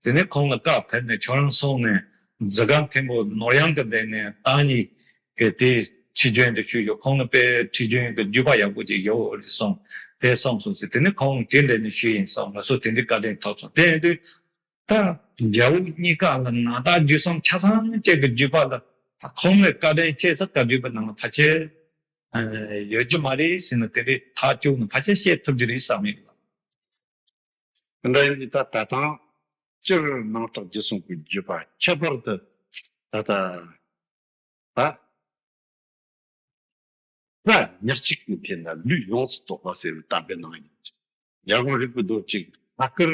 དེ་ནས་ཁོང་ལ་བཀའ་ཕེབས་ནས་ཁྱོད་རང་སོང་ནས་འཛི་སྒར་མཁན་པོ་ནོར་གཡང་གི་སྡེ་ནས་བརྟག་གཉིས་ཀྱི་དེའི་ཁྲིད་རྒྱུན་དེ་ཞུས་ཡོད། ཁོང་ལ་དཔེ་ཁྲིད་རྒྱུན་གྱི་བརྒྱུད་པ་ཡག་པོ་ཅིག་ཡོད་རེད་གསུངས། དེ་གསུངས་སོང་ཟེར། དེ་ནས་ཁོང་དེ་འདྲ་ནས་ཞུས་ཡིན་གསུངས། ང་ཚོ་དེ་འདྲའི་བཀའ་དྲིན་ཐོབ་སོང་། དེ་ཡིན་དུས། ད་རྒྱ་བོད་གཉིས་ཀ་ལ་ནང་རྟགས་བརྒྱུད་གསུམ་ཆ་ཚང་ཅན་གྱི་བརྒྱུད་པ་ལ་ཁོང་ནས་བཀའ་དྲིན་ཆེ་ས་བཀའ་བརྒྱུད་པའི་ནང་ལ་ཕལ་ཆེར་ཡོད་རྒྱུ་མ་རེད་ཟེར་ན་དེ་འདྲའི་ཐག་གཅོད་ནས་ཕལ་ཆེར་བཤད་ཐུབ་རྒྱུ་རེད་བསམ་ཡོད་ལ། དེ་འདྲ་ཡིན་དུས་ད་ད་ཐེངས་སྤྱིར་ནང་རྟགས་བརྒྱུད་གསུམ་གྱི་བརྒྱུད་པ་ཁྱད་པར་དུ་ད་ལྟ་ད། ས་ཉག་གཅིག་གི་ཐད་ན་ལུས་ཡོངས་སུ་རྫོགས་པ་ཟེར་བའི་གཏམ་དཔེ་ནང་ཡིན་ཅིང་། རྒྱལ་དབང་རིག་པའི་རྡོ་རྗེ་ཐད་ཀར་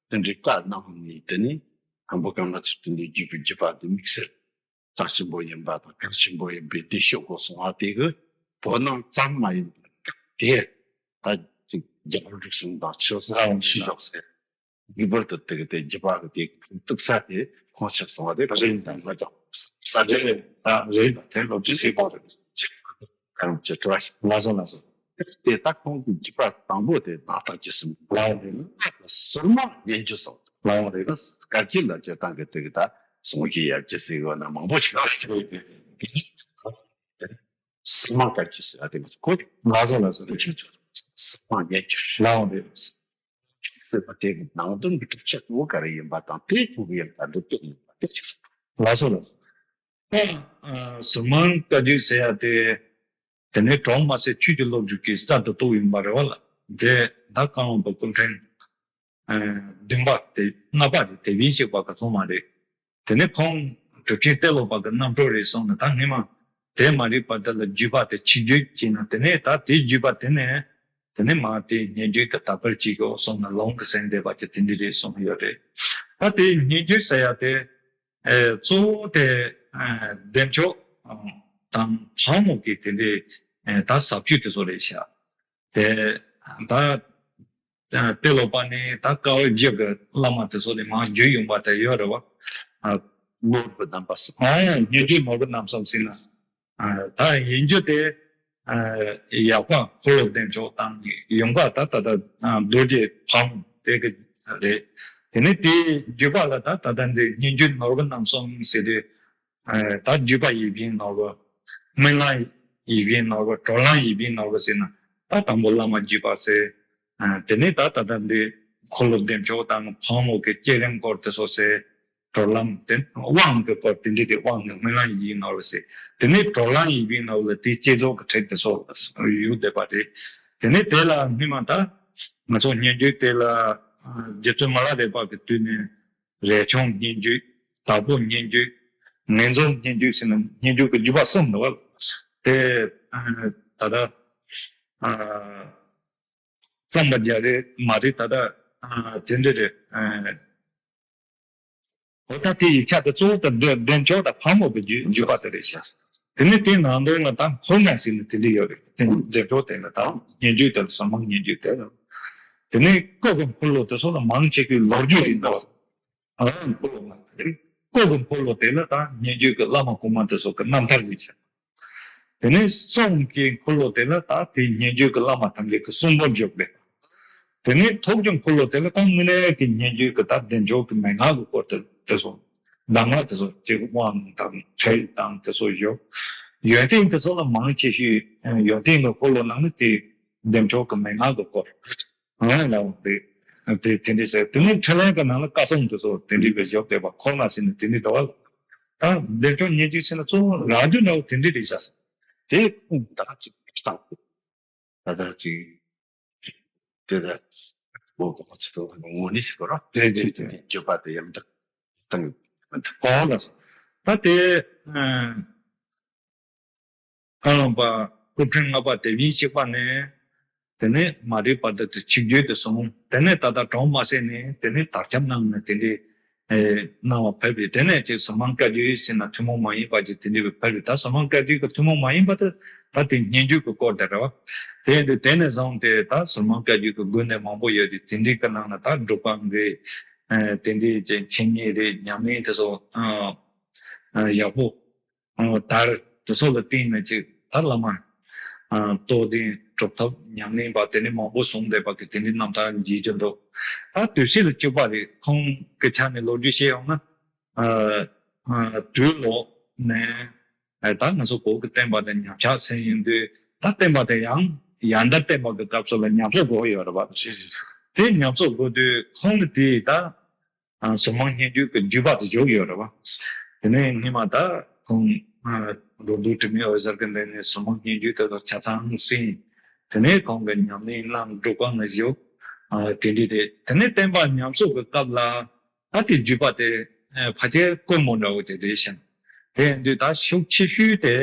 དེ་འདྲའི་བཀའ་གནང་ནས། དེ་ནས་མཁན་པོ་ཀརྨ་ཚེ་བརྟན་ལས་བརྒྱུད་པའི་བརྒྱུད་པ་དེ་དམིགས་བསལ་རྩ་ཆེན་པོ་ཡིན་པ་དང་གལ་ཆེན་པོ་ཡིན་པའི་བདེ་ཤོད་སྒོ་སོང་བ་དེ་གི་བོད་ནང་ཙམ་མ་ཡིན་པར་སྐབས་དེར་ད་ཅིག་རྒྱལ་བ་འབྲུག་གསུམ་དང་ཆོས་སྲིད་ཕྱི་ཕྱོགས་ཟེར། ངེས་པར་དུ་དེ་གི་དེ་བརྒྱུད་པ་གི་དེ་གི་ཕུང་གཏུག་ས་དེ་ཁོང་ཆགས་སོང་བ་དེ་ག་རེ་ཡིན་དང་ང་ཅག་ ས་འབྲེལ་རེད། ད་རེད། དེ་ལོ་རྒྱུས་ཤིག་པ་རེད། ཅིག་ཁ་རུ་ཅི་བྲོ་ཞིག་ལ་སོང་ལ་སོང་། དེ་ད་ཁོང་གི་རྒྱུད་པ་དང་པོ་དེ་ནག་ཐང་ཅི་སིན་ལ་རེད། ན་ཟུར་མ་ཉན་རྒྱུ་སོང་ལ་རེད། སྐར་གྱི་ལ་ཅི་ཏང་གི་དེ་གི་ད་སོང་གི་ཡབ་ཅི་སི་གོ་ན་མང་པོ་ཞིག་ལ་སོང་། སྲིད་མ་དཀར་གྱི་ཟེར་བ་དེ་ང་ཚོ་གོ་རེད། ལ་སོ་ལ་སོ་རེད། ཁྱེད་ཚོ་སྲིད་མ་ཡན་གྱི་ལའང་རེད། ཟེར་བ་དེ་གི་ནང་དོན་གྱི་གྲུབ་ཆ་གཙོ་བོ་ག་རེ་ཡིན་པ་དང་དེ་ཁོ་གི་ཡང་ད་འགྲུབ་ཐུབ་ཡིན་པ་དེ་ཅིག་ལ་སོ་ལ་སོ། ཨ་ཟུར་མང་བཀའ་བརྒྱུད་ཟེར་ཡ་དེ་དེ་ནས་གྲོང་མ་སེ་ཆོས་ཀྱི་སློབ་བརྒྱུད་ཀྱི་གསར་དུ་གཏོད་ཡིན་པ་རེད་བ་ལ། དེ་ད་བཀའ་བློན་པ་སྐུ་ཕྲེང་བདུན་པ་དེ་ལྔ་པ་དེ་དེ་བཞིན་གཤེགས་པ་ག་ཚོད་མ་རེད། དེ་ནས་ཁོང་གྲུབ་ཆེན་ཏེ་ལོ་པ་གི་རྣམ་སྤྲུལ་རེད་གསུངས་ནས། ད་སྔས་མ་དེ་མ་རིག་པ་དེ་ལ་བརྒྱུད་པ་དེ་ཆིག་བརྒྱུད་བྱས་ན། དེ་ནས་ད་དེའི་བརྒྱུད་པ་དེ་ནས་དེ་ནས་མ་དེ་སྙན་བརྒྱུད་དེ་དར་སྤེལ་བྱེད་དགོས་གསུངས་ནས་ལུང་གི་ཟིན་བསྡད་པ་ཅིག་དེ་འདྲ་རེད་གསུངས་ཡོད་རེད། ད་དེ་སྙན་བརྒྱུད་ཟེར་ཡ་དེ་ཨེ་གཙོ་བོ་དེ་ཨེ་བདེ་མཆོག་དང་ཕག་མོ་གི་དེ་འདྲའི་ཨེ་ད་ཟབ་ཆོས་དེ་ཚོ་རེད་ཤག་དེ་ད་ཏེ་ལོ་པ་ནི་ད་དཀའ་བའི་རྒྱུད་ཀྱི་བླ་མ་དེ་ཚོ་ནི་མང་བརྒྱུད་ཡོང་པ་དེ་ཡོད་རེད་བ། ནོར་བུ་རྣམ་པ་གསུམ། ཨ་སྙན་བརྒྱུད་ནོར་བུ་རྣམ་གསུམ་ཟེར་ན། ད་ཡིན་རྒྱུ་དེ་ཡག་པ་འཁོར་ལོ་བདེ་མཆོག་དང་ཡོང་པ་ད་ད་ད་རྡོ་རྗེ་ཕག་མོ་དེ་གི་རེད། དེ་ནས་དེའི་བརྒྱུད་པ་ལ་ད་ད་ལྟ་འདི་སྙན་བརྒྱུད་ནོར་བུ་རྣམ་གསུམ་ཟེར་དུས། ད་བརྒྱུད་པ་ཡིད་བཞིན་ནོར་བུ། སྨོན་ལམ་ཡིད་བཞིན་ནོར་བུ། གྲོལ་ལམ་ཡིད་བཞིན་ནོར་བུ་ཟེར་ན། ད་དང་པོ་བླ་མ་བརྒྱུད་པ་ཟེར། དེ་ནས་ད་ད་ལྟ་འདི་འཁོར་ལོ་བདེ་མཆོག་དང་ཕག་མོ་གི་བསྐྱེད་རིམ་སྐོར་དེ་ཚོ་ཟེར། གྲོལ་ལམ་དེ་དབང་གི་སྐོར་དེ་འདྲ་དེ་དབང་གི་སྨོན་ལམ་ཡིད་བཞིན་ནོར་བུ་ཟེར། དེ་ནས་གྲོལ་ལམ་ཡིད་བཞིན་ནོར་བུ་ལ་དེའི་བསྐྱེད་རྫོགས་ཀྱི་ཁྲིད་དེ་ཚོ་ཡོད་བསྡད་པ་རེད། དེ་ནས་དེ་ལ་སྔོན་མ་ད་ང་ཚོ་སྙན་བརྒྱུད་དེ་ལ་རྗེ་བཙུན་མ་ལ་རས་པ་གི་དུས་ནས། རས་ཆུང་སྙན་བརྒྱུད། དྭགས་པོ་སྙན་བརྒྱུད། ངེས་འཛིན་སྙན་བརྒྱུད་ཟེར་ནས་སྙན་བརྒྱུད་ཀྱི་བརྒྱུད་པ་གསུམ་འདུག་བ། དེ་ད་ལྟ་བརྩམས་པ་རྒྱ་རེད་མ་རེད། ད་ལྟ་དེ་འདྲ་རེད། འོ་ད་དེ་ཡིག་ཆ་དེ་གཙོ་བོ་ད་བདེ་མཆོག་དང་ཕག་མོ་གི་བརྒྱུད་བརྒྱུད་པ་དེ་རེད་ཤག་དེ་ནས་དེའི་ནང་དོན་ལ་ད་འཁོར་ལྔ་ཟེར་ནས་དེ་འདྲ་ཡོད་རེད། བདེ་མཆོག་དེ་ལ་ད་སྙན་བརྒྱུད་དེ་ལ་ཟུར་མང་སྙན་བརྒྱུད་དེ་ལ། དེ་ནས་སྐུ་གི་འཁོར་ལོ་དེ་ཚོ་ལ་མང་ཆེ་གི་ལོ་རྒྱུས་རིག་འདུག་ཨ་འཁོར་ལོ་ལྔ་རེད། སྐུ་གི་འཁོར་ལོ་དེ་ལ་ད་སྙན་བརྒྱུད་ཀྱི་བླ་མ་གོང་མ་དེ་ཚོ་གི་རྣམ་ཐར་ཡིན་ཞིང་། དེ་ནས་གསུང་གི་འཁོར་ལོ་དེ་ལ་ད་དེ་སྙན་བརྒྱུད་ཀྱི་བླ་མ་ཐམས་ཅད་ཀྱི་གསུང་འབུམ་བརྗོད་པས། དེ་ནས་ཐུགས་ཀྱི་འཁོར་ལོ་དེ་ལ་ད་དངོས་གནས་ཀྱི་སྙན་བརྒྱུད་ཀྱི་ད་བདེ་མཆོག་གི་མན་ངག་གི་སྐོར་དེ་དེ་ཚོ་གདམས་ངག་དེ་ཚོ་ཅིག་དབང་དང་ཁྲིད་དང་དེ་ཚོ་བཞུགས། ཡོན་ཏན་དེ་ཚོ་ལ་མང་ཆེ་ཤོས་ཡོན་ཏན་གྱི་འཁོར་ལོ་ནང་ནས་དེ་བདེ་མཆོག་གི་མན་ངག་གི་སྐོར། ཨ་ལའོ་དེ་དེ་དེ་འདྲ་ཟེར། དེ་ནས་འཕྲིན་ལས་ཀྱི་ནང་ལ་བཀའ་གསུང་དེ་ཚོ་དེ་འདྲ་གི་བཞག་བསྡད་པ། འཁོར་ལྔ་ཟེར་ནས་དེ་འདྲ་འདྲ་བ་ལ། ད་བདེ་མཆོག་སྙན་བརྒྱུད་ཟེར་ན་གཙོ་བོ་རང་རྒྱུད་ནང་དེ་འདྲ་རེད་ཤག་དེ་ཁུངས་ད་ཅིག་བཏང་། ད་ད་ཅིག་དེ་ད་འོ་གོང་ཚེ་ཏོ་ངོ་ནི་ཟེར་གོ་ར། དེ་དེ་དེ་དེ་སྐྱོབ་པ་དེ་ཡང་དག་དང་། གོང་ལ་ད་དེ། བཀའ་བློན་པ་སྐུ་ཕྲེང་ལྔ་པ་དེ་བཞིན་གཤེགས་པ་ནས། དེ་ནས་མ་རིག་པ་དེ་དེ་ཆིག་བརྒྱུད་དུ་སོང་། དེ་ནས་ད་ལྟ་གྲོང་མ་སེ་ནས་དེ་ནས་དར་ཁྱབ་གནང་ནས་དེ་འདྲའི་ཨེ་གནང་བ་ཕེབས་པས། དེ་ནས་ཅིག་ཟུར་མང་བཀའ་བརྒྱུད་ཟེར་ན་ཐུན་མོང་མ་ཡིན་པ་ཅིག་དེ་འདྲའི་ཕེབས་པས། ད་ཟུར་མང་བཀའ་བརྒྱུད་ཀྱི་ཐུན་མོང་མ་ཡིན་པ་དེ་ད་དེ་སྙན་བརྒྱུད་ཀྱི་སྐོར་དེ་རེད་བ། དེ་འདི་དེ་ནས་བཟུང་སྟེ་ད་ཟུར་མང་བཀའ་བརྒྱུད་ཀྱི་དགོན་སྡེ་མང་པོ་ཡོད་དེ་དེ་འདྲའི་ཀྱི་ནང་ན་ད་སྒྲུབ་པ་རེད། ཨེ་དེ་འདྲའི་ཅིག་འཆད་ཉན་རེད། ཉམས་ལེན་དེ་ཚོ་ཨ་ཨ་ཡག་པོ། ཨ་དར་དེ་ཚོ་ལ་བརྟེན་ནས་ཅིག་ད་བླ་མ་ཨ་རྟོགས་ལྡན་གྲུབ་ཐོབ་ཉམས་ལེན་པ་དེ་ནི་མང་པོ་བྱུང་བསྡད་པ་གི་དེ་འདྲའི་རྣམ་ཐར་མཇལ་རྒྱུ་འདུག་ད་དུས་ཚོད་ལ་གཅིག་པ་རེད། ཁོང་གི་ཆ་ནས་ལོ་རྒྱུས་བཤད་ཡོང་ན། ཨ་ཨ་དུས་ལོག་ནས་ཨ་ད་ང་ཚོ་བོད་ཀྱི་བསྟན་པ་དེ་ཉམས་ཆག་ཟིན་ཡོང་དུས། ད་བསྟན་པ་དེ་ཡང་ཡང་དར་བསྟན་པ་གི་སྐབས་སུ་ལ་ཉམས་གསོ་དགོས་ཡོད་རེད་པ། དེ་ཉམས་གསོ་དགོས་དུས་ཁོང་ནི་དེ་ད། ཨ་ཟུར་མང་སྙན་བརྒྱུད་ཀྱི་བརྒྱུད་པ་དེ་བཞུགས་ཡོད་རེད་བ། དེ་ནས་སྔོན་མ་ད་ཁོང་ཨ་འགྲོ་འདུག་དྲི་མེད་འོད་ཟེར་གྱི་མདུན་ནས་ཟུར་མང་སྙན་བརྒྱུད་དེ་ཚོ་ཆ་ཚང་ཟིན། དེ་ནས་ཁོང་གི་ཉམས་ལེན་གནང་སྒྲུབ་ཁང་ལ་བཞུགས། ཨ་དེ་འདྲ་རེད། དེ་ནས་བསྟན་པ་ཉམས་གསོ་གི་སྐབས་ལ་ཨ་དེ་བརྒྱུད་པ་དེ་ཨ་ཕལ་ཆེར་དཀོན་མོ་འདྲ་བོ་དེ་རེད་ཤག་དེ་ཡིན་དུས་ད་ཤུགས་ཆེ་ཤོས་དེ་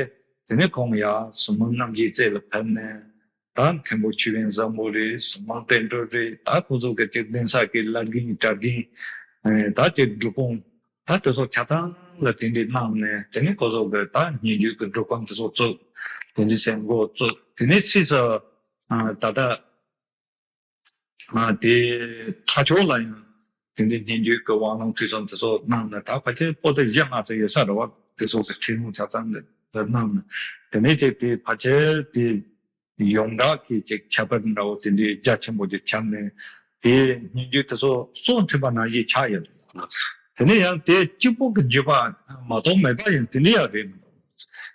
དེ་ནས་ཁོང་ཡར་ཟུར་མང་རྣམ་རྒྱལ་རྩེ་ལ་ཕེབས་ནས། ད་མཁན་པོ་ཆོས་དབྱིངས་བཟང་པོ་རེད། ཟུར་མང་བསྟན་སྒྲོན་རེད། ད་ཁོ་ཚོ་གི་ཅིག་གདན་ས་གི་བླ་རྒན་གྲྭ་རྒན། ཨེ་ད་ཅིག་སྒྲུབ་དཔོན། ད་དེ་ཚོ་ཆ་ཚང་ལ་དེ་འདྲའི་གནང་ནས་དེ་ནས་ཁོ་ཚོ་གི་ད་སྙན་བརྒྱུད་ཀྱི་སྒྲུབ་ཁང་དེ་ཚོ་བཙུགས། དེ་འདྲའི་སེམས་འགོ་བཙུགས། དེ་ནས་སྲིད་ས་ཨ་ད་ལྟ་ཨ་དེ་མཐའ་མཇུག་ལ་ཡང་དེ་འདྲའི་སྙན་བརྒྱུད་ཀྱི་དབང་ལུང་ཁྲིད་གསུམ་དེ་ཚོ་གནང་ནས་ད་ཕལ་ཆེར་པོ་ཏི་བཞི་ལྔ་ཙམ་ཡོད་ས་རེད་བ། དེ་སོགས་ཀྱི་ཁྲིད་ལུང་ཆ་ཚང་གནང་ནས། དེ་ནས་ཅིག་དེ་ཕལ་ཆེར་དེ་ཡོངས་གྲགས་ཀྱི་ཅིག་ཁྱད་པར་འདྲ་བོ་དེ་འདྲའི་རྒྱ་ཆེན་པོ་ཅིག་ཁྱབ་ནས། དེའི་སྙན་བརྒྱུད་དེ་ཚོ་སྲོག་མཐུད་པ་ནང་བཞིན་ཆགས་ཡོད། དེ་ནས་ཡང་དེ་གཅིག་པུ་གི་བརྒྱུད་པ་མ་གཏོགས་མེད་པ་ཡང་དེ་འདྲ་ཡང་རེད།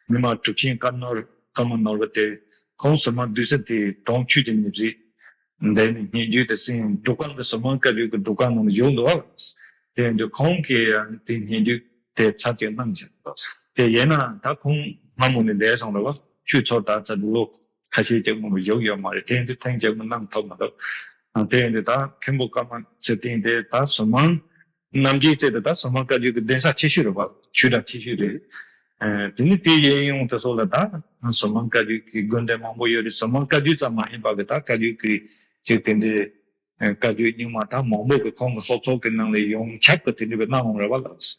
མི་དམངས་གྲུབ་ཆེན་ཀརྨ་ནོར་ཀརྨ་ནོར་བུ་དེ་ཁོང་ཟུར་མ་བདུད་རྩི་དེ་གྲོང་ཁྱུ་གི་ཉེ་གཟིགས་འདས་ནས་སྙན་བརྒྱུད་དེ་ཟིན། སྒྲུབ་ཁང་དེ་ཟུར་མ་བཀའ་བརྒྱུད་ཀྱི་སྒྲུབ་ཁང་ནང་བཞུགས་འདུག་བ། དེ་ཡིན་དུས་ཁོང་གིས་ཡང་དེ་སྙན་བརྒྱུད་དེ་ཚར་གཅིག་གནང་བྱས། དེ་ཡིན་ན་ད་ཁོང་སྔ་མོ་ནས་འདས་སོང་རེད་བ། ཆོས་ཚོགས་ད་ཚར་ལོ་ཁ་ཤས་ཅིག་མང་པོ་བཞུགས་ཡོད་མ་རེད། དེ་ཡིན་དུས་ཐེངས་གཅིག་མ་གནང་ཐུབ་མ་འདུག་དེ་ཡིན་དུས་ད་མཁན་པོ་ཀརྨ་ཚེ་བརྟན་དེ་ད་ཟུར་མ་རྣམ་རྒྱལ་རྩེ་དེ་ད་ཟུར་མ་བཀའ་བརྒྱུད་ཀྱི་གདན་ས་ཆེ་ཤོས་རེད་བ། ཆོས་གྲྭ་ཆེ་ཤོས་རེད། ཨ། དེ་ནི་དེ་གཡས་གཡོན་དེ་སོགས་ལ་ད་ཟུར་མ་བཀའ་བརྒྱུད་ཀྱི་དགོན་སྡེ་མང་པོ་ཡོད་རེད། ཟུར་མ་བཀའ་བརྒྱུད་ཙམ་མ་ཡིན་པ་གི་ད་བཀའ་བརྒྱུད་ཀྱི་ཅིག་དེ་འདྲའི་ཨ་བཀའ་བརྒྱུད་རྙིང་མ་ད་མང་པོ་གི་ཁོང་གི་སློབ་ཚོགས་ཀྱི་ནང་ལ་ཡོངས་ཁྱབ་ཀྱི་དེ་འདྲ་བའི་གནང་ཡོང་རེད་བ་ལགས།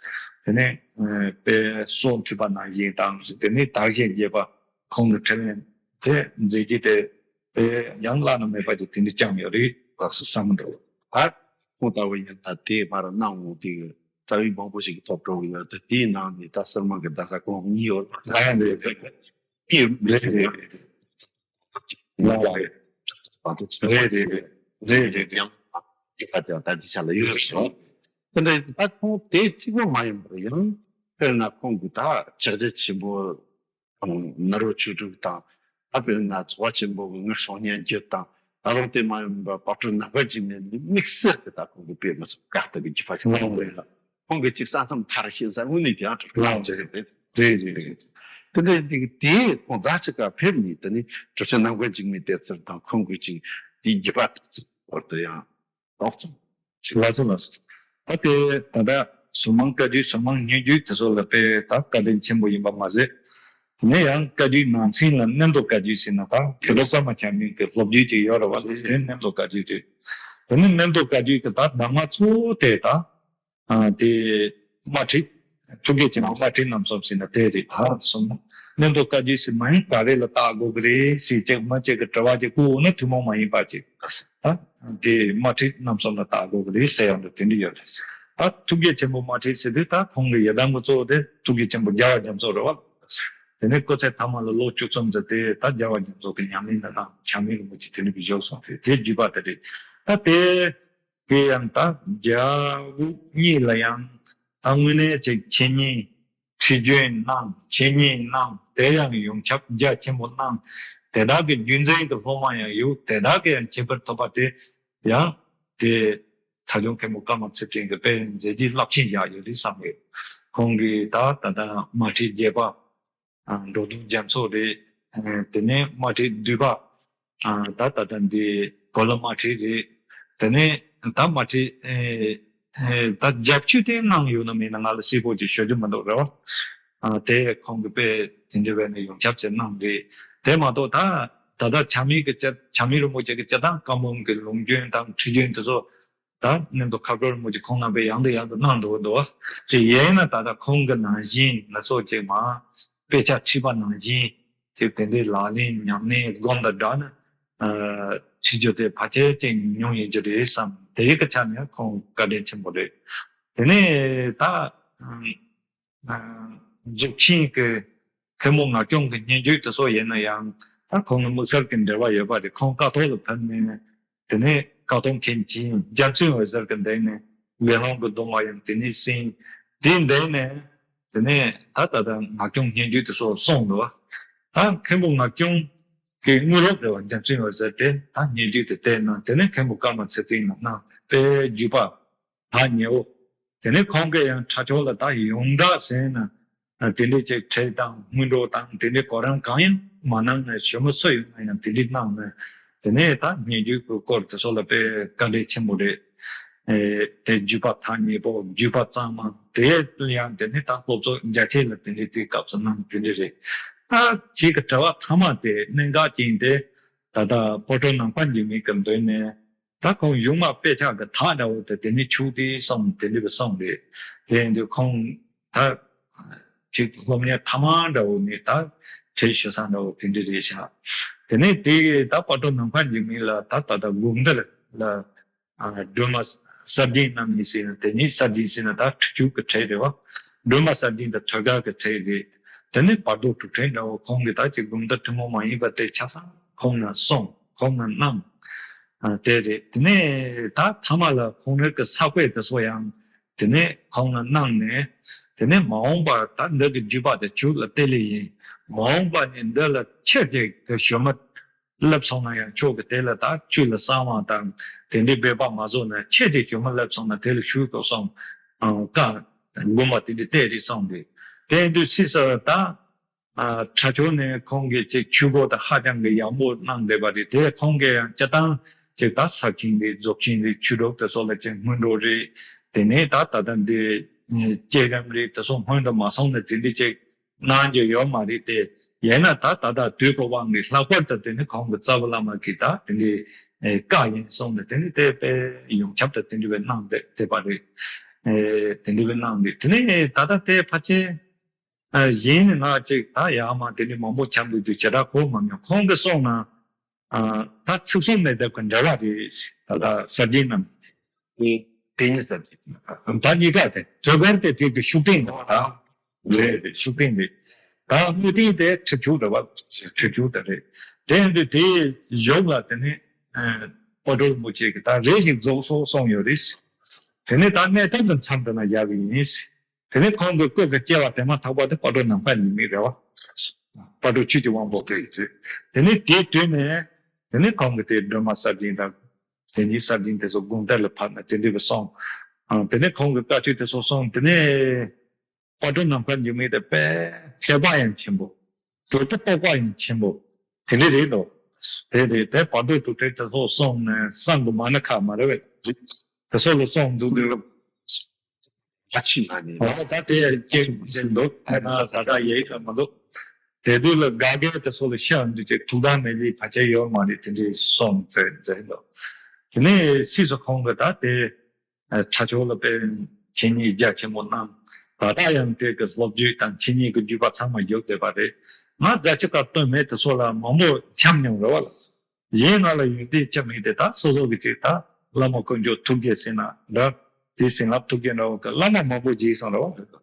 དེ་ནས་ཨ་དཔེ་སྲོག་མཐུད་པ་ནང་བཞིན་དང་། དེ་ནས་དར་ཞིང་རྒྱས་པ་ཁོང་གི་དྲིན་ལན་དེ་མཛད་རྗེས་དེ་དཔེ་ཡང་བླ་ན་མེད་པ་ཅིག་དེ་འདྲ་བསྐྱངས་ཡོད་རེད་ལགས་སོ་བསམ་གྱི་འདུག་ད་ཁོང་ལྟ་བུ་ཡིན་ད་དེ་མར་གནང་འོང་དེ་རྩ་བའི་མང་པོ་ཞིག་གི་ཐོབ་འགྲོ་གི་ཡོད། ད་དེའི་ནང་ནས་ད་ཟུར་མ་གི་གདན་ས་ཁོང་གཉིས་ཡོད་རེད། ལགས་རེད། ཀྱི་རེད་རེད་རེད། ལགས་རེད། པ་དེ་ཚོ་རེད་རེད་རེད་རེད་རེད་རེད། ཡང་ཡོད་པ་དེ་ད་འདི་ཆ་ལ་ཡོད་རེད་ཤག་དེ་འདྲ་ད་ཁོང་དེ་གཅིག་པོ་མ་ཡིན་པར་ཡང་དཔེར་ན་ཁོང་གི་ད་ཕྱག་རྒྱ་ཆེན་པོ་ནཱ་རོ་ཆོས་དྲུག་དང་། ད་དཔེར་ན་ཚོགས་པ་ཆེན་པོ་གི་ངག་གི་སྙན་བརྒྱུད་དང་། ད་རུང་དེ་མ་ཡིན་པར་དཔལ་སྤྲུལ་ནམ་མཁའ་འཇིགས་མེད་ནི་དམིགས་བསལ་གྱི་ད་ཁོང་གི་དཔེ་མི་སྲིད་དགའ་ལྟ་གི་བརྒྱུད་པ་ཞིག་ལ་ཡོད་ལ། ཁོང་གིས་ཅིག་ས་མཚམས་མཐར་ཕྱིན་ས་དངོས་གནས་དེ་ཡང་གྲུབ་ཐོབ་ཅིག་རེད། རེད་རེད་རེད། དེ་འདྲ་འདི་དེ་ཁོང་རྫ་ཆུ་ཁ་ཕེབས་ནས་དེ་ནས་གྲུབ་ཆེན་ནམ་མཁའ་འཇིགས་མེད་བསྟེན་ཚུལ་དང་ཁོང་གིས་ཅིག་དེའི་བརྒྱུད་པ་གྲུབ་ཚུལ་སྐོར་དུ་ཡང་ཏོག་ཙམ་ཅིག་ལགས་སོ་ལགས་སོ། ད་དེ་ད་ལྟ་ཟུར་མང་བཀའ་བརྒྱུད་ཟུར་མང་སྙན་བརྒྱུད་དེ་ཚོ་ལ་དཔེ་ད་བཀའ་དྲིན་ཆེན་པོ་ཡིན་པ་མ་ཟད། དེ་ནས་ཡང་བཀའ་བརྒྱུད་ནང་ཚན་ལ་གནས་མདོ་བཀའ་བརྒྱུད་ཟེར་ན་ད་མཁན་སློབ་གཙང་མ་བྱམས་སྙིང་གི་སློབ་བརྒྱུད་ཅིག་ཡོད་རེད་བ། དེ་གནས་མདོ་བཀའ་བརྒྱུད་དེ། དེ་ནས་གནས་མདོ་བཀའ་བརྒྱུད་ཀྱི་ད་གདམས་ངག་གཙོ་བོ་དེ་ད། ཨ། དེ་དམར་ཁྲིད། ཐུགས་བསྐྱེད་ཆེན་པོ་དམར་ཁྲིད་རྣམ་གསུམ་ཟེར་ན་དེ་རེད། ད་སོང་ན་གནས་མདོ་བཀའ་བརྒྱུད་ཟེར་མ་ཡིན་ག་རེ་ལ་བལྟ་དགོས་ཀྱི་རེད་ཟེར་ཅིག་མི་གཅིག་གི་དྲི་བ་ཅིག་བཀོད་འོང་ན་ཐུན་མོང་མ་ཡིན་པ་ཅིག་ད་དེ་དམར་ཁྲིད་རྣམ་གསུམ་ལ་བལྟ་དགོས་ཀྱི་རེད་ཟེར་ཡོང་དུས་དེ་འདྲ་ཡོད་རེད། ད་ཐུགས་བསྐྱེད་ཆེན་པོ་དམར་ཁྲིད་ཟེར་དུས་ད་ཁོང་གི་ཡི་དམ་གྱི་གཙོ་བོ་དེ་ཐུགས་བསྐྱེད་ཆེན་པོ་རྒྱལ་བ་རྒྱ་མཚོ་རེད་བ། དེ་ནས་སྐུ་ཚེ་མཐའ་མ་ལ་ལོ་བཅུ་གསུམ་ཙམ་དེ་ད་རྒྱལ་བ་རྒྱ་མཚོ་གི་ཉམས་ལེན་ལ་གནང་། བྱམས་སྙིང་རིན་པོ་ཆེ་དེ་འདྲ་གི་བཞུགས་སོང་རེད། དེ་བརྒྱུད་པ་དེ་རེད། ད་དེ། དེ་ཡང་ད་རྒྱལ་བ་གཉིས་ལ་ཡང་ད་དངོས་གནས་ཅིག་འཆད་ཉན་ཁྲིད་རྒྱུན་གནང་། འཆད་ཉན་གནང་། དེ་ཡང་ཡོངས་ཁྱབ་རྒྱ་ཆེན་པོ་གནང་། དེ་དག་གི་རྒྱུན་འཛིན་གྱི་སློབ་མ་ཡང་ཡོད། དེ་དག་གི་ཡང་ཁྱད་པར་ཐོབ་པ་དེ་ཡང་དེ་ད་ཆུང་མཁན་པོ་ཀརྨ་ཚེ་བརྟན་གྱི་དཔེ་མཛད་རྗེས་རླབས་ཆེན་བཞག་ཡོད་རེད་བསམ་ཡོད། ཁོང་གིས་ད་ད་ལྟ་དམར་ཁྲིད་བརྒྱད་པ། ཨ། འབྲོག་སྟོང་རྒྱ་མཚོ་རེད། ཨ། དེ་ནས་དམར་ཁྲིད་བསྡུས་པ། ཨ། ད་ད་ལྟ་འདི་བོད་ལ་དམར་ཁྲིད་རེད། དེ་ནས་ད་དམར་ཁྲིད། ཨེ། ཨེ། ད་རྒྱབ་ཆོས་དེ་གནང་ཡོད་ན་མེད་ན་ང་ལ་གསལ་པོ་ཅིག་ཤོད་རྒྱུ་མི་འདུག་རེད་བ། ཨ། དེ་ཁོང་གི་དཔེ་དེ་འདྲ་བས་ནས་ཡོངས་ཁྱབ་ཅིག་གནང་རེད། དེ་མ་གཏོགས་ད་ད་ལྟ་བྱམས་སྙིང་གི་སྤྱི། བྱམས་སྙིང་རིན་པོ་ཆེ་གི་སྤྱི་དང་བཀའ་འབུམ་གྱི་ལུང་རྒྱུན་དང་ཁྲིད་རྒྱུན་དེ་ཚོ། ད་གནས་མདོ་མཁའ་འགྲོ་རིན་པོ་ཆེ་ཁོང་རྣམ་པས་ཡང་དང་ཡང་དུ་གནང་འདུག་འདུག་བ། ཅེས་ཡིན་ན་ད་ལྟ་ཁོང་གི་ནང་བཞིན་ང་ཚོ་ཅིག་མ་དཔེ་ཆ་ཁྲིད་པ་ནང་བཞིན་ཅིག་དེ་འདྲའི་ལག་ལེན་ཉམས་ལེན་སྒོམ་དང་སྦྲགས་ན། ཨ། ཁྲིད་རྒྱུ་དེ་ཕལ་ཆེར་ཅིག་ཉུང་ཉུང་ཡིན་རྒྱུ་རེད་བསམ། དེ་ཡི་གི་ཆ་ནས་ཁོང་བཀའ་དྲིན་ཆེན་པོ་རེད། དེ་ནས་ད། ཨ། རྫོགས་ཆེན་གྱི་མཁན་པོ་ངག་སྐྱོང་གི་སྙན་བརྒྱུད་དེ་ཚོ་ཡིན་ན་ཡང་ད་ཁོང་གི་དམིགས་བསལ་གྱི་འབྲེལ་བ་ཡོད་པ་རེད། ཁོང་ཀཿཐོག་ལ་ཕེབས་ནས་དེ་ནས་ཀཿཐོག་མཁན་ཆེན་རྒྱལ་བཙུན་འོད་ཟེར་གྱི་མདུན་ནས་མེ་ལོང་གི་སྡོམ་པ་ཡང་དེ་ནས་ཟིན། དེའི་མདུན་ནས་དེ་ནས་ད་ད་ལྟ་ངག་སྐྱོང་སྙན་བརྒྱུད་དེ་ཚོ་གསུངས་འདུག་བ། ད་མཁན་པོ་ངག་སྐྱོང་གི་དངོས་སློབ་རེད་བ། རྒྱལ་བཙུན་འོད་ཟེར་དེ་ད་སྙན་བརྒྱུད་དེ་བསྟན་གནང་། དེ་ནས་མཁན་པོ་ཀརྨ་ཚེ་བརྟན་ལ་གནང་། དཔེ་བརྒྱུད་པ་ད་ཉེ་བོ། དེ་ནས་ཁོང་གིས་ཡང་ཁྲ་ཆོག་ལ་ད་ཡོངས་གྲགས་ཟེར་ན། དེ་འདྲའི་ཅིག་ཁྲིད་དང་སྔོན་འགྲོ་དང་དེ་འདྲའི་གོ་རིམ་གང་ཡང་མ་གནང་ནས་ཞུ་མི་སུ་ཡོད་ན་ཡང་དེ་འདྲའི་གནང་ནས། དེ་ནས་ད་སྙན་བརྒྱུད་ཀྱི་སྐོར་དེ་ཚོ་ལ་དཔེ་བཀའ་དྲིན་ཆེན་པོ་རེད། ཨེ། དེ་བརྒྱུད་པ་ཐག་ཉེ་པོ། བརྒྱུད་པ་གཙང་མ། དེ་ཡང་དེ་ནས་ད་སློབ་གཙོ་རྒྱ་ཆེ་ལ་དེ་འདྲའི་དུས་སྐབས་སུ་གནང་། དེ་འདྲ་རེད། ད་ཁྱེད་ཀྱི་དྲི་བ་ཐ་མ་དེ་གནད་འགག་ཅན་དེ་ད་ལྟ་སྤ་གྲོ་ནམ་མཁའ་འཇིགས་མེད་ཀྱི་མདུན་ནས། ད་ཁོང་གཞུང་མ་དཔེ་ཆ་གི་དག་འདྲ་བོ་དེ་དེ་ནས་ཆུག་དེ་སོང་། དེ་འདྲ་བའི་སོང་རེད། དེ་ཡིན་དུས་ཁོང་ད་ཅིག་སློབ་གཉེར་ཐ་མ་འདྲ་བོ་ནས་ད་ཁྲིད་ཞུ་ས་འདྲ་བོ་དེ་འདྲ་རེད་ཤག་དེ་ནས་དེ་ད་སྤ་གྲོ་ནམ་མཁའ་འཇིགས་མེད་ལ་ད་ད་ལྟ་དགོངས་འདིར་ལ། ཨ། སྒྲོལ་མ་གསར་བརྗེའི་རྣམ་སྨིན་ཟེར་ན། དེ་ནས་གསར་བརྗེ་ཟེར་ན་ད་ཁྲིག་ཁྲིག་གི་ཁྲིད་རེད་བ། སྒྲོལ་མ་གསལ་སྦྱིན་དང་ཐོད་རྒལ་གྱི་ཕྲད་རེད། དེ་ནས་བར་དོ་དྲུག་ཕྲད་འདྲ་བོ་ཁོང་གིས་ད་ཅིག་དགོངས་དོན་ཐུན་མོང་མ་ཡིན་པ་དེ་ཆ་ཚང་ཁོང་ནས་གསུངས། ཁོང་ནས་གནང་། ཨ། དེ་རེད། དེ་ནས་ད་མཐའ་མ་ལ་ཁོང་རང་གི་ས་བཀོད་དེ་ཚོ་ཡང་དེ་ནས་ཁོང་ནས་གནང་ནས། དེ་ནས་མ་འོངས་པར་ད་འདི་གི་བརྒྱུད་པ་དེ་ཁྱོད་ལ་གཏད་ལེ་ཡིན། མ་འོངས་པ་ནས་འདི་ལ་ཆེ་དེ་གི་ཞུ་མ་སླེབས་སོང་ན་ཡང་ཁྱོད་ཀྱི་དེ་ལ་ད་ཆོས་ལ་གསང་བ་དང་དེ་འདྲའི་འབད་པ་མ་བཟོ་ན། ཆེ་དེ་ཞུ་མ་སླེབས་སོང་ན་དེ་ལ་ཞུ་དགོས་སོང་། ཨང་། བཀའ་དགོངས་པ་དེ་འདྲའི་གཏད་རེད་གསུངས་ཏེ། དེ་དུས་སྲིད་ས་ད། ཨ། ཁྲ་ཆོ་ནས་ཁོང་གིས་ཅིག་ཆོས་སྒོ་དེ་ཧ་ཅང་གི་ཡག་པོ་གནང་བསྡད་པ་རེད། དེ་ཁོང་གིས་ཡང་སྤྱིར་བཏང་ཅིག་ད་ས་ཆེན་རེད། རྫོགས་ཆེན་རེད། ཆོས་གྲོགས་དེ་ཚོ་ལ་ཅིག་སྔོན་འགྲོ་རེད། དེ་ནས་ད་ད་ལྟ་འདི་བསྐྱེད་རིམ་རེད། དེ་ཚོ་སྔོན་དུ་མ་སོང་ན་དེ་འདྲ་ཅིག་གནང་རྒྱུ་ཡོད་མ་རེད་དེ། ཡིན་ན་ད་ད་ལྟ་དུས་འཁོར་བ་ནི་ལྷག་པར་དུ་དེ་ནི་ཁོང་གི་རྩ་བ་བླ་མ་གིས་ད་དེ་འདྲའི་ཨེ་བཀའ་ཡིན་གསུངས་ནས། དེ་ནི་དེ་དཔེ་ཡོངས་ཁྱབ་ཏུ་དེ་འདྲ་བའི་གནང་བསྡད་བསྡད་པ་རེད། ཨེ་དེ་འདྲ་བའི་གནང་བསྡད། དེ་ནི་ད་ལྟ་དེ་ཕལ་ཆེར་ཨ་གཞན་ནི་ང་ཅིག་ད་ཡག་མ་དེ་འདྲ་མང་པོ་ཁྱབ་འདུག་དུས་བྱེ་བྲག་གོ་མ་མྱོང་། ཁོང་གིས་གསུངས་ན། ཨ། ད་ཚིག་གསུམ་མེ་དེབ་ཀྱི་འགྲེལ་པ་རེད། ད་ལྟ་གསར་བརྗེ་རྣམས། དེ་དེ་ཉིད་གསར་བརྗེ། ད་གཉིས་ཀ་དེ་དོལ་རྒལ་དེ་དེ་གི་ཤུགས་བསྟན་རེད་པ། ད་རེད་རེད། ཤུགས་བསྟན་རེད། ད་དངོས་བསྟན་དེ་ཁྲིད་ཆུག་རེད་པ། ཁྲིད་ཆུག་དེ་རེད། དེ་ཡིན་དུས་དེའི་གཞུག་ལ་དེ་ནས་ཨ་དཔལ་སྤྲུལ་རིན་པོ་ཆེ་གིས་ད་རེ་ཞིག་རྫོགས་སོ་གསུངས་ཡོད་རེད། དེ་ནས་ད་གནས་སྟངས་དེ་མཚམས་དེ་ན་བཞག་གི་ཡིན། དེ་ནས་ཁོང་གི་སྐུ་གི་སྐྱེ་བ་དེ་མ་ཐག་པ་དེ་དཔལ་སྤྲུལ་ནམ་མཁའ་ཉི་མ་རེད་པ། དཔལ་སྤྲུལ་ཆོས་ཀྱི་དབང་པོ་སྐུ་ཡི་དུས། དེ་ནས་དེའི་དུས་ནས་དེ་ནས་ཁོང་གི་དེ་སྒྲོལ་མ་གསལ་སྦྱིན་དང་། དེ་ཉིད་གསར་བརྗེ་དེ་ཚོ་དགོངས་དོན་ལ་ཕབ་ནས་དེ་འདྲ་བའི་གསུངས། ཨང་། དེ་ནས་ཁོང་གི་བཀའ་ཆོས་དེ་ཚོ་གསུངས། དེ་ནས་དཔལ་སྤྲུལ་ནམ་མཁའ་ཉི་མ་དེ་དཔེ་མཁས་པ་ཡང་ཆེན་པོ། གྲོགས་པོ་སྤོབས་པ་ཡང་ཆེན་པོ། དེ་འདྲ་རེད་དོ། དེ་རེད། དེ་བར་དོ་དྲུག་ཕྲད་དེ་ཚོ་གསུངས་ནས་བསམ་དུ་མ་ན་ཁ་མ་རེད་པས། དེ་ཚོ་ལ་གསུངས་འདུག་དུས། ཨ་ཕྱི་ན་ནི། ཨ། ད་དེ་ཅིག་ཅིག་འདུག་ཐ་ན་ད་ལྟ་ཡེ་ག་མི་འདུག་དེ་དུས་ལ་དགའ་དགའ་དེ་ཚོ་ལ་ཤི་འདུག་ཅིག་ཐུགས་དམ་མེད་ལས་ཕལ་ཆེར་ཡོད་མ་རེད། དེ་འདྲའི་གསུངས་མཛད་མཛད་འདུག་དེ་ནས་སྲིད་སུ་ཁོང་གི་ད་དེ་ཁྲ་ཆོ་ལ་དཔེ་འཆད་ཉན་རྒྱ་ཆེན་པོ་གནང་། ད་ལྟ་ཡང་དེ་གི་སློབ་བརྒྱུད་དང་འཆད་ཉན་གྱི་བརྒྱུད་པ་ཚང་མ་བརྒྱུད་བསྡད་པ་རེད། ང་རྫ་ཆུ་ཁ་སྟོད་སྨད་དེ་ཚོ་ལ་མང་པོ་འཁྱམས་མྱོང་རེད་པ་ལ། གཞན་ང་ལ་ཡོན་ཏན་ཅི་མིན་དེ་ད་སོ་སོ་གི་ཅིག་ད་བླ་མ་དཀོན་མཆོག་ཐུགས་རྗེ་ཟེར་ན་འདྲ། དེ་བྱིན་རླབས་ཐུགས་རྗེ་འདྲ་བོ་གི་བླ་མ་མང་པོ་མཇལ་སོང་རེད་པ།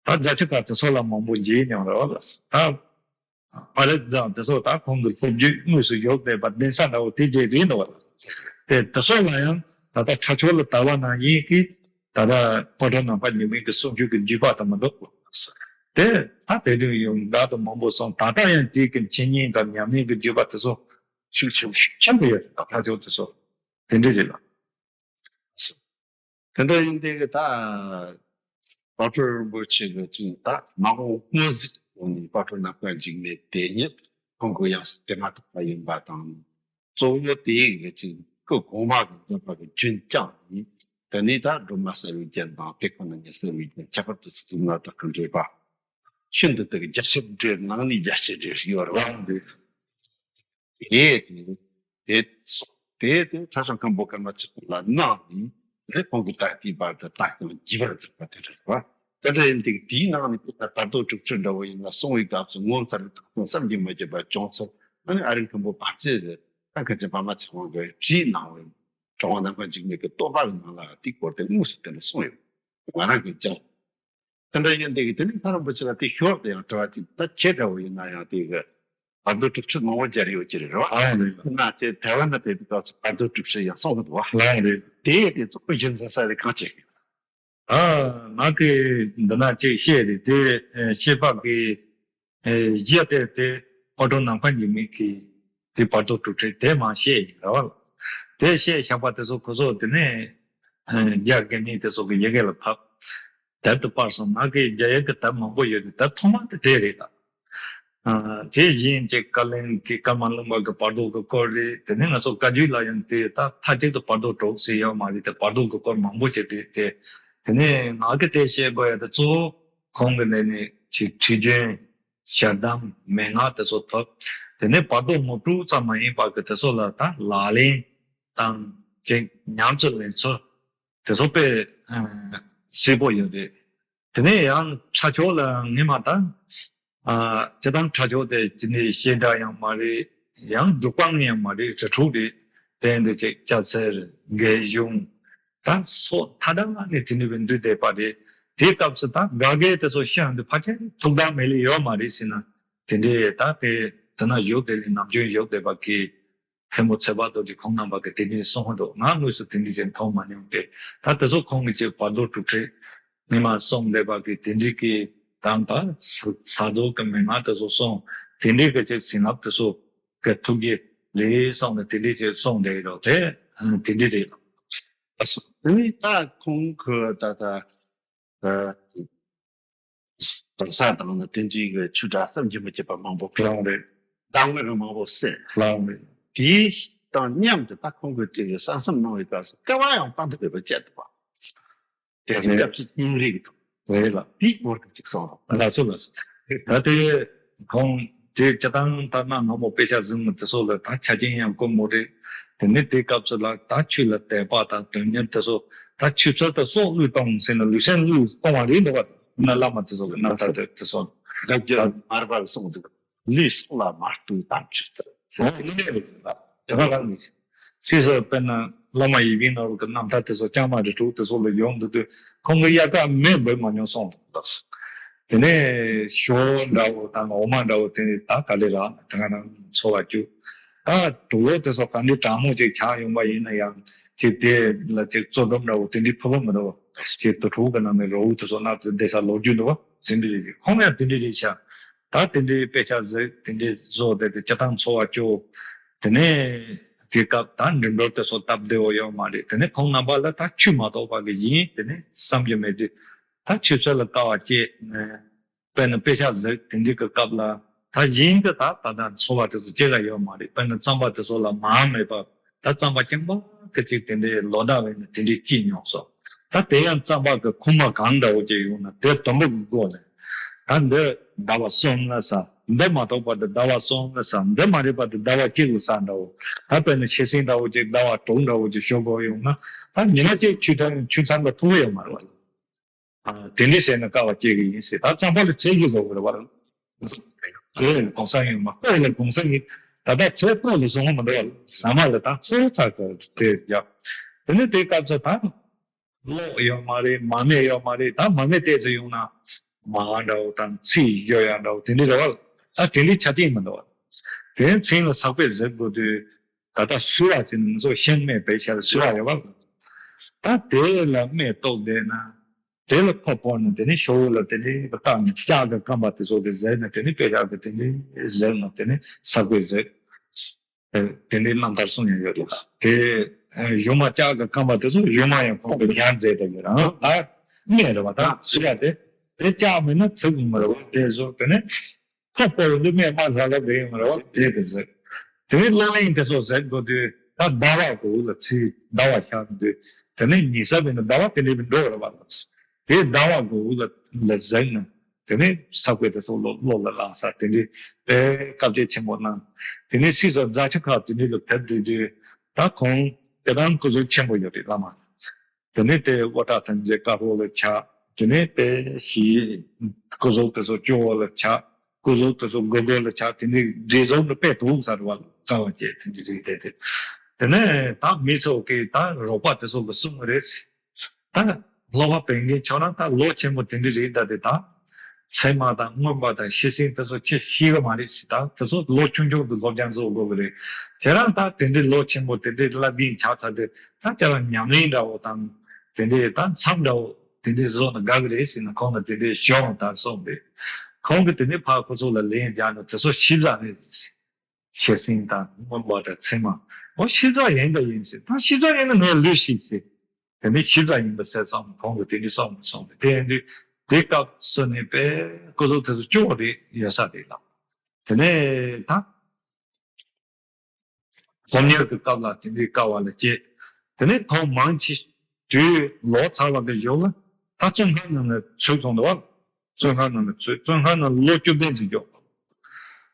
ད་རྫ་ཆུ་ཁ་དེ་ཚོ་ལ་མང་པོ་མཇལ་མྱོང་རེད་པ་ལ། ད་ཨ་རི་དང་དེ་ཚོ་ད་ཁོང་གི་སློབ་བརྒྱུད་དངོས་སུ་ཡོད་བསྡད་པ་གདན་ས་འདྲ་བོ་དེ་རྗེས་རེད་འདུག་པ་ལ། དེ་དེ་ཚོ་ལ་ཡང་ད་ལྟ་ཁྲ་ཆོ་ལ་དར་བ་ནང་བཞིན་གྱི་ད་ལྟ་དཔལ་སྤྲུལ་ནམ་མཁའ་ཉི་མའི་གི་གསུང་ཆོས་ཀྱི་བརྒྱུད་པ་དང་མི་འདུག་དེ་ད་དེ་དུས་ཡོངས་གྲགས་དུ་མང་པོ་སོང་། ད་ལྟ་ཡང་དེ་གི་འཆད་ཉན་དང་ཉམས་ལེན་གྱི་བརྒྱུད་པ་དེ་ཚོ་ཤུགས་ཆེན་པོ་ཤུགས་ཆེན་པོ་ཡོད་རེད། ད་ཕར་ཕྱོགས་དེ་ཚོ་དེ་འདྲ་རེད་ལ། དེ་འདྲ་ཡིན་དེ་གི་ད་དཔལ་སྤྲུལ་རིན་པོ་ཆེ་གི་ཅིག་ད་མ་འོངས་སྔོན་གཟིགས་འོང་ནས་དཔལ་སྤྲུལ་ནམ་མཁའ་འཇིགས་མེད་དེ་ཉིད་ཁོང་གི་ཡང་སྲིད་དེ་མ་ཐག་པ་ཡིན་པ་དང་། གཙོ་བོ་དེ་གི་ཅིག་སྐུ་གོང་མ་གི་མཛད་པ་གི་རྒྱུན་བསྐྱངས་ནས། དེ་ནས་ད་སྒྲོལ་མ་གསལ་བའི་རྒྱན་དང་དེ་ཁོ་ན་ཉིད་གསལ་བའི་རྒྱན། ཁྱད་པར་དུ་ཚིག་གསུམ་ན་དག་གི་འགྲེལ་པ། ཤིན་ཏུ་དག་རྒྱ་ཆེར་འགྲེལ་ནང་ནས་རྒྱ་ཆེར་འགྲེལ་ཞིག་ཡོད་རེད་བ། དེ་དེ་དེ་དེ་ཁྲ་ཆོ་མཁན་པོ་ཀརྨ་ཆོས་སྐྱོང་ལ་གནང་ནས་རེད། ཁོང་གིས་ད་ལྟའི་བར་དུ་ད་སྐྱོང་བགྱིས་པར་མཛད་པ་དེ་རེད་བ། དེ་འདྲ་ཡིན་དུས་དེའི་ནང་ནས་དཔེར་ན་བར་དོ་དྲུག་ཁྲིད་འདྲ་བོ་ཡིན་ན་གསུང་བའི་སྐབས་སུ་ངོ་མཚར་བའི་དག་སྟོན་བསམ་གྱིས་མི་ཁྱབ་པ་བྱུང་ཚུལ། ཨ་ནི་ཨ་རི་མཁན་པོ་བང་རྩལ་གྱིས་ད་མཁན་ཆེན་པདྨ་ཚེ་དབང་གིས་བྲིས་གནང་བའི་གྲུབ་དབང་ནམ་མཁའ་འཇིགས་མེད་ཀྱི་བསྟོད་པ་གི་ནང་ལ་དེའི་སྐོར་དེ་དངོས་སུ་དེ་འདྲ་གསུངས་ཡོད། ང་རང་གིས་ཀྱང་དེ་འདྲ་ཡིན་དེ་གི་དེ་ནས་མཁན་རིན་པོ་ཆེ་ལ་དེ་ཞོར་དུ་ཡང་དྲི་བ་ཅིག་ད་ཁྱེད་འདྲ་བོ་ཡིན་ན་ཡང་དེ་གི་བར་དོ་དྲུག་ཁྲིད་མང་པོ་མཇལ་ཡོད་ཀྱི་རེད་བ། ཨང་རེད། ན་ཁྱེད་ཐའེ་ཝན་ན་ཕེབས་པའི་སྐབས་སུ་བར་དོ་དྲུག་ཁྲིད་ཡང་གསུངས་འདུག་བ། ཨང་རེད། དེ་དེ་གཙོ་བོ་གཞི་འཛིན་ས་དེ་གང་བྱེད་ཀྱི། ཨ། ང་གི་འདི་ན་ཅིག་བཤད་རེད་དེ། ཨེ། བཤད་པ་གི་ཨེ་གཞི་དེ་དེ་དཔལ་སྤྲུལ་ནམ་མཁའ་ཉི་མའི་གི་དེ་བར་དོ་དྲུག་ཁྲིད་དེ་མ་བཤད་ཡིན་ར་བ་ལ། དེ་བཤད་བཞག་པ་དེ་ཚོ་ཁོ་ཚོ་དེ་ནས་ཨེ་རྒྱ་དགེ་བསྙེན་དེ་ཚོ་གི་ཡི་གེ་ལ་ཕབ། དེབ་ཏུ་སྤར་སོང་། ང་གི་རྒྱ་ཡིག་གི་དེབ་མང་པོ་ཡོད་དེ་དེབ་ཐོག་མ་དེ་དེ་རེད་ད། ཨ། དེ་བཞིན་གྱི་བཀའ་བློན་གྱི་ཀརྨ་ལུང་པ་གི་བར་དོ་གི་སྐོར་རེད། དེ་ནས་ང་ཚོ་བཀའ་བརྒྱུད་ལ་ཡང་དེ་ད་མཐའ་གཅིག་ཏུ་བར་དོ་དྲུག་ཟེར་ཡོད་མ་རེད་དེ། བར་དོ་གི་སྐོར་མང་པོ་ཞིག་རེད་དེ། དེ་ནས་ང་གི་དེ་བཤད་དགོས་ཡ་དེ་གཙོ་བོ་ཁོང་གི་ནས་ནས་ཅིག་ཁྲིད་རྒྱུན། ཞལ་གདམས། མན་ངག་དེ་ཚོ་ཐོབ། དེ་ནས་བར་དོ་ངོ་སྤྲོད་ཙམ་མ་ཡིན་པར་གི་དེ་ཚོ་ལ་ད་ལག་ལེན་དང་ཅིག་ཉམས་སུ་ལེན་ཚུལ་དེ་ཚོ་དཔེ་ཨ་གསལ་པོ་ཡོད་རེད། དེ་ནས་ཡང་ཁྲ་ཆོ་ལ་ངས་མ་ད་ཨ་སྤྱིར་བཏང་ཁྲ་ཆོ་དེ་དེ་ནས་བཤད་གྲྭ་ཡང་མ་རེད། ཡང་སྒྲུབ་ཁང་ཡང་མ་རེད། རི་ཁྲོད་རེད། དེ་འདི་ཅིག་སྐྱ་སེར་རྒས་གཞོན་ད་སོགས་མཐའ་དག་ནས་དེ་འདྲ་བའི་འདུས་བསྡད་པ་རེད། དེའི་སྐབས་སུ་ད་ག་གེ་དེ་ཚོ་ཤི་ཡང་དེ་ཕལ་ཆེར་ཐུགས་དམ་མེད་ལེ་ཡོད་མ་རེད་ཟེར་ན། དེ་འདྲའི་ད་དེ་དེ་ན་བཞུགས་དེ་ལས་ནམ་རྒྱུན་བཞུགས་བསྡད་པ་གི་མཁན་པོ་ཚེ་དཔག་རྡོ་རྗེ་ཁོང་རྣམ་པ་གི་དེ་འདྲའི་གསུང་གི་འདུག་ང་དངོས་སུ་དེ་འདྲའི་ཅིག་མཐོང་མ་མྱོང་སྟེ། ད་དེ་ཚོ་ཁོང་གི་ཅིག་བར་དོ་དྲུག་ཁྲིད་ཉི་མ་གསུངས་བསྡད་པ་གི་དེ་འདྲའི་གི་དང་ད་ས་ས་རྡོ་གི་མན་ངག་དེ་ཚོ་གསུངས། དེ་འདྲའི་གི་ཅིག་བྱིན་རླབས་དེ་ཚོ་གི་ཐུགས་ཀྱི་ལས་གསུངས་ནས་དེ་འདྲའི་ཅིག་གསུངས་བསྡད་ཡོད་དེ། དེ་འདྲའི་རེད། ཨ་སོ། དེ་ནི་ད་ཁོང་གི་ད་ད་ཨ། གང་ཟག་དང་ནི་དེ་འདྲའི་གི་ཆོས་གྲྭ་བསམ་གྱིས་མི་ཁྱབ་པ་མང་པོ་ཕེབས། ལའང་རེད། ཟླ་ངོ་རིང་མང་པོ་གསན། ལའང་རེད། དེའི་དང་མཉམ་དུ་ད་ཁོང་གི་ཅིག་གི་གསན་བསམ་གནང་བའི་སྐབས་སུ་སྐལ་བ་ཡང་དཔག་ཏུ་མེད་པ་སྤྱད་འདུག་པ། དེ་རེད། སྐབས་སུ་སྙིང་རེ་གི་འདུག་རེད་ལ། དེའི་སྐོར་དུ་ཅིག་གསུངས་རོགས། ལགས་སོ་ལགས་སོ། ད་དེ་ཁོང་དེ་སྤྱི་བཏང་ད་གནའ་སྔ་མོ་དཔེ་ཆ་གཟིགས་མི་དེ་ཚོ་ལ་ད་ཆ་རྐྱེན་ཡང་དཀོན་མོ་རེད། དེ་ནས་དེ་སྐབས་སུ་ལ་ད་ཆོས་ལ་དད་པ་དང་དོན་གཉེར་དེ་ཚོ་ད་ཆོས་ཚུལ་དུ་སྲོག་བློས་གཏོང་ཟེར་ན་ལུས་སེམས་བློས་གཏོང་བ་རེད་འདུག་བ། ན་བླ་མ་དེ་ཚོ་གི་རྣམ་ཐར་དེ་དེ་ཚོ་ལ། བཀའ་བརྒྱུད་མར་པ་གི་གསུང་ཟིག་ལུས་སྲོག་ལ་མ་གཏོགས་དམ་ཆོས་ཚུལ། ཨོ་དངོས་གནས་རེད་ལ། དེ་ག་རང་གི་སྲིད་སོགས་དཔེར་ན་བླ་མ་ཡིད་བཞིན་ནོར་བུ་གི་རྣམ་ཐར་དེ་ཚོ་ལྕང་མ་རི་དྲུག་དེ་ཚོ་ལ་ཡོང་འདུག་དུས་ཁོང་གི་དབྱར་ཁ་མེ་འབོད་མ་མྱོང་གསུངས་འདུག་དེ་ནས་ཞོ་འདྲ་བོ་དང་འོ་མ་འདྲ་བོ་དེ་ནས་ད་ག་ལེ་ར་དེ་ག་རང་འཚོ་བ་བསྐྱུག་ད་དུག་ལོག་དེ་ཚོ་ག་འདྲའི་གྲང་མོ་ཅིག་ཆགས་ཡོང་པ་ཡིན་ན་ཡང་ཅིག་དེ་ལ་ཅིག་བཙོ་སྒྲོམ་འདྲ་བོ་དེ་འདྲའི་ཕུ་ཕུ་མི་འདུག་ཅིག་དུག་ཕྲུག་གི་ནང་ནས་རོ་བོ་དེ་ཚོ་ནང་དུ་བསྡད་ས་ལོ་རྒྱུས་འདུག་བ་ཟིན་འདྲ་རེད། ཁོང་ཡང་དེ་འདྲ་རེད་ཤག་ད་དེ་འདྲའི་དཔེ་ཆ་གཟིགས། དེ་འདྲའི་བཟོ་དེ་དེ་སྤྱི་བཏང་འཚོ་བ་སྐྱོ། དེ་ནས་དེ་སྐབས་ད་འགྲིམ་འགྲུལ་དེ་ཚོ་སྟབས་བདེ་བོ་ཡོད་མ་རེད། དེ་ནས་ཁོང་རྣམ་པ་ལ་ད་ཆོས་མ་གཏོགས་པ་གི་གཞན་དེ་ནས་བསམ་རྒྱུ་མེད་དུས་ད་ཆོས་ཚུལ་ལ་དཀའ་བ་སྤྱད་ནས་དཔེར་ན་དཔེ་ཆ་གཟིགས་དེ་འདྲའི་གི་སྐབས་ལ་ད་གཞན་གི་ད་ད་ད་འཚོ་བ་དེ་ཚོ་སྐྱེལ་ག་ཡོད་མ་རེད། དཔེར་ན་རྩམ་པ་དེ་ཚོ་ལ་མར་མེད་པ། ད་རྩམ་པ་རྐྱང་པ་གི་ཅིག་དེ་འདྲའི་ལོ་ཟླ་བས་ནི་དེ་འདྲའི་སྐྱེས་མྱོང་སོང་། ད་དེ་ཡང་རྩམ་པ་གི་ཁུག་མ་གང་འདྲ་བོ་ཅིག་ཡོང་ན་དེ་དུམ་བུ་གི་སྒོ་ནས་ད་འདི་ཟླ་བ་གསུམ་ལ་ཟ། འདི་མ་གཏོགས་པ་དེ་ཟླ་བ་གསུམ་ལ་ཟ། འདི་མ་རེད་པ་དེ་ཟླ་བ་གཅིག་ལ་ཟ་འདྲ་བོ། ད་དཔེར་ན་ཤི་སིན་འདྲ་བོ་ཅིག་ཟླ་བ་དྲུག་འདྲ་བོ་ཅིག་ཞོག་གོ་ཡོང་ན་ད་ཉི་མ་གཅིག་ཆུ་ཐང་ཆུ་ཚང་གི་ཐུག་ཡོད་མ་རེད་པ། ཨ། དེ་འདྲ་བྱས་ན་དཀའ་བ་སྐྱེ་གི་ཡིན་ཟེར། ད་རྩམ་པ་ལ་ཚད་ཀྱིས་བཟོ་དགོས་རེད་པ། དེ་གོང་ས་ཡིན་མ་གཏོགས་ལ་གོང་ས་ཡིན། ད་ལྟ་ཚད་ལྟོ་ལ་བཟོ་མ་འདུག་བ། ཟ་མ་ལ་ད་ཚོད་ཚ་གི་དེ་རྒྱབ། དེ་ནས་དེ་སྐབས་སུ་ད་གློག་ཡོད་མ་རེད། མར་མེ་ཡོད་མ་རེད། ད་མར་མེ་བལྟས་ཚེ་ཡོང་ན་མར་འདྲ་བོ་དང་ཚིལ་ཡོད་ཡ་འདྲ་བོ་དེ་འདྲ་རེད་བ། ད་དེ་འདྲའི་ཆ་རྐྱེན་མི་འདུག་བ། དེ་མཚན་ལ་ཚགས་པས་གཟིགས་དགོས་དུས། ད་ལྟ་སུ་ར་ཟེར་ནས་ང་ཚོ་ཤིང་སྨན་བེད་སྤྱད་ལ་སུ་ར་རེད་བ། ད་དེ་ལ་སྨན་བཏོག་བསྡད་ན། དེ་ལ་ཕོ་ཕོ་ནས་དེ་ནས་ཞོ་བོ་ལ་དེ་ནས་བཏགས་ནས་ལྕགས་ཀྱི་རྐང་པ་དེ་ཚོ་གི་གཟེར་ནས་དེ་ནས་དཔེ་ཆ་གི་དེ་ནས་གཟེར་ནས་དེ་ནས་ས་གོས་གཟེར། དེ་ནས་རྣམ་ཐར་གསུང་ཡང་ཡོད་རེད། དེ་གཞུག་མ་ལྕགས་ཀྱི་རྐང་པ་དེ་ཚོ་གཞུག་མ་ཡང་ཁོང་གི་ཉར་མཛད་དེ་ཡོད་རང་ད་སྨན་རེད་བ། ད་སུ་ར་དེ་དེ་ལྕགས་མིན་ན་ཚིག་མི་རེད་བ། དེ་བཟོ་དེ་ནས། ཁོ་སྤོ་རུ་འདི་སྨན་མ་ལྷ་ལྷ་བེ་ཡོང་ར་བ་དེ་གི་ཟེར། དེ་ནས་གློ་གླིང་དེ་ཚོ་ཟེར་དགོས་དུས་ད་ཟླ་བ་གི་འུ་ལ་ཚིག་ཟླ་བ་ཤར་དུས་དེ་ནས་ཉི་ཤུ་བས་ན་ཟླ་བ་དེ་འདྲའི་འགྲོ་ར་བ་ལ། དེ་ཟླ་བ་གི་འུ་ལ་ལ་ཟེར་ན་དེ་ནས་ས་གོས་དེ་ཚོ་ལོ་ལོ་ལ་ལངས་ས་དེ་འདྲའི་དཔེ་བཀའ་བརྒྱད་ཆེན་པོ་གནང་། དེ་ནས་སྲིད་ཚོ་རྫ་ཆུ་ཁ་དེ་འདྲའི་ལ་ཕེབས་དུས་དུས་ད་ཁོང་དེ་དང་སྐུ་གཟུགས་ཆེན་པོ་ཡོད་རེད་བླ་མ། དེ་ནས་དེ་དབུ་སྐྲ་ཐམས་ཅད་དཀར་པོ་ལ་ཆགས། དེ་ནས་དཔེ་ཞིག་སྐུ་གཟུགས་དེ་ཚོ་སྐྱོ་བོ་ལ་ཆགས། སྐུ་གཟུགས་དེ་ཚོ་དགོད་དགོད་ལ་ཆགས། དེ་ནས་འདྲེ་གཟུགས་ནི་དཔེ་དུག་ཟ་རུ་བ་ལ་དཀའ་བ་སྤྱད་དེ་འདྲ་རེད་དེ་དེ། དེ་ནས་ད་མི་ཚོ་གིས་ད་རོགས་པ་དེ་ཚོ་གིས་གསུང་གི་རེད། ད་སློབ་པ་སྤེལ་མཁན་ཁྱོད་རང་ད་ལོ་ཆེན་པོ་དེ་འདྲ་རེད། ད་དེ་ད་ཚད་མ་དང་མངོན་པ་དང་ཤེར་ཕྱིན་དེ་ཚོ་ཁྱེད་ཤེས་གི་མ་རེད་ཟེར། ད་དེ་ཚོ་ལོ་ཆུང་ཆུང་དུ་སློབ་སྦྱོང་བཟོ་དགོས་གི་རེད། ཁྱེད་རང་ད་དེ་འདྲའི་ལོ་ཆེན་པོ་དེ་འདྲའི་བསླབ་མཁན་ཆགས་ཚར་དུས་ད་ཁྱེད་རང་ཉམས་ལེན་འདྲ་བོ་དང་དེ་འདྲའི་ད་མཚམས་འདྲ་བོ་དེ་འདྲའི་བཟོ་ན་དགའ་གི་རེད་ཟེར་ནས་ཁོང་ལ་དེ་འདྲའི་ཞུ་བ་དང་གསུངས་པས། ཁོང་གིས་དེ་ནས་ཕར་ཁོ་ཚོ་ལ་ལན་རྒྱག་ནས་དེ་ཚོ་ཤེས་བྱ་རེད་ཟེར། ཤེར་ཕྱིན་དང་མངོན་པ་དང་ཚད་མ། འོ་ཤེས་བྱ་ཡིན་ད་ཡིན་ཟེར། ད་ཤེས་བྱ་ཡིན་ན་ངས་ལུས་ཤིག་ཟེར། དེ་ནས་ཤེས་བྱ་ཡིན་པ་ཟེར་ཙང་ཁོང་གིས་དེ་འདྲའི་གསུངས་གསུངས་པས། དེ་ཡིན་དུས་དེ་སྐབས་སུ་ནི་དཔེ་སྐུ་གཟུགས་དེ་ཚོ་སྐྱོ་བོ་རེད་ཡོད་ས་རེད་ལ། དེ་ནས་ད་སློབ་གཉེར་གྱི་སྐབས་ལ་དེ་འདྲའི་དཀའ་བ་ལ་སྤྱད། དེ་ནས་ཐོག་མང་ཆེ་དུས་ལོ་ཚར་བ་གི་གཞུག་ལ་ད་བཙོན་ཁང་ནང་ནས་ཚུད་སོང་འདུག་བ། བཙོན་ཁང་ནང་ནས་ཚུད། བཙོན་ཁང་ནང་ལོ་བཅུ་བདུན་ཙམ་འཇོག་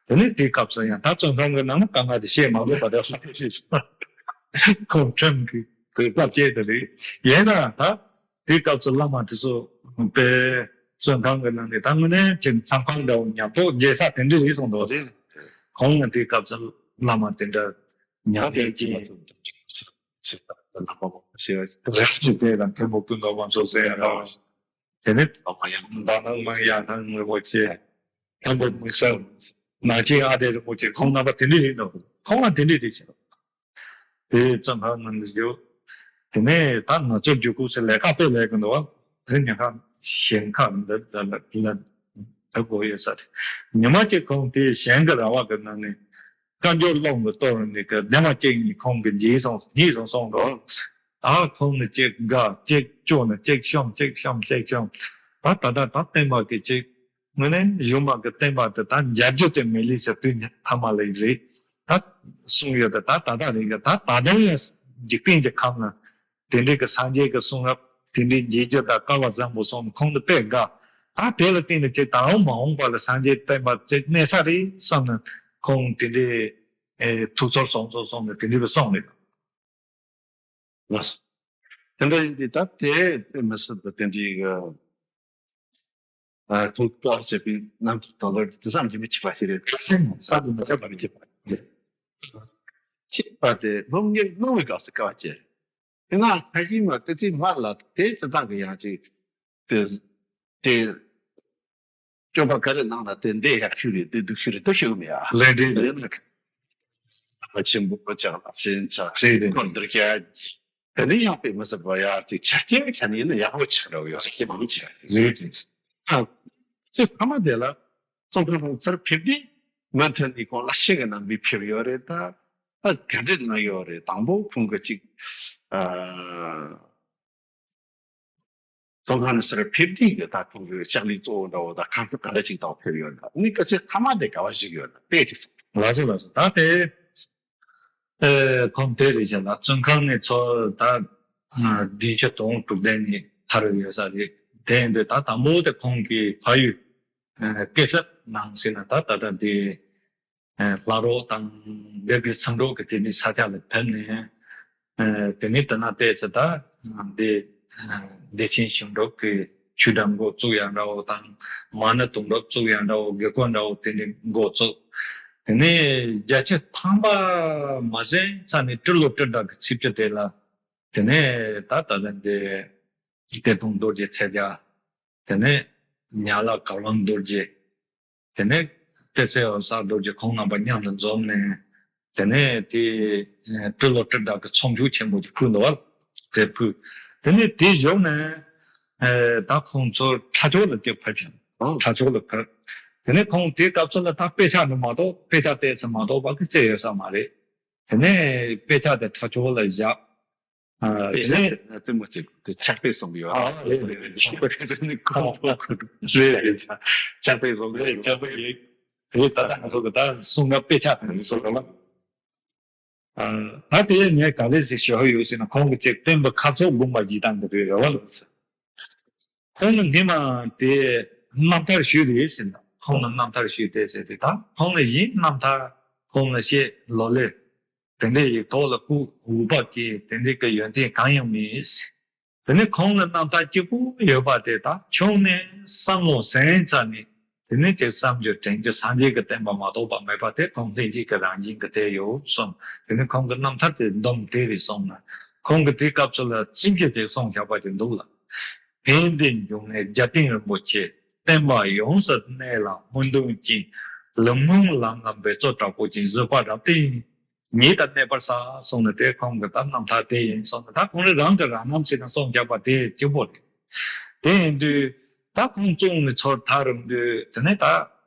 དེ་ནས་དེའི་སྐབས་སུ་ཡང་ད་བཙོན་ཁང་གི་ནང་ན་དཀའ་ངལ་དེ་བཤད་མ་དགོས་པ་རེད། ཁོང་ཁྲིམས་ཀྱི་དེ་སྐབས་བཅད་དེ་རེད། ཡིན་ནའང་ད་དེའི་སྐབས་སུ་བླ་མ་དེ་ཚོ་དཔེ་བཙོན་ཁང་གི་ནང་ནས་ད་དངོས་གནས་ཀྱི་མཚམས་ཁང་འདྲ་བོ་ཉམས་རྟོགས་རྒྱས་ས་དེ་འདྲ་རེད་སོང་འདུག་རེད། ཁོང་ཡང་དེའི་སྐབས་སུ་བླ་མ་དེ་འདྲ་ཉམས་ལེན་བྱས། ཞེས་པ་ལ་མ་མོ་ཞེས་པ་རེད། དེ་དང་མཁན་པོ་ཀུན་དགའ་དབང་མཚོ་ཟེར་ཡང་ར་བ། དེ་ནས་ཨ་མ་ཡང་། མདའ་ནག་མ་ཡང་ཐང་རིན་པོ་ཆེ། ལྷམ་པ་མི་གསལ། ནག་ཆེན་ཨ་དེ་རིན་པོ་ཆེ། ཁོང་རྣམ་པ་དེ་འདྲ་རེད་འདུག་ཁོང་ལ་དེ་འདྲ་རེད་ཟེར། དེ་བཙོན་ཁང་ནང་དུ་འཇུག་དེ་ནས་ད་ང་ཚོ་རྒྱུ་སྐུ་ཚེ་ལས་ཀ་དཔེ་ལས་ཀྱི་འདུག་བ། དེ་ཉེན་ཁ་ཞེན་ཁ་འདི་འདི་ལ་འདི་ལ་འདི་དགོས་ཡོད་ས་རེད། ཉི་མ་གཅིག་ཁོང་དེ་གཞན་གྱི་ར་བ་གི་ནང་ནས་བཀའ་འགྱུར་སློབ་གི་གཏོར་ནས་གི་སྡེ་མ་གཅིག་གཉིས་ཁོང་གི་འཇིགས་སོང་། གཉིད་སོང་སོང་འགྲོ། ཨ་ཁོང་ནི་གཅིག་དགའ་གཅིག་སྐྱོ་ནི་གཅིག་ཤོམ་གཅིག་ཤོམ་གཅིག་ཤོམ། ད་ད་ད་ད་བསྟན་པ་གི་གཅིག་དངོས་གནས་གཞུང་མ་གི་བསྟན་པ་དེ་ད་འཇབ་རྒྱུ་དེ་མི་ལུས་ཟེར་དུས་ཐ་མ་ལ་རེད། ད་གསུངས་ཡོད་དེ་ད་ད་ད་རེད་གི། ད་ད་དུང་ཡང་འཇིག་རྟེན་གྱི་ཁམས་ན་དེ་འདྲའི་གི་སངས་རྒྱས་ཀྱི་གསུང་རབ་དེ་འདྲའི་འཇིག་རྒྱུ་དང་སྐལ་བ་བཟང་པོ་སོང་ཁོང་དུ་དཔེ་དགའ། ད་དེ་ལ་བརྟེན་ནས་ཅིག་ད་རུང་མ་འོངས་པ་ལ་སངས་རྒྱས་བསྟན་པ་ཅིག་གནས་ས་རེད་བསམ་ནས་ཁོང་དེ་འདྲའི་ཨེ་ཐུགས་ཚོར་སོང་སོང་སོང་ནས་དེ་འདྲའི་གི་གསུངས་རེད། ལགས་སོ། དེ་འདྲ་ཡིན་དུས་ད་དེ་དཔེ་མི་སྲིད་པ་དེ་འདྲའི་གི། ཨ་ཁོང་སྐབས་བྱས་པའི་རྣམ་ཐར་དང་ལོ་རྒྱུས་དེ་བསམ་གྱིས་མི་ཁྱབ་པ་ཞིག་རེད། བསམ་གྱིས་མི་ཁྱབ་པ་རེད། ཁྱབ་པ་དེ་སློབ་གཉེར་གནང་བའི་སྐབས་སུ་དཀའ་བ་སྤྱད། དེ་ན་ཁ་ཤས་མ་སྐུ་ཚེ་མར་ལ་དེ་ཅི་ལྟར་གི་ཡང་ཅིག་དེ་དེ་སྤྱོད་པ་ག་རེ་གནང་ལ་དེ་འདི་ཡག་ཤོས་རེད། དེ་སྡུག་ཤོས་རེད། དེ་ཤེས་གི་མེད་ཨ། ལས་འབྲས་དེ་ན་ཁ་ཆེན་པོ་ཅག་ལ་ཞེན་ཆགས་རེད་རེད། སྐོར་འདིར་བཤད། དེ་ནས་ཡང་དཔེ་མི་སྲིད་པ་ཡར་ཅིག་ཆ་རྐྱེན་ཆ་ནས་ནི་ཡག་པོ་ཆགས་འགྲོ་ཡོད་ཆ་རྐྱེན་མང་ཆེ་རེད་རེད། ཨ་ཚེ་ཕ་མ་དེ་ལ་བཙོན་ཁང་ནང་ཚུར་ཕེབས་དུས་མུ་མཐུད་ནས་ཁོང་ལ་ཤིང་གི་རྣམ་པས་ཕེབས་ཡོད་རེད། ད་ཨ་ག་འདྲས་གནང་ཡོད་རེད། དང་པོ་ཁོང་གི་ཅིག་ཨ་བཙོན་ཁང་ནས་ཚུར་ཕེབས་དུས་ཀྱི་ད་ཁོང་གི་ཕྱག་ལས་གཙོ་བོ་འདྲ་བོ་དང་ཁ་ཕྱོགས་ག་འདྲ་ཅིག་དང་ཕེབས་ཡོད་ན་ནི་སྐུ་ཚེ་ཐ་མ་དེ་ག་བ་བཞུགས་ཡོད་ན་དེ་ཅིག་གསུངས། ལགས་སོ་ལགས་སོ། ད་དེ། ཨེ་ཁོང་དེ་རེད་བྱས་ན་བཙོན་ཁང་ནས་ཚུར་ད་བདུན་ཅུ་དོན་དྲུག་དེ་ནས་ཐར་ཡོད་ས་རེད། དེ་ཡིན་དུས་ད་དང་པོ་དེ་ཁོང་གི་ཕ་ཡུལ་ཨེ་སྐྱེ་ས་ནང་ཟེར་ན་ད་ད་ལྟ་དེ་ཨེ་ལྷ་རོགས་དང་སྡེ་དགེ་མཚམས་འབྲུག་གི་དེ་འདྲའི་ས་ཆ་ལ་ཕེབས་ནས་ཨེ་དེ་ནས་དེ་ན་བལྟས་ཚེ་ད་འདི་ཨེ་བདེ་ཆེན་ཞིང་སྒྲུབ་ཀྱི་ཆོས་གྲྭ་འགོ་བཙུགས་ཡ་འདྲ་བོ་དང་མ་ཎི་དུང་སྒྲུབ་བཙུགས་ཡ་འདྲ་བོ་དགེ་བསྐོས་འདྲ་བོ་དེ་འདྲའི་འགོ་བཙུགས། དེ་ནས་བརྒྱད་ཅུ་ཐམ་པ་མ་ཟིན་ཙམ་ནས་སྤྲུལ་ལོ་སྤྲུལ་ཟླ་གི་ཚེས་བཅུ་དེ་ལ་དེ་ནས་ད་ད་ལན་དེ་གཏེར་སྟོན་རྡོ་རྗེ་ཚེ་རྒྱལ། དེ་ནས་ཉ་ལ་གར་དབང་རྡོ་རྗེ། དེ་ནས་གཏེར་སྲས་འོད་གསལ་རྡོ་རྗེ་ཁོང་རྣམ་པ་མཉམ་དུ་འཛོམས་ནས་དེ་ནས་དེ་སྤྲུལ་ལོ་སྤྲུལ་ཟླ་གི་ཚོགས་མཆོད་ཆེན་པོ་ཅིག་ཕུལ་འདུག་བ། དེ་ཕུལ། དེ་ནས་དེ་བཞུགས་ནས་ད་ཁོང་ཚོ་ཁྲ་ཆོག་ལ་དེ་ཕེབས་ཤིང་ཁྲ་ཆོག་ལ་ཕེབས། དེ་ནས་ཁོང་དེའི་སྐབས་སུ་ལ་ད་དཔེ་ཆ་འདི་མ་གཏོགས་དཔེ་ཆ་བལྟས་ས་མ་གཏོགས་པ་གི་བཙལ་ཡོད་ས་མ་རེད། དེ་ནས་དཔེ་ཆ་དེ་ཁྲ་ཆོག་ལ་བཞག་དཔེ་ཆ་ཟེར་ན་ལྟད་མོ་གཅིག་དེ་ཕྱག་དཔེ་གསུང་གི་ཡོད། ཨ་རེད་རེད་རེད། ཕྱག་དཔེ་ཟེར་ནི་ཁོ་ཁོ་ཁོ་རེད་རེད། ཕྱག་དཔེ་གསུང་གི་རེད། ཕྱག་དཔེ་རེད། རེད་ད་ལྟ་ང་ཚོ་གི་ད་གསུང་སྐབས་དཔེ་ཆ་དང་གསུང་རོགས་ལ། ཨ་ད་དེ་ངས་ག་རེ་ཟིག་ཞུ་ཡོད་ཟེར་ན་ཁོང་གི་ཅིག་སྟོན་པ་ཁ་ཚོགས་དགོངས་པ་བཞེས་སྟངས་དེ་རེད་རེད་བ་ལ། ཁོང་ནི་སྔས་མ་དེ་རྣམ་ཐར་ཞུས་རེད་ཟེར་ན་ཁོང་ནི་རྣམ་ཐར་ཞུས་ཏེ་ཟེར་དེ་ད་ཁོང་ནི་ཡིན་རྣམ་ཐར་ཁོང་ནི་བཤད་ལོ་ལེ། དེ་འདྲའི་ཡིག་ཐོག་ལ་བཀོད་འོས་པ་གི་དེ་འདྲའི་གི་ཡོན་ཏན་གང་ཡང་མེད། དེ་ནས་ཁོང་ལ་རྣམ་ཐར་གཅིག་པུ་ཡོད་པ་དེ་དག་ཆུང་ནས་བསམ་བློ་ཟིན་ཙམ་ནས་དེ་ནས་ཅིག་བསམ་རྒྱུ་དྲན་རྒྱུ་སངས་རྒྱས་ཀྱི་བསྟན་པ་མ་གཏོགས་པ་མེད་པ་དེ་ཁོང་ལྷན་སྐྱེས་ཀྱི་རང་བཞིན་གྱི་དེ་ཡོད་གསུངས། དེ་ནས་ཁོང་གི་རྣམ་ཐར་དེ་འདོམས་དེ་རེད་གསུངས་ན་ཁོང་གི་དེའི་སྐབས་སུ་ལ་ཚིག་གི་དེ་གསུངས་བཞག་པ་ཅིག་འདུག་ལ། ཕན་བདེའི་འབྱུང་གནས་རྒྱལ་བསྟན་རིན་པོ་ཆེ། བསྟན་པ་ཡོངས་སུ་གནས་ལ་སྨོན་འདུན་བཅས། ལམ་སྔོན་ལམ་ལ་འབད་རྩོལ་དྲག་པོ་ཅན། བཟོད་པ་རབ་བརྟན་ཉིད་དུ་གནས་པར་གསལ་གསུངས་ནས་དེ་ཁོང་གི་ད་རྣམ་ཐར་དེ་ཡིན་གསུངས་ནས་ད་ཁོང་རང་རང་གི་རང་རྣམ་ཟེར་ན་གསུངས་བཞག་པ་དེ་གཅིག་པོ་རེད། དེ་ཡིན་དུས་ད་ཁོང་བཙོན་ནས་ཚུར་ཐར་རུང་དུས་དེ་ནས་ད་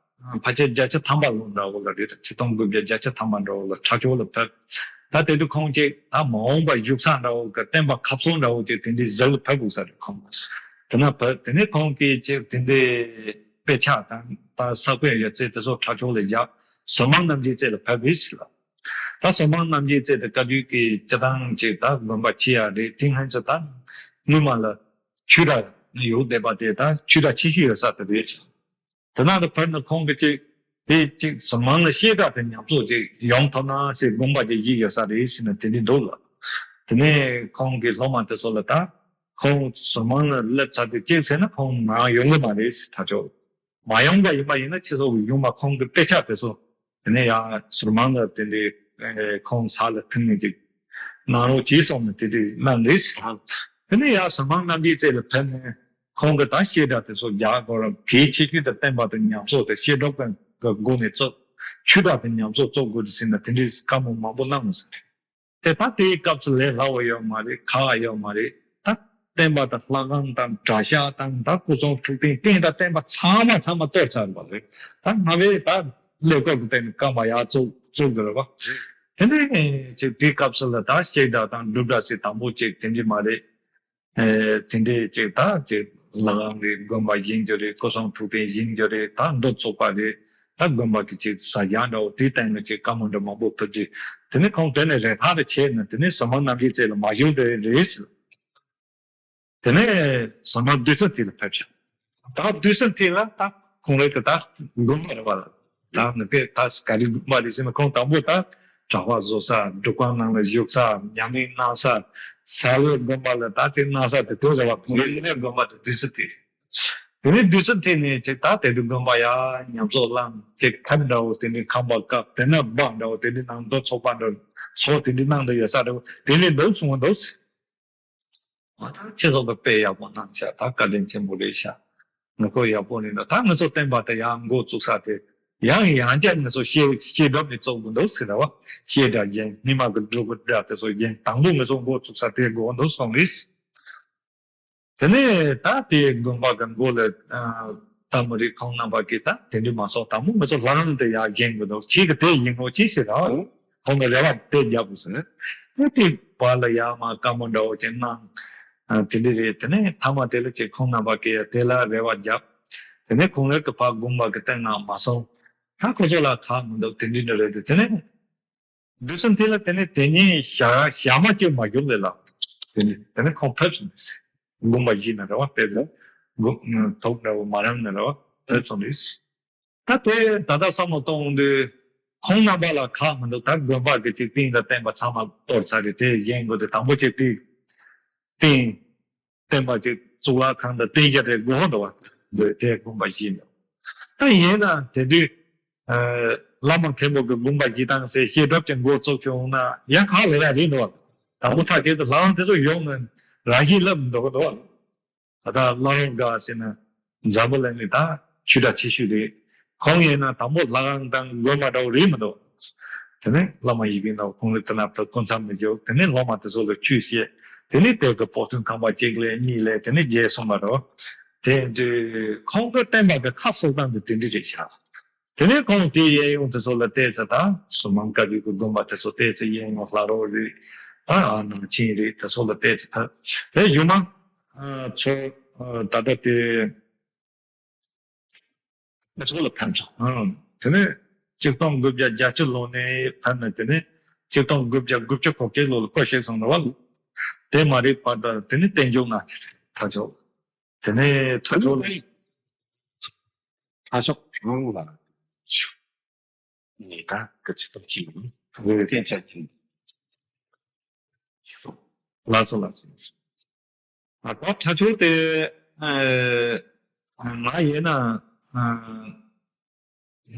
ཕལ་ཆེར་བརྒྱད་ཅུ་ཐམ་པ་ལོ་འདྲ་བོ་ལ་རེད། ད་ཆིག་སྟོང་དགུ་བརྒྱ་བརྒྱད་ཅུ་ཐམ་པ་འདྲ་བོ་ལ་ཁྲ་ཆོག་ལ་ཕེབས། ད་དེ་དུས་ཁོང་གཅིག་ད་མ་འོངས་པ་བཞུགས་ས་འདྲ་བོ་གི་བསྟན་པ་ཁ་སང་འདྲ་བོ་ཅིག་དེ་འདྲའི་གཟིགས་ལ་ཕེབས་དགོས་ས་རེད་ཁོང་། དེ་ན་ཕེབས་དེ་ནས་ཁོང་གིས་ཅིག་དེ་འདྲའི་དཔེ་ཆ་དང་ད་ས་བོན་ཡོད་ཚད་དེ་ཚོ་ཁྲ་ཆོག་ལ་བཞག་ཟོར་མང་རྣམ་རྒྱལ་རྩེ་ལ་ཕེབས་པས་ལ། ད་ཟོར་མང་རྣམ་རྒྱལ་རྩེ་དེ་བཀའ་བརྒྱུད་ཀྱི་སྤྱི་བཏང་ཅིག་ད་དགོན་པ་ཆེ་ཡ་རེད། དེ་སྔོན་ཚོ་ད་སྔོན་མ་ལ་ཆོས་ར་ཡོད་བསྡད་པ་དེ་ད་ཆོས་ར་ཆེ་ཤོས་ཡོད་ས་དེ་རེད། དེ་ན་དུ་ཕར་ནི་ཁོང་གི་ཅིག་དེ་ཅིག་ཟོར་མང་ལ་བཤད་གྲྭ་དེ་ཉམས་གསོ་ཅིག་ཡོང་ཐུབ་ན་ཟེར་དགོངས་པ་ཅིག་བཞེས་ཡོད་ས་རེད་ཟེར་ན་དེ་འདྲ་འདུག་ལ། དེ་ནས་ཁོང་གི་སློབ་མ་དེ་ཚོ་ལ་ད་ཁོང་ཟོར་མང་ལ་སླེབས་ཚར་དུས་ཅིག་ཟེར་ན་ཁོང་མ་ཡོང་གི་མ་རེད་ཟེར་ཐག་ཆོད། མ་ཡོང་པ་ཡིན་པ་ཡིན་ན་ཁྱེད་ཚོ་གི་ཡུལ་མ་ཁོང་གི་དཔེ་ཆ་དེ་ཚོ་དེ་ནས་ཡང་ཟོར་མང་ལ་དེ་འདྲའི་ཁོང་ས་ལ་ཐིམ་ནས་ཅིག་གནང་རོགས་གྱིས་གསུངས་ནས་དེ་འདྲའི་གནང་རེད་ཟེར། དེ་ནས་ཡང་ཟོར་མང་རྣམ་རྒྱལ་རྩེ་ལ་ཕེབས་ནས། ཁོང་གི་ད་བཤད་གྲྭ་དེ་ཚོ་རྒྱག་དགོས་ར། གལ་ཆེ་ཤོས་དེ་བསྟན་པ་དང་ཉམས་གསོ་དེ་བཤད་སྒྲུབ་ཀྱི་སྒོ་ནས་བཙུགས། ཆོས་གྲྭ་དང་ཉམས་གསོ་བཙུགས་དགོས་རེད་ཟེར་ན་དེ་འདྲའི་བཀའ་མོལ་མང་པོ་གནང་ཡོད་ས་རེད། དེ་ད་དེའི་སྐབས་སུ་ལས་སླ་བོ་ཡོད་མ་རེད། ཁག་ཡོད་མ་རེད། ད་བསྟན་པ་དང་ལྷ་ཁང་དང་གྲྭ་ཤག་དང་ད་སྐུ་གསུང་ཐུགས་རྟེན་རྟེན་དང་བརྟེན་པ་ཚང་མ་ཚང་མ་གཏོར་ཚར་བ་རེད། ད་སྔ་བས་ད་ཀླད་ཀོར་གྱི་སྟེང་ནས་བཀའ་མ་ཡར་བཙུགས་བཙུགས་དགོས་རེད་བ། དེ་ནས་ཅིག་དེའི་སྐབས་སུ་ལ་ད་བཤད་གྲྭ་དང་སྒྲུབ་གྲྭ་ཟེར་དང་པོ་ཅིག་དེ་འདྲ་མ་རེད། ཨེ་དེ་འདྲའི་ཅིག་ད་ཅིག་ལྷ་ཁང་རེད། དགོན་པ་བཞེངས་རྒྱུ་རེད། སྐུ་གསུང་ཐུགས་རྟེན་བཞེངས་རྒྱུ་རེད། ད་འདུ་ཚོགས་པ་རེད། ད་དགོན་པ་གི་ཅིག་ཟ་རྒྱག་འདྲ་བོ་དེའི་སྟེང་ལ་ཅིག་བཀའ་མོལ་འདྲ་མང་པོ་ཕེབས་རྗེས། དེ་ནས་ཁོང་དེ་ནས་རེ་ཐག་རེ་བྱས་ནས་དེ་ནས་ཟུར་མང་རྣམ་རྒྱལ་རྩེ་ལ་མ་བཞུགས་འདྲ་རེད་ཟེར། དེ་ནས་ཟུར་མང་བདུད་རྩི་ཐིག་ལ་ཕེབས་ཤག་ད་བདུད་རྩི་ཐིག་ལ་ད་ཁོང་རེ་གི་ད་དགོན་པ་རེད་བ་ལ། ད་ནི་པས་ད་ག་རེ་དགོན་པ་རེད་ཟེར་ན། ཁོང་དང་པོ་ད་གྲྭ་པ་བཟོ་ས། སྒྲུབ་ཁང་ནང་ལ་བཞུགས་ས། ཉམས་ལེན་གནང་ས། ས་ལའི་དགོན་པ་ལ་ད་དེ་གནང་ས་དེ་དེ་རེད་བ། ཁོང་རེ་ནས་དགོན་པ་དེ་བདུད་རྩི་ཐིག་དེ་ནས་བདུད་རྩི་ཐིག་ནས་ཅིག་ད་དེ་དུས་དགོན་པ་ཡ་ཉམས་གསོག་བླངས་ཅིག་ཁབ་འདྲ་བོ་དེ་འདྲའི་ཁང་པ་བཀབ། དེ་ནས་སྦག་འདྲ་བོ་དེ་འདྲའི་ནང་དུ་ཚོགས་པ་འདྲ་བོ་ཚོགས་དེ་འདྲའི་ནང་དུ་ཡོད་ས་འདྲ་བོ་དེ་འདྲའི་འདུག་གསུང་བ་འདུག་ཨ་ད་ཁྱེད་ཚོ་གི་དཔེ་ཡག་པོ་གནང་ཤག་ད་བཀའ་དྲིན་ཆེན་པོ་རེད་ཤག་ངས་ཁོ་ཡག་པོ་ནི་འདུག་ད་ང་ཚོ་བསྟན་པ་དེ་ཡང་འགོ་བཙུགས་ས་དེ་ཡང་ཡང་བསྐྱར་ང་ཚོ་བཤད་བཤད་སྒྲུབ་ནས་བཙུགས་དགོས་འདུག་ཟེར་བ། བཤད་གྲྭ་བཞེངས། རྙིང་མ་གི་སྒྲུབ་གྲྭ་དེ་ཚོ་བཞེངས། དང་པོ་ང་ཚོ་འགོ་བཙུགས་ས་དེ་དགོས་འདུག་གསུངས་རེད། དེ་ནས་ད་དེ་དགོན་པ་གི་འགོ་ལ་ད་མི་རིགས་ཁོང་རྣམ་པ་གིས་ད་དེ་འདྲ་མ་སོང་། དང་པོ་ང་ཚོ་ལྷ་ཁང་དེ་ཡར་བཞེངས་དགོས་འདུག་ཁྱེད་ཀྱིས་དེ་ཡིན་ནོ་ཅི་ཟེར་ར། ཁོང་གི་རེ་བ་དེ་རྒྱབ་དགོས་ཟེར། དེ་དེ་བར་ལ་ཡར་མར་བཀའ་མོལ་འདྲ་བོ་ཅིག་གནང་། དེ་འདྲ་རེད། དེ་ནས་མཐའ་མ་དེ་ལ་ཅིག་ཁོང་རྣམ་པ་གིས་དེ་ལ་རེ་བ་བརྒྱབ། དེ་ནས་ཁོང་རང་གི་ཕར་དགོན་པ་གི་སྟེང་ན་མ་སོང་། ད་ཁོ་ཚོ་ལ་ཁག་མི་འདུག་དེ་འདྲ་འདྲ་རེད། དེ་དེ་ནས། བདུད་རྩི་ཐིག་ལ་དེ་ནས་དེ་ཉིན་ཞག་ཞག་མ་གཅིག་མ་འགོར་ལས་ལ། དེ་ནས་དེ་ནས་ཁོང་ཕེབས་སོང་ཟེར། དགོན་པ་བཞི་ན་རེད་བ། དེ་ཚོ་དགོན་ཐོག་འདྲ་བོ་མ་རང་ན་རེད་བ། ཕེབས་སོང་རེད། ད་དེ་ད་ལྟ་བསམ་བློ་གཏོང་དུས་ཁོང་རྣམ་པ་ལ་ཁག་མི་འདུག་ད་དགོན་པ་གི་ཅིག་རྟེན་དང་བརྟེན་པ་ཚང་མ་གཏོར་ཚར་རེད། དེ་གཞན་དགོས་དེ་དང་པོ་ཅིག་དེ་རྟེན། བསྟན་པ་ཅིག་གཙུག་ལག་ཁང་དང་རྟེན་རྒྱུ་རེ་དགོས་འདུག་བ། འདོད་དེ་དགོན་པ་བཞི་འདུག་ད་ཡིན་ན་དེ་དུས་བླ་མ་མཁན་པོ་གི་དགོན་པ་བཞི་བཏང་ཟེར་བཤད་སྒྲུབ་ཀྱི་འགོ་བཙུགས་བྱུང་ན་ཡང་ཁག་ལས་ཡ་རེད་འདུག་བ། དང་པོ་ཐག་བཅད་དུ་ལྷ་ཁང་དེ་ཚོ་ཡོང་ནས་རང་བཞིན་སླེབས་འདུག་འདུག་བ། ད་ལྟ་བླ་རུང་དགའ་ཟེར་ན་འཛམ་བུ་གླིང་ནས་ད་ཆོས་གྲྭ་ཆེ་ཤོས་རེད། ཁོང་ཡིན་ན་དང་པོ་ལྷ་ཁང་དང་དགོན་པ་འདྲ་བོ་རེད་མི་འདུག་དེ་ནས་བླ་མ་ཡིད་བཞིན་ནོར་བུ་ཁོང་ལ་དེ་ན་ད་སྐུ་མཚམས་མི་འཇོག་དེ་ནས་སློབ་མ་དེ་ཚོ་ལ་ཆོས་བཤད། དེ་ནས་དེ་གི་པོ་ཏི་ཁང་པ་གཅིག་ལས་གཉིས་ལས་དེ་ནས་རྒྱལ་སོང་བ་རོ། དེ་དུས་ཁོང་གི་བསྟན་པ་གི་ཁ་གསོ་སྟངས་དེ་དེ་འདྲ་རེད་ཤག་དེ་ནས་ཁོང་དེ་གཡས་གཡོན་དེ་ཚོ་ལ་བལྟས་ཚེ་ད་སུ་མང་དཀར་རིགས་ཀྱི་དགོན་པ་དེ་ཚོ་བལྟས་ཚེ་གཡས་གཡོན་ལྷ་རོ་རེད། ད་ཨ་ནང་ཆེན་རེད། དེ་ཚོ་ལ་བལྟས་ཚེ་ད་དེ་གཞུག་མ་ཚོ་ད་ལྟ་དེ། ཚོགས་ལ་ཕན་ཚུན། དེ་ནས་ཆིག་སྟོང་དགུ་བརྒྱ་བརྒྱད་ཅུ་ལོ་ནས་ཕན་ནས་དེ་ནས་ཆིག་སྟོང་དགུ་བརྒྱ་དགུ་བཅུ་གོ་བརྒྱད་ལོ་ལ་སྐུ་གཤེགས་སོང་ལ་བ། དེ་མ་རིག་བར་དུ་དེ་ནས་བསྟན་འགྱུར་ན་ཁྲ་ཆོག་དེ་ནས་ཁྲ་ཆོག་ལ་ཁྲ་ཆོག་རང་ལ་ཉེ་ག་གི་ཆིག་སྟོང་གི་ལོ་ནས་བསྟན་ཆ་གྱིན། ལགས་སོ་ལགས་སོ། ད་ཁྲ་ཆོག་དེ་ང་ཡིན་ན་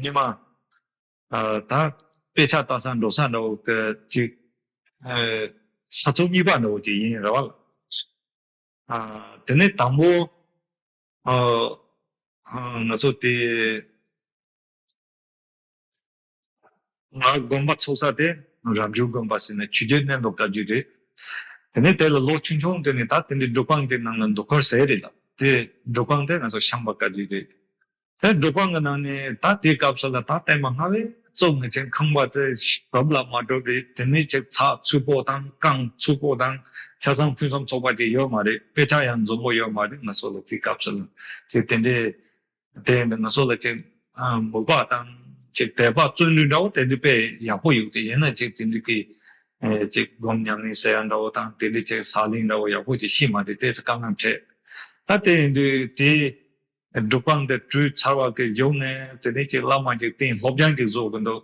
ཉི་མ་ད་དཔེ་ཆ་ལྟ་ས་འགྲོ་ས་འདྲ་བོ་གི་ཅིག་ས་ཚུགས་གཉིས་པ་འདྲ་བོ་ཅིག་ཡིན་རེད་བ། དེ་ནས་དང་པོ་ང་ཚོ་དེ། ང་དགོན་པ་ཚུགས་ས་དེ་རབ་འབྱོར་དགོན་པ་ཟེར་ནས་ཆོས་རྒྱལ་གནས་མདོག་བཀའ་བརྒྱུད་རེད། དེ་ནས་དེ་ལ་ལོ་ཆུང་ཆུང་དེ་ནས་ད་དེ་འདྲའི་སྒྲུབ་ཁང་དེ་ནང་ལ་འདུག་ཁར་ཟེར་རེད་ལ། དེ་སྒྲུབ་ཁང་དེ་ང་ཚོ་ཤངས་པ་བཀའ་བརྒྱུད་རེད། དེ་སྒྲུབ་ཁང་གི་ནང་ནས་ད་དེའི་སྐབས་སུ་ལ་ད་བསྟན་པ་སྔ་བས་བཙུགས་ནས་ཅིག་ཁང་པ་དེ་གྲུབ་ལ་མ་གྲུབ་རེད། དེ་ནས་ཅིག་ཚགས་ཚུད་པོ་དང་རྐང་ཚུད་པོ་དང་ཆ་ཚང་ཕུན་སུམ་ཚོགས་པ་ཅིག་ཡོད་མ་རེད། དཔེ་ཆ་ཡང་འཛོམས་པོ་ཡོད་མ་རེད། ང་ཚོ་ལ་དེའི་སྐབས་སུ་ལ་ཅིག་དེ་འདྲའི། དེ་ཡིན་དུས་ང་ཚོ་ལ་ཅིག་མོས་པ་དང་ཅིག་དད་པ་བརྩོན་འགྲུས་འདྲ་བོ་དེ་འདྲ་དཔེ་ཡག་པོ་ཡོད་དེ། ཡིན་ན་ཅིག་དེ་འདྲ་གི་ཅིག་སྒོམ་ཉམས་ལེན་ཟེར་ཡ་འདྲ་བོ་དང་དེ་འདྲ་ཅིག་ཟབ་ལྷིང་འདྲ་བོ་ཡག་པོ་ཅིག་ཤེས་མ་རེད། དེ་ཚོ་དཀའ་ངལ་འཕྲད། ད་དེ་ཡིན་དུས་དེ་སྒྲུབ་ཁང་དེ་གྲུབ་ཚར་བ་གི་གཞུག་ནས་དེ་ནས་ཅིག་བླ་མ་ཅིག་བསྟེན་སློབ་སྦྱོང་ཅིག་བཟོ་དགོས་འདུག་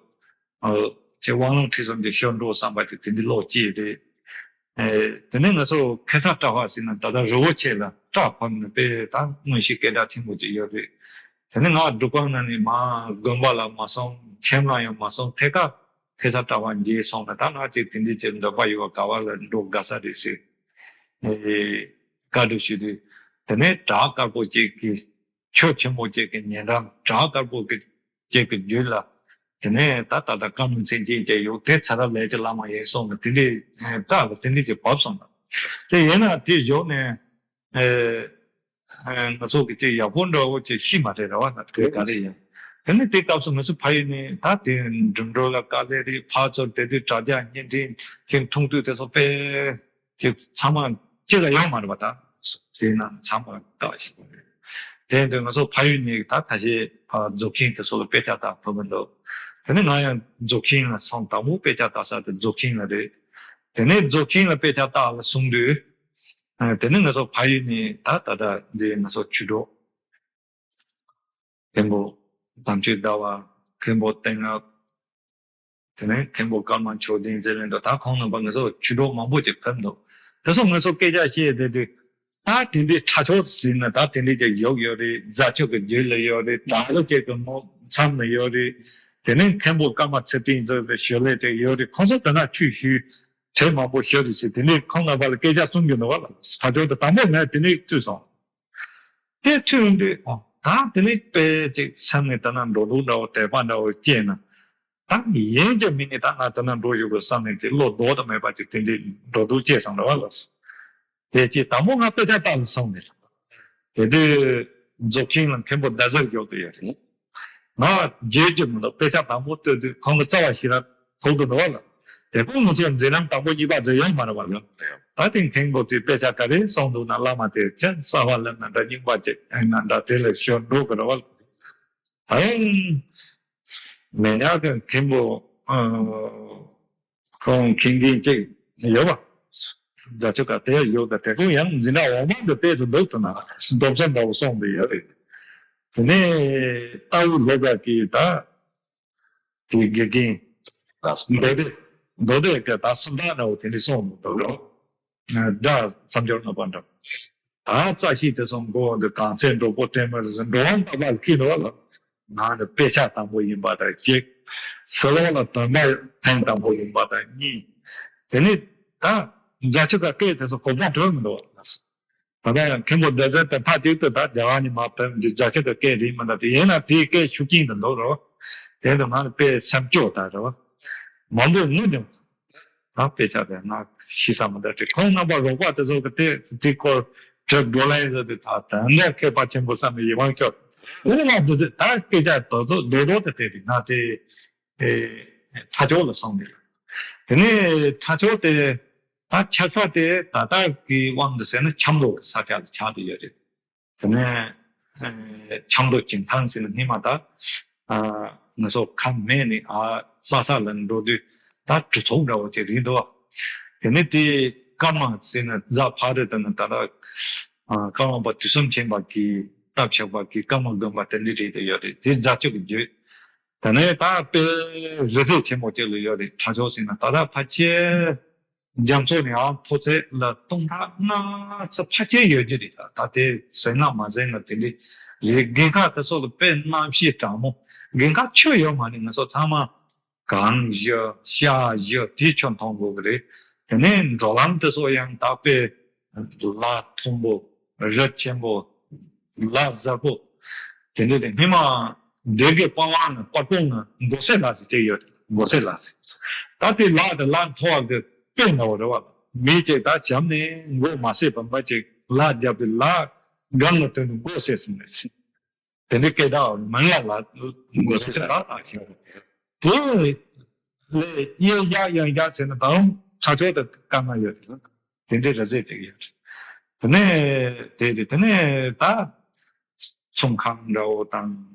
ཅིག་དབང་ལུང་ཁྲིད་གསུམ་ཅིག་ཤོད་འགྲོ་བསམ་པ་ཅིག་དེ་འདྲ་བློ་སྐྱེས་རེད། དེ་ནས་ང་ཚོ་ཁེ་ས་བཀྲ་བ་ཟེར་ན་ད་ལྟ་རི་བོ་ཆེ་ལ་བཀྲ་ཕབ་ནས་དཔེ་ད་དངོས་གཞི་སྐད་གྲགས་ཆེན་པོ་ཅིག་ཡོད་རེད། དེ་ནས་ང་སྒྲུབ་ཁང་ནང་ནས་མ་དགོན་པ་ལ་མ་སོང་། ཁྱིམ་ལ་ཡང་མ་སོང་། ཐད་ཀར་ཁེ་ས་བཀྲ་བ་མཇལ་སོང་ན་ད་ང་ཅིག་དེ་འདྲའི་ཅིག་འདོད་པ་ཡོད་པ་ག་བ་ལ་འགྲོ་དགའ་ས་རེད་ཟེར། བཀའ་སྒྲུབ་ཞུས་དུས་ དེ་ནས་བྲག་དཀར་པོ་གཅིག་གི་ཆུ་ཆེན་པོ་གཅིག་གི་ཉེ་འགྲམ་བྲག་དཀར་པོ་གི་གཅིག་གི་རྒྱུད་ལ། དེ་ནས་ད་ད་ལྟ་བཀའ་མོལ་མཚན་ཅན་གཅིག་ཡོད། དེ་ཚེ་རབས་ལས་ཀྱི་བླ་མ་ཡིན་གསུངས་ནས། དེ་འདྲའི་བཀའ་ལ་དེ་འདྲའི་ཅིག་བབས་སོང་ལ། དེ་ཡིན་ན་དེ་བཞུགས་ནས། ཨེ། ཨེ། ང་ཚོ་གི་ཅིག་ཡག་པོ་འདྲ་བོ་ཅིག་ཤེས་མ་རེད། རེད་བ། ན་དེ་ག་རེ་ཡིན། དེ་ནི་དེ་སྐབས་སུ་ང་ཚོ་ཕ་ཡུལ་ནས་ད་དེ་འགྲིམ་འགྲུལ་ལ་དཀའ་ལས་རེད། ཕར་ཚུར་དེ་དུས་དྲ་རྒྱ་བརྙན་འཕྲིན་ཅིག་མཐོང་དུས་དེ་ཚོ་དཔེ་ཅིག་ཚང་མ་ཅིག་ལ་ཡོང་མ་རེད་བ། ད་དེ་ན་ཚང་མ་ལྟ་བ་ཞིག་རེད། དེ་ཡིན་དུས་ང་ཚོ་ཕ་ཡུལ་ནས་ད་ཁ་ཤས་ཕར་མཛོ་ཁྱིམ་དེ་ཚོ་ལ་དཔེ་ཆ་ལྟ་ཕོད་མི་འདུག་དེ་ནི་ང་ཡང་མཛོ་ཁྱིམ་ལ་སོང་། དང་པོ་དཔེ་ཆ་ལྟ་ས་དེ་མཛོ་ཁྱིམ་ལ་རེད། དེ་ནས་མཛོ་ཁྱིམ་ལ་དཔེ་ཆ་ལྟ་ལ་སོང་དུས། ཨ། དེ་ནས་ང་ཚོ་ཕ་ཡུལ་ནས་ད་ད་ལྟ་འདི་ང་ཚོ་ཆོས་གྲོགས་མཁན་པོ་དམ་ཆོས་ཟླ་བ། མཁན་པོ་བསྟན་རབ། དེ་ནས་མཁན་པོ་ཀརྨ་མཆོག་ལྡན་ཟེར་བའི་འདུག་ད་ཁོང་རྣམ་པ་ང་ཚོ་ཆོས་གྲོགས་མང་པོ་ཅིག་ཕེབས་འདུག་དེ་ཚོ་ང་ཚོ་སྐད་ཆ་བཤད་བསྡད་དུས། ད་དེ་འདྲའི་ཁྲ་ཆོ་ཟེར་ན་ད་དེ་འདྲའི་ཅིག་ཡོད་ཡོད་རེད། རྫ་ཆུ་གི་རྒྱུད་ལ་ཡོད་རེད། བྲག་རི་ཅིག་གི་ངོ་མཚམས་ལ་ཡོད་རེད། དེ་ནས་མཁན་པོ་ཀརྨ་ཚེ་བརྟན་ཟེར་བའི་ཞོར་ལས་ཅིག་ཡོད་རེད། ཁོང་ཚོ་དེ་ན་ཆུ་ཞུ། གྲལ་མང་པོ་ཞུ་རེད་ཟེར། དེ་ནས་ཁོང་རྣམ་པ་ལ་སྐད་ཆ་གསུང་རྒྱུ་འདུག་བ་ལ། ཁྲ་ཆོ་དེ་དང་པོ་ངས་དེ་ནས་ཐོས་སོང་། དེ་ཐོས་ཡོང་དུས། ཨོ། ད་དེ་ནས་དཔེ་ཅིག་སེམས་ནས་དེ་ན་འགྲོ་འདུག་འདྲ་བོ། དད་པ་འདྲ་བོ་སྐྱེས་ན། ད་ཡིན་གྱི་མིན་ནི་ད་ང་དེ་ན་འགྲོ་ཞུ་དགོས་བསམ་ནས་ཅིག་བློ་ལྡོག་ཏུ་མེད་པ་ཅིག་དེ་འདྲའི་འགྲོ་འདུག་སྐྱེས་སོང་། རེད་བ་ལ། དེ་ཅིག་དང་པོ་ང་དཔེ་ཆ་ལྟ་ལ་སོང་ནས། དེ་དུས་མཛོ་ཁྱིམ་ལ་མཁན་པོ་ཟླ་ཟེར་མགྱོགས་དུ་ཡོད་རེད། ང་བརྗེད་རྒྱུ་མི་འདུག་དཔེ་ཆ་དང་པོ་ལྟོས་དུས་ཁོང་གི་རྩ་བ་ཞིག་ར་ཐོག་ཏུ་འདུག་བ་ལ། དེ་ཁོང་ང་ཚོ་མཛད་རྣམ་དང་པོ་གཉིས་པ་ཚོ་ཡོད་མ་རེད་བ་ལ། ད་དེ་མཁན་པོ་དེ་དཔེ་ཆ་ག་རེ་གསུངས་འདུག་ན། བླ་མ་དེ་ཅན་གསར་བ་ལབ་ན་འདྲ། རྙིང་པ་ཅན་ཡིན་ན་འདྲ། དེ་ལ་ཞོར་འགྲོ་གི་རེད་བ་ལ། ད་ཡང་མི་ཉག་གི་མཁན་པོ། ཨ། ཁོང་མཁན་མཁན་གཅིག་ཡོད་པ། རྫ་ཆུ་ཁ་དེར་ཡོད་ཀ་དེ་ཁོང་ཡང་འཛིན་གྲྭ་འོག་མ་འདི་ཏོག་ཙམ་འདུག་ཏུ་ན་རྡོག་རྩ་འདྲ་བོ་སོང་འདི་ཡོད་རེད། དེ་ནས་རྟའུ་སློབ་གྲྭ་གི་ད་དེ་དགེ་རྒན་མདོ་སྡེ། མདོ་སྡེ་གི་ད་སུམ་རྟགས་འདྲ་བོ་དེ་འདྲ་སོང་འདུག་ལོ། སྒྲ་མཚམས་སྦྱོར་རྣམ་པ་འདྲ། ད་རྩ་ཤེས་དེ་ཚོ་མགོ་འདི་གངས་ཚད་འགྲོ་པོ་སྤྲད་མ་རེད་ཟེར། འགྲོ་འོང་པ་པ་ལ་ཁྱེར་འདུག་བ་ལ། ང་ནི་དཔེ་ཆ་དང་པོ་ཡིན་པ་དང་གཅིག་སི་ལོང་ལ་དོན་དག་ཐེངས་དང་པོ་ཡིན་པ་དང་གཉིས། དེ་ནས་ད་རྫ་ཆུ་ཁ་སྐད་དེ་ཚོ་གོ་བ་གྲོལ་མི་འདུག་བ་ལ། ད་ལྟ་ཡང་མཁན་པོ་ཟླ་ཟེར་དེ་ཕ་གཅིག་ཏུ་ད་རྒྱ་གར་ནས་མར་ཕེབས་འདི་རྫ་ཆུ་ཁ་སྐད་རེད་མི་འདུག་དེ་ཡིན་ན་དེའི་སྐད་ཤུགས་རྐྱེན་དུ་འདུག་རོ། དེ་ནི་ང་ནི་དཔེ་སེམས་སྐྱོ་ད་རོ། མང་པོ་ངུ་འདུག་ད་དཔེ་ཆ་དེ་ང་ཤེས་ས་མི་འདུག་དེ་ཁོང་རྣམ་པ་རོགས་པ་དེ་ཚོ་གི་དེ་དེ་སྐོར་དྲི་བགྲོ་གླེང་བཟོ་དུས་ད་དོན་དག་མཁས་པ་ཆེན་པོ་བསམ་ནས་ཡིད་དབང་སྐྱོ། འོ་ང་དེ་ཚོ་ད་སྐད་ཆ་རྡོག་རྡོག་རྡོག་རྡོག་དེ་དེ་རེད། ང་དེ་ཨེ་ཁྲ་ཆོ་ལ་སོང་ནས། དེ་ནས་ཁྲ་ཆོ་དེ་ད་ཆགས་ས་དེ་ད་ལྟ་གི་དབང་དུ་ཟེར་ན་ཆབ་མདོ་གི་ས་ཆ་ལ་ཆགས་བསྡད་ཡོད་རེད། དེ་ནས་ཨེ་ཆབ་མདོ་བྱེ་ཐང་ཟེར་ན་སྔོན་མ་ད་ཨ་ང་ཚོ་ཁམས་སྨད་ནས་ཨ་ལྷ་ས་ལ་འགྲོ་དུས་ད་གྲུ་ཚོགས་འདྲ་བོ་ཅིག་རེད་འདུག་དེ་ནས་དེ་ཀརྨ་ཟེར་ན་རྫ་ཕག་རི་དེ་ནས་ད་ལྟ་ཨ་ཀརྨ་པ་དུས་གསུམ་མཁྱེན་པ་གིས་བཏབ་ཆོག་པ་གི་ཀརྨ་དགོན་པ་དེ་འདྲ་རེད་དེ་ཡོད་རེད། དེ་རྫ་ཆུ་གི་རྒྱུད། དེ་ནས་ད་དཔེ་རི་རྩེ་ཆེན་མོ་ཅིག་ལ་ཡོད་རེད། ཁྲ་ཆོ་ཟེར་ན་ད་ལྟ་ཕལ་ཆེར་རྒྱ་མཚོ་ནས་ཨ་མཐོ་ཚད་ལ་སྟོང་ཕྲག་ལྔ་ཙམ་ཕལ་ཆེར་ཡོད་ཀྱི་རེད། ད་ད་དེ་ཟིན་ན་མ་ཟིན་ན་དེ་འདྲ་རེད། དགུན་ཁ་དེ་ཚོ་ལ་དཔེ་གནམ་གཤིས་གྲང་མོ། དགུན་ཁ་ཆུ་ཡོད་མ་རེད། ང་ཚོ་ཚང་མ་གངས་བཞུར་ཤར་བཞུར་དེ་ཆུ་འཐུང་དགོས་ཀྱི་རེད། དེ་ནས་འགྲོ་ལམ་དེ་ཚོ་ཡང་ད་དཔེ་ལ་མཐོན་པོ། རི་ཆེན་པོ། ལ་གཟར་པོ། དེ་འདྲ་དེ་སྔོན་མ་སྡེ་དགེ་པ་ཝང་ན་པར་ཀོང་ན་མགོ་སེར་ལ་ཟེར་ཅིག་ཡོད་རེད། མགོ་སེར་ལ་ཟེར། ད་དེ་ལ་དེ་ལ་མཐོ་བ་གི་དཔེ་འདྲ་བོ་རེད་བ། མི་ཅིག་ད་བྱམས་ནས་མགོ་མ་སེར་བ་མི་ཅིག་ལ་རྒྱབ་དེ་ལ་སྒང་ལ་ཐོན་ནས་མགོ་སེར་སོང་ནས་ཟེར། དེ་འདྲའི་སྐད་གྲགས་མང་ལ་ལ་མགོ་སེར་ལ་དག་ཤེས་པ། དེ་ལས་གཡས་གཡག་གཡོན་གཡག་ཟེར་ན་ད་རུང་ཁྲ་ཆོ་དེ་དཀར་ནག་ཡོད་རེད། དེ་འདྲའི་རི་རྩེ་ཅིག་ཡོད་རེད། དེ་ནས་དེ་རེད། དེ་ནས་ད་ཚོང་ཁང་འདྲ་བོ་དང་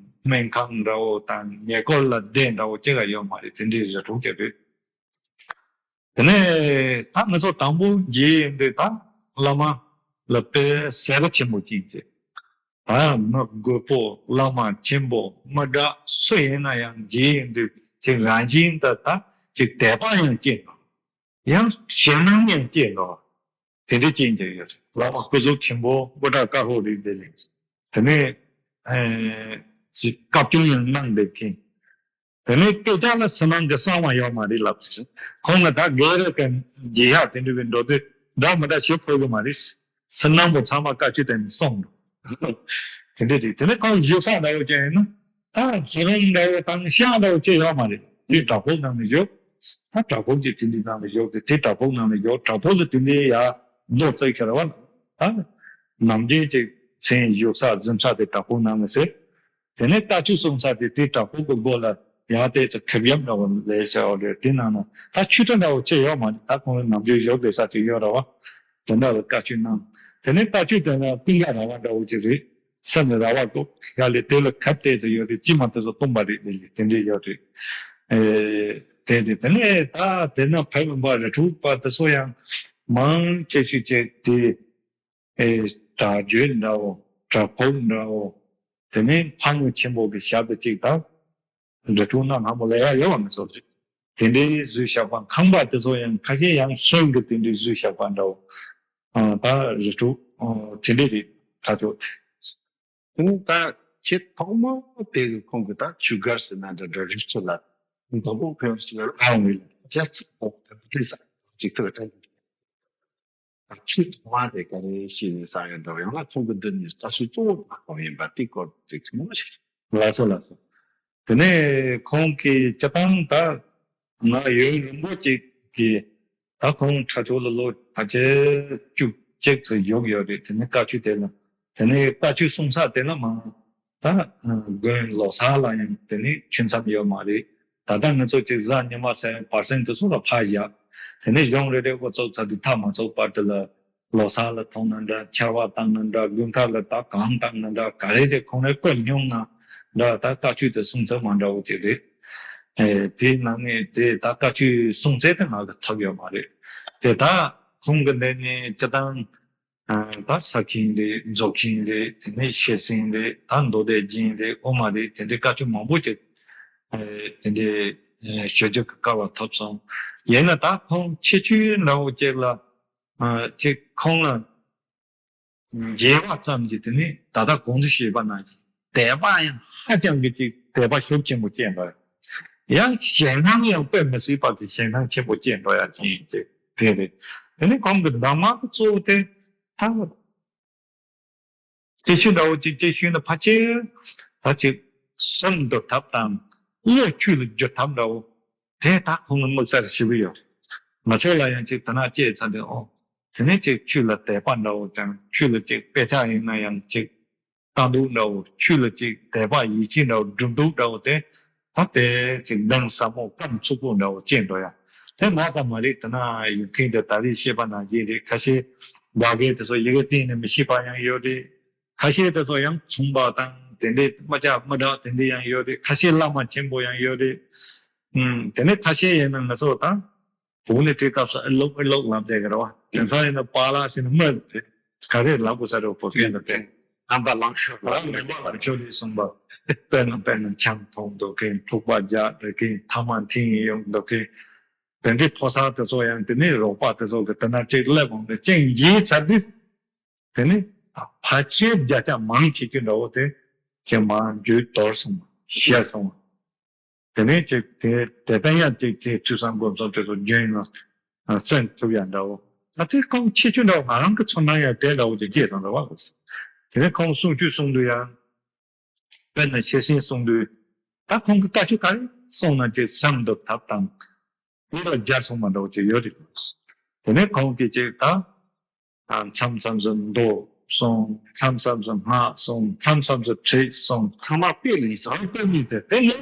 སྨན་ཁང་འདྲ་བོ་དང་ཉེ་འཁོར་ལ་སྡེ་འདྲ་བོ་ཅིག་ལ་ཡོད་མ་རེད། དེ་འདྲའི་རི་གྲོང་ཅིག་རེད། དེ་ནས་ད་ང་ཚོ་དང་པོ་མཇལ་ཡོང་དུས་ད་བླ་མ་ལ་དཔེ་ཟས་ར་ཆེན་པོ་ཅིག་ཅིག་ད་མི་རྒོད་པོ་བླ་མ་ཆེན་པོ་མི་དྲག་སུ་ཡིན་ན་ཡང་མཇལ་ཡོང་དུས་ཅིག་རང་བཞིན་དུ་ད་ཅིག་དད་པ་ཡང་སྐྱེ་འགྲོ། ཡང་ཞེད་སྣང་ཡང་སྐྱེ་འགྲོ། དེ་འདྲའི་རྐྱེན་གྱིས་ཡོད་རེད། བླ་མ་སྐུ་གཟུགས་མཁན་པོ་སྐུ་དྲག་དཀར་པོ་རེད་འདི་ནི། དེ་ནས་ཨེ་ཅིག་བཀའ་བཀྱོན་ཡང་གནང་བསྡད་མཁན། དེ་ནས་སྐད་ཆ་ལ་ཟེར་སྣང་གི་གསང་བ་ཡོད་མ་རེད་ལབ་ཟེར། ཁོང་ལ་ད་སྒེར་གྱི་རྒྱུ་ཡག་དེ་འདྲ་བའི་འགྲོ་དུས་འདྲ་མི་འདྲ་ཞིག་ཕོག་གི་མ་རེད། ཚུར་གནང་བ་ཚང་མ་བཀའ་བཀྱོན་དེ་ནས་སོང་འགྲོ། དེ་འདྲ་རེད། དེ་ནས་ཁོང་བཞུགས་ས་འདྲ་བོ་ཅན་ཡིན་ན། ད་ཧེ་རོང་འདྲ་བོ་དང་ཤང་འདྲ་བོ་ཅི་ཡོད་མ་རེད། དེ་བྲག་ཕུག་ནང་ནས་བཞུགས། ད་བྲག་ཕུག་གི་དེ་འདྲའི་ནང་ནས་བཞུགས་ཏེ། དེ་བྲག་ཕུག་ནང་ནས་བཞུགས། བྲག་ཕུག་ལ་དེ་འདྲའི་ཡ་རྡོ་བརྩེགས་ཁྱེར་བ་ལ། ད་ནམ་རྒྱུན་གྱི་མཚན་བཞུགས་ས་གཟིམ་ས་དེ་བྲག་ཕུག་ནང་ནས་ཟེར། དེ་ནས་བཀའ་ཆོས་གསུང་ས་དེ་དེ་བྲག་ཕུག་གི་སྒོ་ལ་ཡང་ཏོག་ཙམ་ཁེབས་ཡམ་འདྲ་བོ་ལས་བྱ་བ་རེད། དེ་ནང་ན་ད་ཆོས་ཁྲི་འདྲ་བོ་ཅི་ཡོད་མ་རེད། ད་ཁོང་རང་ནམ་རྒྱུན་བཞུགས་པའི་ས་དེ་ཡོད་ར་བ། དེ་འདྲ་བའི་བཀའ་ཆོས་གནང་། དེ་ནས་བཀའ་ཆོས་དེ་ན་ཀུན་དགའ་ར་བ་འདྲ་བོ་ཅིག་རེད། ས་ནས་ར་བ་བཀོད་ཡ་ལས་དེ་ལ་ཁབ་ཏོག་ཙམ་ཡོད་རེད། གཅིག་མ་དེ་ཚོ་སྟོང་པ་རེད། དེ་ལས་དེ་འདྲས་ཡོད་རེད། ཨེ། དེ་དེ་དེ་ནས་ད་དེ་ན་བོད་མི་པ་རི་ཁྲོད་པ་དེ་ཚོ་ཡང་མང་ཆེ་ཤོས་ཅིག་དེ། ཨེ། གྲྭ་རྒྱུན་འདྲ་བོ། གྲྭ་ཕུག་འདྲ་བོ། དེ་ནས་ཕ་ཡུལ་ཆེན་པོ་གི་ཞབས་ཏོག་ཅིག་དང་། རི་ཁྲོད་ན་སྔ་མོ་ལས་ཡ་ཡོད་པ་མི་ཚོ་ཅིག་དེ་འདྲའི་བཟོས་བཞག་པ། ཁང་པ་དེ་ཚོ་ཡང་ཁ་ཤས་ཡང་ཤིང་གི་དེ་འདྲའི་བཟོས་བཞག་པ་འདྲ་བོ། ཨ། ད་རི་ཁྲོད། ཨ། དེ་འདྲ་རེད། ད་ཚོ། ཨང་། ད་ཁྱེད་ཐོག་མ་དེ་གི་ཁོང་གི་ད་ཆུ་སྒར་ཟེར་ན་འདྲ་འདྲ་རིགས་ཚོ་ལ་མདོ་དབུས་ཕན་ཆུ་སྒར་ཨང་རྒྱ་ཚིག་པོ་དེ་འདྲ་ས་ཅིག་ཐུག་ད། ད་ཆུ་ཐོག་མ་དེ་ག་རེ་ཤེས་ནས་ས་ཡོད་འགྲོ། ཡང་ན་ཁོང་གི་འདི་ནས་ལྟ་ཚུལ་གཙོ་བོ་ད་ཁོང་ཡིན་པ་དེ་སྐོར་ཅིག་ཐུང་ངུ་ཞིག་ལགས་སོ། ལགས་སོ། དེ་ནས་ཁོང་གིས་སྤྱི་བཏང་ད་ང་ཡུན་རིང་པོ་ཅིག་གི་ད་ཁོང་ཁྲ་ཆོ་ལ་ལོ་ཕལ་ཆེར་བཅུ་གཅིག་ཙམ་བཞུགས་ཡོད་རེད། དེ་ནས་བཀའ་ཆོས་དེ་ལ། དེ་ནས་བཀའ་ཆོས་གསུང་ས་དེ་ལ་མ། ད་དགོན་ལོ་གསར་ལ་ཡང་དེ་ནས་ཆུ་མཚམས་ཡོད་མ་རེད། ད་ལྟ་ང་ཚོ་ཅིག་གཟའ་ཉི་མ་ཟེར་བར་གསེང་དེ་ཚོ་ལ་ཕར་བཞག་དེ་ནས་གཞུང་རེ་རེ་འགོ་བཙུགས་ཚར་དུས་མཐའ་མ་ཚོགས་བར་དུ་ལ་ལོ་གསར་ལ་ཐོང་ན་འདྲ། ཆར་པ་བཏང་ན་འདྲ། དགུན་ཁ་ལ་ད་གངས་བཏང་ན་འདྲ། ག་རེ་ཅིག་ཁོང་རའི་བཀོད་སྙོམས་ན་འདྲ། ད་བཀའ་ཆོས་དེ་གསུང་ཚད་མ་འདྲ་བོ་ཅིག་རེད། ཨེ། དེའི་ནང་ནས་དེ་ད་བཀའ་ཆོས་གསུང་ཚད་དེ་ང་གི་ཐོབ་ཡོད་མ་རེད། དེ་ད་ཁོང་གི་འདི་ནས་སྤྱི་བཏང་ཨ། ད་ས་ཁྱིམ་རེད། མཛོ་ཁྱིམ་རེད། དེ་ནས་ཤེར་སེང་རེད། ད་མདོ་སྡེ་རྒྱན་རེད། ཨོ་མ་རེད། དེ་འདྲའི་བཀའ་ཆོས་མང་པོ་ཅིག་ཨེ། དེ་འདྲའི་ཨེ། ཞུ་རྒྱུ་གི་སྐལ་བ་ཐོབ་སོང་། ཡིན་ན་ད་ཁོང་ཁྱད་ཆོས་འདྲ་བོ་ཅིག་ལ། ཨ། ཅིག་ཁོང་ལ་མཇལ་བ་ཙམ་གྱིས་དེ་ནི་ད་ལྟ་གོང་དུ་ཞུས་པ་ནང་བཞིན་དད་པ་ཡང་ཧ་ཅང་གི་ཅིག་དད་པ་ཤུགས་ཆེན་པོ་སྐྱེས་འགྲོ་ཡ། ཡང་ཞེད་སྣང་ཡང་དཔེ་མི་སྲིད་པ་གི་ཞེད་སྣང་ཆེན་པོ་སྐྱེས་འགྲོ་ཡ་ཅིག་ཅིག་དེ་རེད། དེ་ནི་ཁོང་གི་གདམས་ངག་གི་གཙོ་བོ་དེ་ད་སྐྱེ་ཤི་འདྲ་བོ་ཅིག་སྐྱེ་ཤི་ན་ཕལ་ཆེར་ད་ཅིག་སེམས་འདུལ་ཐབས་དང་བློ་ཆོས་ལ་བསྒྱུར་ཐབས་འདྲ་བོ། དེ་ད་ཁོང་གི་དམིགས་བསལ་ཞིག་ཡོད། ང་ཚོ་ལ་ཡང་ཅིག་དེ་ན་སྐྱེས་ཚར་དུས། ཨོ། དེ་ནས་ཅིག་ཆོས་ལ་དད་པ་འདྲ་བོ་དང་། ཆོས་ལ་ཅིག་དཔེ་ཆ་ཡིན་ན་ཡང་ཅིག་ལྟ་འདུག་འདྲ་བོ། ཆོས་ལ་ཅིག་དད་པ་ཡིད་ཆེས་འདྲ་བོ། སྒྲུབ་འདུག་འདྲ་བོ་དེ། ད་དཔེ་ཅིག་གདེང་ཟབ་མོ་སྐམ་ཚུགས་པོ་འདྲ་བོ་སྐྱེས་འགྲོ་ཡ། དེ་ང་ཙམ་མ་རེད། དེ་ན་ཡོད་མཁན་དེ་ད་རེས་བཤད་པ་ནང་བཞིན་རེད། ཁ་ཤས་རྒྱ་སྐད་དེ་ཚོ་ཡི་གེ་གཏན་ནས་མི་ཤེས་པ་ཡང་ཡོད་རེད། ཁ་ཤས་དེ་ཚོ་ཡང་ཚོང་པ་དང་དེ་འདྲའི་མ་ཅག་མི་དྲག་དེ་འདྲ་ཡང་ཡོད་རེད། ཁ་ཤས་བླ་མ་ཆེན་པོ་ཡང་ཡོད་རེད། ཨུམ། དེ་ནས་ཁ་ཤས་ཡིན་ན་ང་ཚོ་ད་བོད་ནས་བྲིས་སྐབས་སུ་ཨེ་ལོག་ཨེ་ལོག་ལབ་བསྡད་ཀྱི་རེད་བ། དེང་སང་ཡིན་ན་པཱ་ལགས་ཟེར་ན་མི་རེད། ག་རེ་ལབ་དགོས་ས་རེད། བོད་སྐད་ལ་བལྟས། ངན་པ་ལང་ཤོར་ལ་ངན་པ་ལང་ཤོར་རེད་གསུངས་པ། དཔེར་ན་དཔེར་ན་ཆང་འཐུང་འདུག་མཁན། འཁྲུག་པ་རྒྱག་འདུག་མཁན། ཐ་མག་འཐེན་ཡོང་འདུག་མཁན། དེ་འདྲའི་ཕོ་གསར་དེ་ཚོ་ཡང་དེ་ནས་རོགས་པ་དེ་ཚོ་གི་དེ་ན་ཅིག་སླེབས་འོང་ནས་ཅིག་འཇིགས་ཚར་དུས། དེ་ནས་ཕལ་ཆེར་བརྒྱ་ཆ་མང་ཆེ་ཤོས་འདྲ་བོ་དེ་ཅིག་མར་འགྱོད་དོར་སོང་བ། ཤེས་སོང་བ། དེ་ནས་ཅིག་དེ་དེ་ལྟར་ཡང་ཅིག་ཅིག་ཐོས་བསམ་སྒོམ་གསུམ་དེ་ཚོ་རྒྱུན་ལ་བརྩོན་ཐུབ་ཡ་འདྲ་བོ། ད་དེ་ཁོང་ཁྱད་ཆོས་འདྲ་བོ། ང་རང་གི་ཚོར་སྣང་ཡང་དེ་འདྲ་བོ་ཅིག་སྐྱེས་སོང་། རེད་བ། དེ་ནས་ཁོང་གསུང་ཆོས་གསུང་དུས་ཡང་། དཔེར་ན་ཤེར་སེང་གསུང་དུས། ད་ཁོང་གིས་བཀའ་ཆོས་ག་རེ་གསུངས་ན་ཅིག་སེམས་འདུལ་ཐབས་དང་། དེ་ལ་སྦྱར་སོང་བ་འདྲ་བོ་ཅིག་ཡོད་རེད། དེ་ནས་ཁོང་གིས་ཅིག་ད། ཨ། མཚམས་མཚམས་སུ་མདོ་གསུངས། མཚམས་མཚམས་སུ་སྔགས་གསུངས། མཚམས་མཚམས་སུ་ཁྲིད་གསུངས། ཚང་མ་དཔེ་ལེན་སོང་། དཔེ་ལེན་ཏེ་དེ་ལས་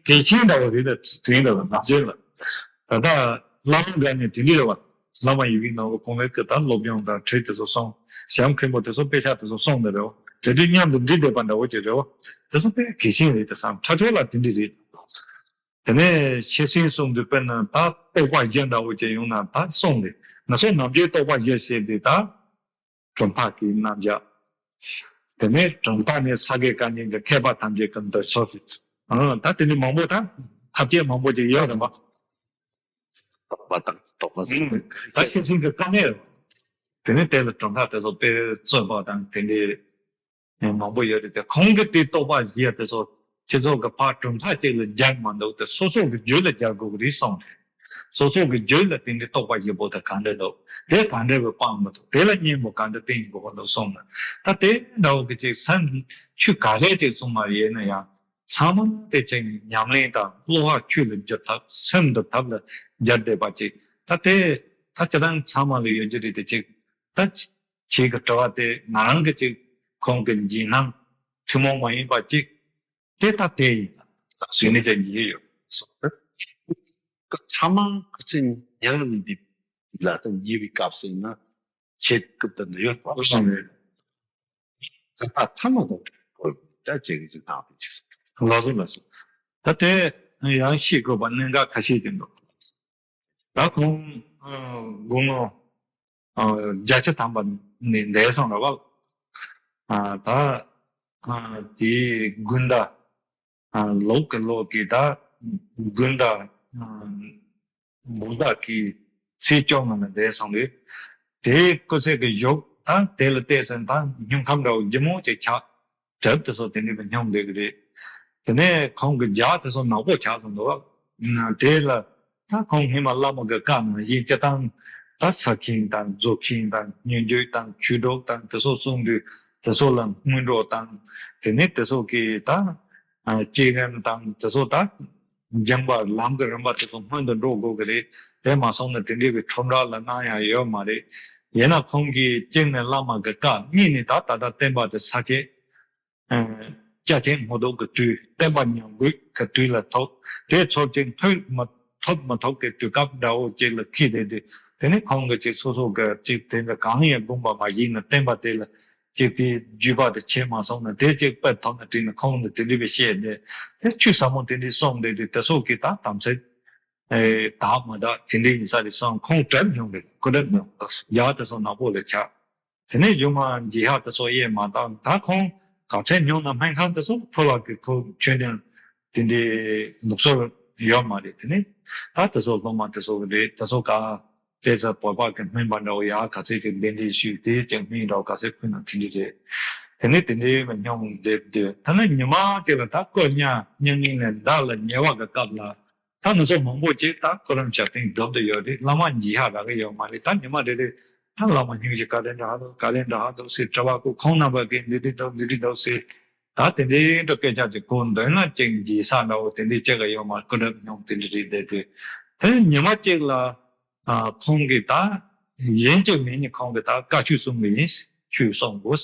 གལ་ཆེན་འདྲ་བོ་རེད། ད་དྲན་འདྲ་བོ་ནག་ཅན་ལ། ད་ལྟ་བླ་མ་འགའ་ནས་དེ་འདྲ་རེད་བ། བླ་མ་ཡི་གེ་ནོར་བུ་ཁོང་རང་གིས་ད་སློབ་སྦྱོང་དང་ཁྲིད་དེ་ཚོ་གསུངས། གཞན་མཁན་པོ་དེ་ཚོ་དཔེ་ཆ་དེ་ཚོ་གསུངས་ནས་རེད་བ། དེ་དུས་མཉམ་དུ་འབྲི་བསྡད་པ་འདྲ་བོ་ཅིག་རེད་བ། དེ་ཚོ་དཔེ་གལ་ཆེན་རེད་དེ་བསམ། ཁྲ་ཆོ་ལ་དེ་འདྲ་རེད། དེ་ནས་ཤེར་སེང་གསུང་དུས་དཔེར་ན་ད་རྟོག་པ་བཞི་འདྲ་བོ་ཅིག་ཡོང་ན་ད་གསུངས་རེད། ང་ཚོ་ནམ་རྒྱུན་རྟོག་པ་བཞི་ཞེས་དེ་ད་གྲུབ་མཐའ་གི་རྣམ་གཞག་དེ་ནས་གྲུབ་མཐའ་ནི་ས་དགེ་བཀའ་རྙིང་གི་མཁས་པ་ཐམས་ཅད་ཀྱི་འདོད་ཕྱོགས་ཟེར། ཨང་། ད་དེ་ནི་མང་པོ་ད་ཐབས་ཤེས་མང་པོ་ཅིག་ཡོད་རེད་མ། རྟོག་པ་དང་རྟོག་པ་ཟེར། ཨང་། ད་ཤེར་སེང་གི་དཀའ་གནད་རེད། དེ་ནས་དེ་ལ་གྲུབ་མཐའ་དེ་ཚོ་དཔེ་རྩོད་པ་དང་དེ་འདྲའི་མང་པོ་ཡོད་རེད་དེ། ཁོང་གིས་དེ་རྟོག་པ་བཞི་དེ་ཚོ་སྤྱི་ཚོགས་ཀྱི་ཕར་གྲུབ་མཐའ་གཅིག་ལ་སྦྱར་མ་འདུག་སྟེ། སོ་སོ་གི་རྒྱུད་ལ་སྦྱར་དགོས་ཀྱི་རེད་གསུངས་རེད། སོ་སོ་གི་རྒྱུད་ལ་དེ་འདྲའི་རྟོགས་པ་ཞིག་པོ་དང་གང་འདྲ་འདུག་དེ་གང་འདྲ་བའི་སྤང་མི་འདུག་དེ་ལ་གཉེན་པོ་གང་འདྲ་བསྟེན་དགོས་པ་འདུག་གསུངས་ན། ད་དེ་འདྲ་བོ་གི་ཅིག་སེམས་ཆོས་ག་རེ་ཅིག་གསུངས་པ་ཡིན་ན་ཡང་། ཚང་མ་དེ་ཅིག་ཉམས་ལེན་དང་བློ་ཁ་ཆོས་ལ་འཇུག་ཐབས་སེམས་འདུལ་ཐབས་ལ་སྦྱར་བསྡད་པ་ཅིག་ད་དེ་ད་ཁྱེད་རང་ཚང་མ་ལ་ཡོད་རྒྱུ་རེད་དེ་ཅིག་ད་ཁྱེད་ཀྱི་དྲི་བ་དེ་ང་རང་གི་ཅིག་ཁོང་གི་འཇིགས་སྣང་ཐུན་མོང་མ་ཡིན་པ་ཅིག་དེ་ད་དེ་ཡིན་ལ་ཟེར་ནས་ཅིག་ཡིན་ཡོད། ཐ་མ་ཁ་ཚིག་ཉག་ནི་འདི་ལ་ད་ཉེ་བའི་སྐབས་སུ་ཡིན་ན་ཁྱེད་སྐབས་ད་འདི་ཡོད་པ་བསམ་ཡོད། ད་ཐ་མ་དང་ད་ཅིག་ཅིག་ཐང་པའི་ཅིག་ལ་སོ་ལ་སོ། ད་དེ་ཡང་ཤེས་དགོས་པ་གནད་འགག་ཁ་ཤས་ཅིག་འདུག་ད་ཁོང་དགུང་ལོ་བརྒྱད་ཅུ་ཐམ་པ་ནས་འདས་སོང་ར་བ། ད་དེའི་དགུན་ཟླ་ལོག་གི་ལོག་གི་ད་དགུན་ཟླ་འབུམ་ཟླ་གི་ཚེས་བཅོ་ལྔ་ལ་འདས་སོང་རེད། དེའི་སྐུ་ཚེ་གི་གཞུག་ད་དེ་ལ་བལྟས་ཟིན་ད་སྨྱུང་ཁམས་འདྲ་བོ་ལྗིད་མོ་ཅིག་ཆགས། གྲབས་དེ་ཚོ་དེ་འདྲའི་མི་སྙོམས་བསྡད་ཀྱི་རེད། དེ་ནས་ཁོང་གི་རྒྱགས་དེ་ཚོ་ནག་པོ་ཆགས་སོང་འདུག་བ། དེ་ལ་ད་ཁོང་སྔོན་མ་བླ་མ་གི་བཀའ་ནང་བཞིན་སྤྱི་བཏང་ད་ས་ཁྱིམ་དང་རྫོགས་ཆེན་དང་སྙན་བརྒྱུད་དང་ཆོས་གྲོགས་དང་དེ་ཚོ་གསུངས་དུས་དེ་ཚོ་ལ་སྔོན་འགྲོ་དང་དེ་ནས་དེ་ཚོ་གི་ད་བསྐྱེད་རིམ་དང་དེ་ཚོ་ད་སྦྱངས་པ་ལམ་གྱི་རིམ་པ་དེ་ཚོ་སྔོན་དུ་འགྲོ་དགོས་ཀྱི་རེད། དེ་མ་སོང་ན་དེ་འདྲའི་བའི་ཁྲོམ་ར་ལ་གནང་ཡང་ཡོད་མ་རེད། ཡིན་ན་ཁོང་གིས་གཅིག་ནས་བླ་མ་གི་བཀའ་གཉིས་ནས་ད་ད་ལྟ་བསྟན་པ་དེ་ས་ཁྱད། སྐྱ་ཆེན་སྔོ་ལྡོག་གི་དུས་བསྟན་པ་ཉམས་རྒུད་ཀྱི་དུས་ལ་ཐོབ། དེ་ཚོར་ཅིག་ཐོབ་མ་ཐོབ་མ་ཐོབ་ཀྱི་དུས་སྐབས་འདྲ་བོ་ཅིག་ལ་ཁྱེད་དེ་དུས་དེ་ནས་ཁོང་གིས་ཅིག་སོ་སོ་གི་ཅིག་དེ་འདྲ་གང་ཡང་དགོངས་པ་མ་བཞེས་ན་བསྟན་པ་དེ་ལ་ཅིག་དེ་བརྒྱུད་པ་དེ་བྱེད་མ་སོང་ན་དེ་ཅིག་དཔེ་ཐོབ་ན་དྲིས་ན་ཁོང་གིས་དེ་འདྲ་བའི་བཤད་དེ་དེ་ཆོས་ཟབ་མོ་དེ་འདྲ་གསུངས་དེ་དུས་དེ་ཚོ་གི་ད་དམ་ཚིག་དག་མ་དག་དེ་འདྲ་ཡིན་ས་རེད་བསམ། ཁོང་གྲབས་མྱོང་རེད། སྐུ་གྲབས་མྱོང་། ཡག་དེ་ཚོ་ནག་པོ་ལ་ཆགས། དེ་ནས་གཞུག་མ་འཇིགས་ཧ་དེ་ཚོ་ཡེ་མ་བཏང་ད་ཁོང་ག་ཚད་མྱོང་ན་སྨན་ཁང་དེ་ཚོ་ཕུ་བ་གི་ཁོ་ཆོས་ལྡན་དེ་འདྲའི་ལུགས་སྲོལ་ཡོད་མ་རེད། དེ་ནས་ད་དེ་ཚོ་སློབ་མ་དེ་ཚོ་གི་རེད། དེ་ཚོ་ག་དེ་ཚོ་བོད་པ་གི་སྨན་པ་འདྲ་བོ་ཡག་ག་ཚད་ཅིག་གདན་འདྲེན་ཞུས་དེ་ཅིག་སྨན་འདྲ་བོ་ག་ཚད་ཕུལ་ན་དེ་འདྲ་རེད། དེ་ནས་དེ་འདྲའི་མྱོང་བསྡད་དུས་ད་ནི་ཉི་མ་གཅིག་ལ་ད་སྐུ་མྱ་མྱ་ངན་ལས་འདའ་ལ་ཉེ་བ་གི་སྐབས་ལ། ད་ང་ཚོ་མང་པོ་ཅིག་ད་ཁོ་རང་བྱ་སྟེང་སྒྲུབ་ཏུ་ཡོད་རེད། བླ་མ་འཇིགས་ཧ་རག་གི་ཡོད་མ་རེད། ད་ཉི་མ་རེ་རེ་ད་བླ་མ་སྙིང་རྗེ་བཀའ་དྲིན་འདྲ་ཧ་འདུག་བཀའ་དྲིན་འདྲ་ཧ་འདུག་ཟེར་དྲི་བ་ཁོ་ཁོང་རྣམ་པ་གིས་འདི་འདྲི་འདུག་འདི་འདྲི་འདུག་ཟེར། ད་དེ་འདྲའི་འདྲ་སྐད་ཆ་ཅིག་གོ་འདོད་ན་ཅིག་འཇིགས་ས་འདྲ་བོ་དེ་འདྲའི་ཅིག་གི་ཡོད་མ་རེད། སྐུ་འདྲ་མྱོང་དེ་འདྲ་རེད་བསྡད་དུས་དེ་ཉི་མ་གཅིག་ལ་ཁོང་གིས་ད་ཡིན་གཅིག་མིན་གཉིས་ཁོང་གིས་ད་བཀའ་ཆོས་གསུང་གི་ཡིན། ཆོས་གསུང་དགོས།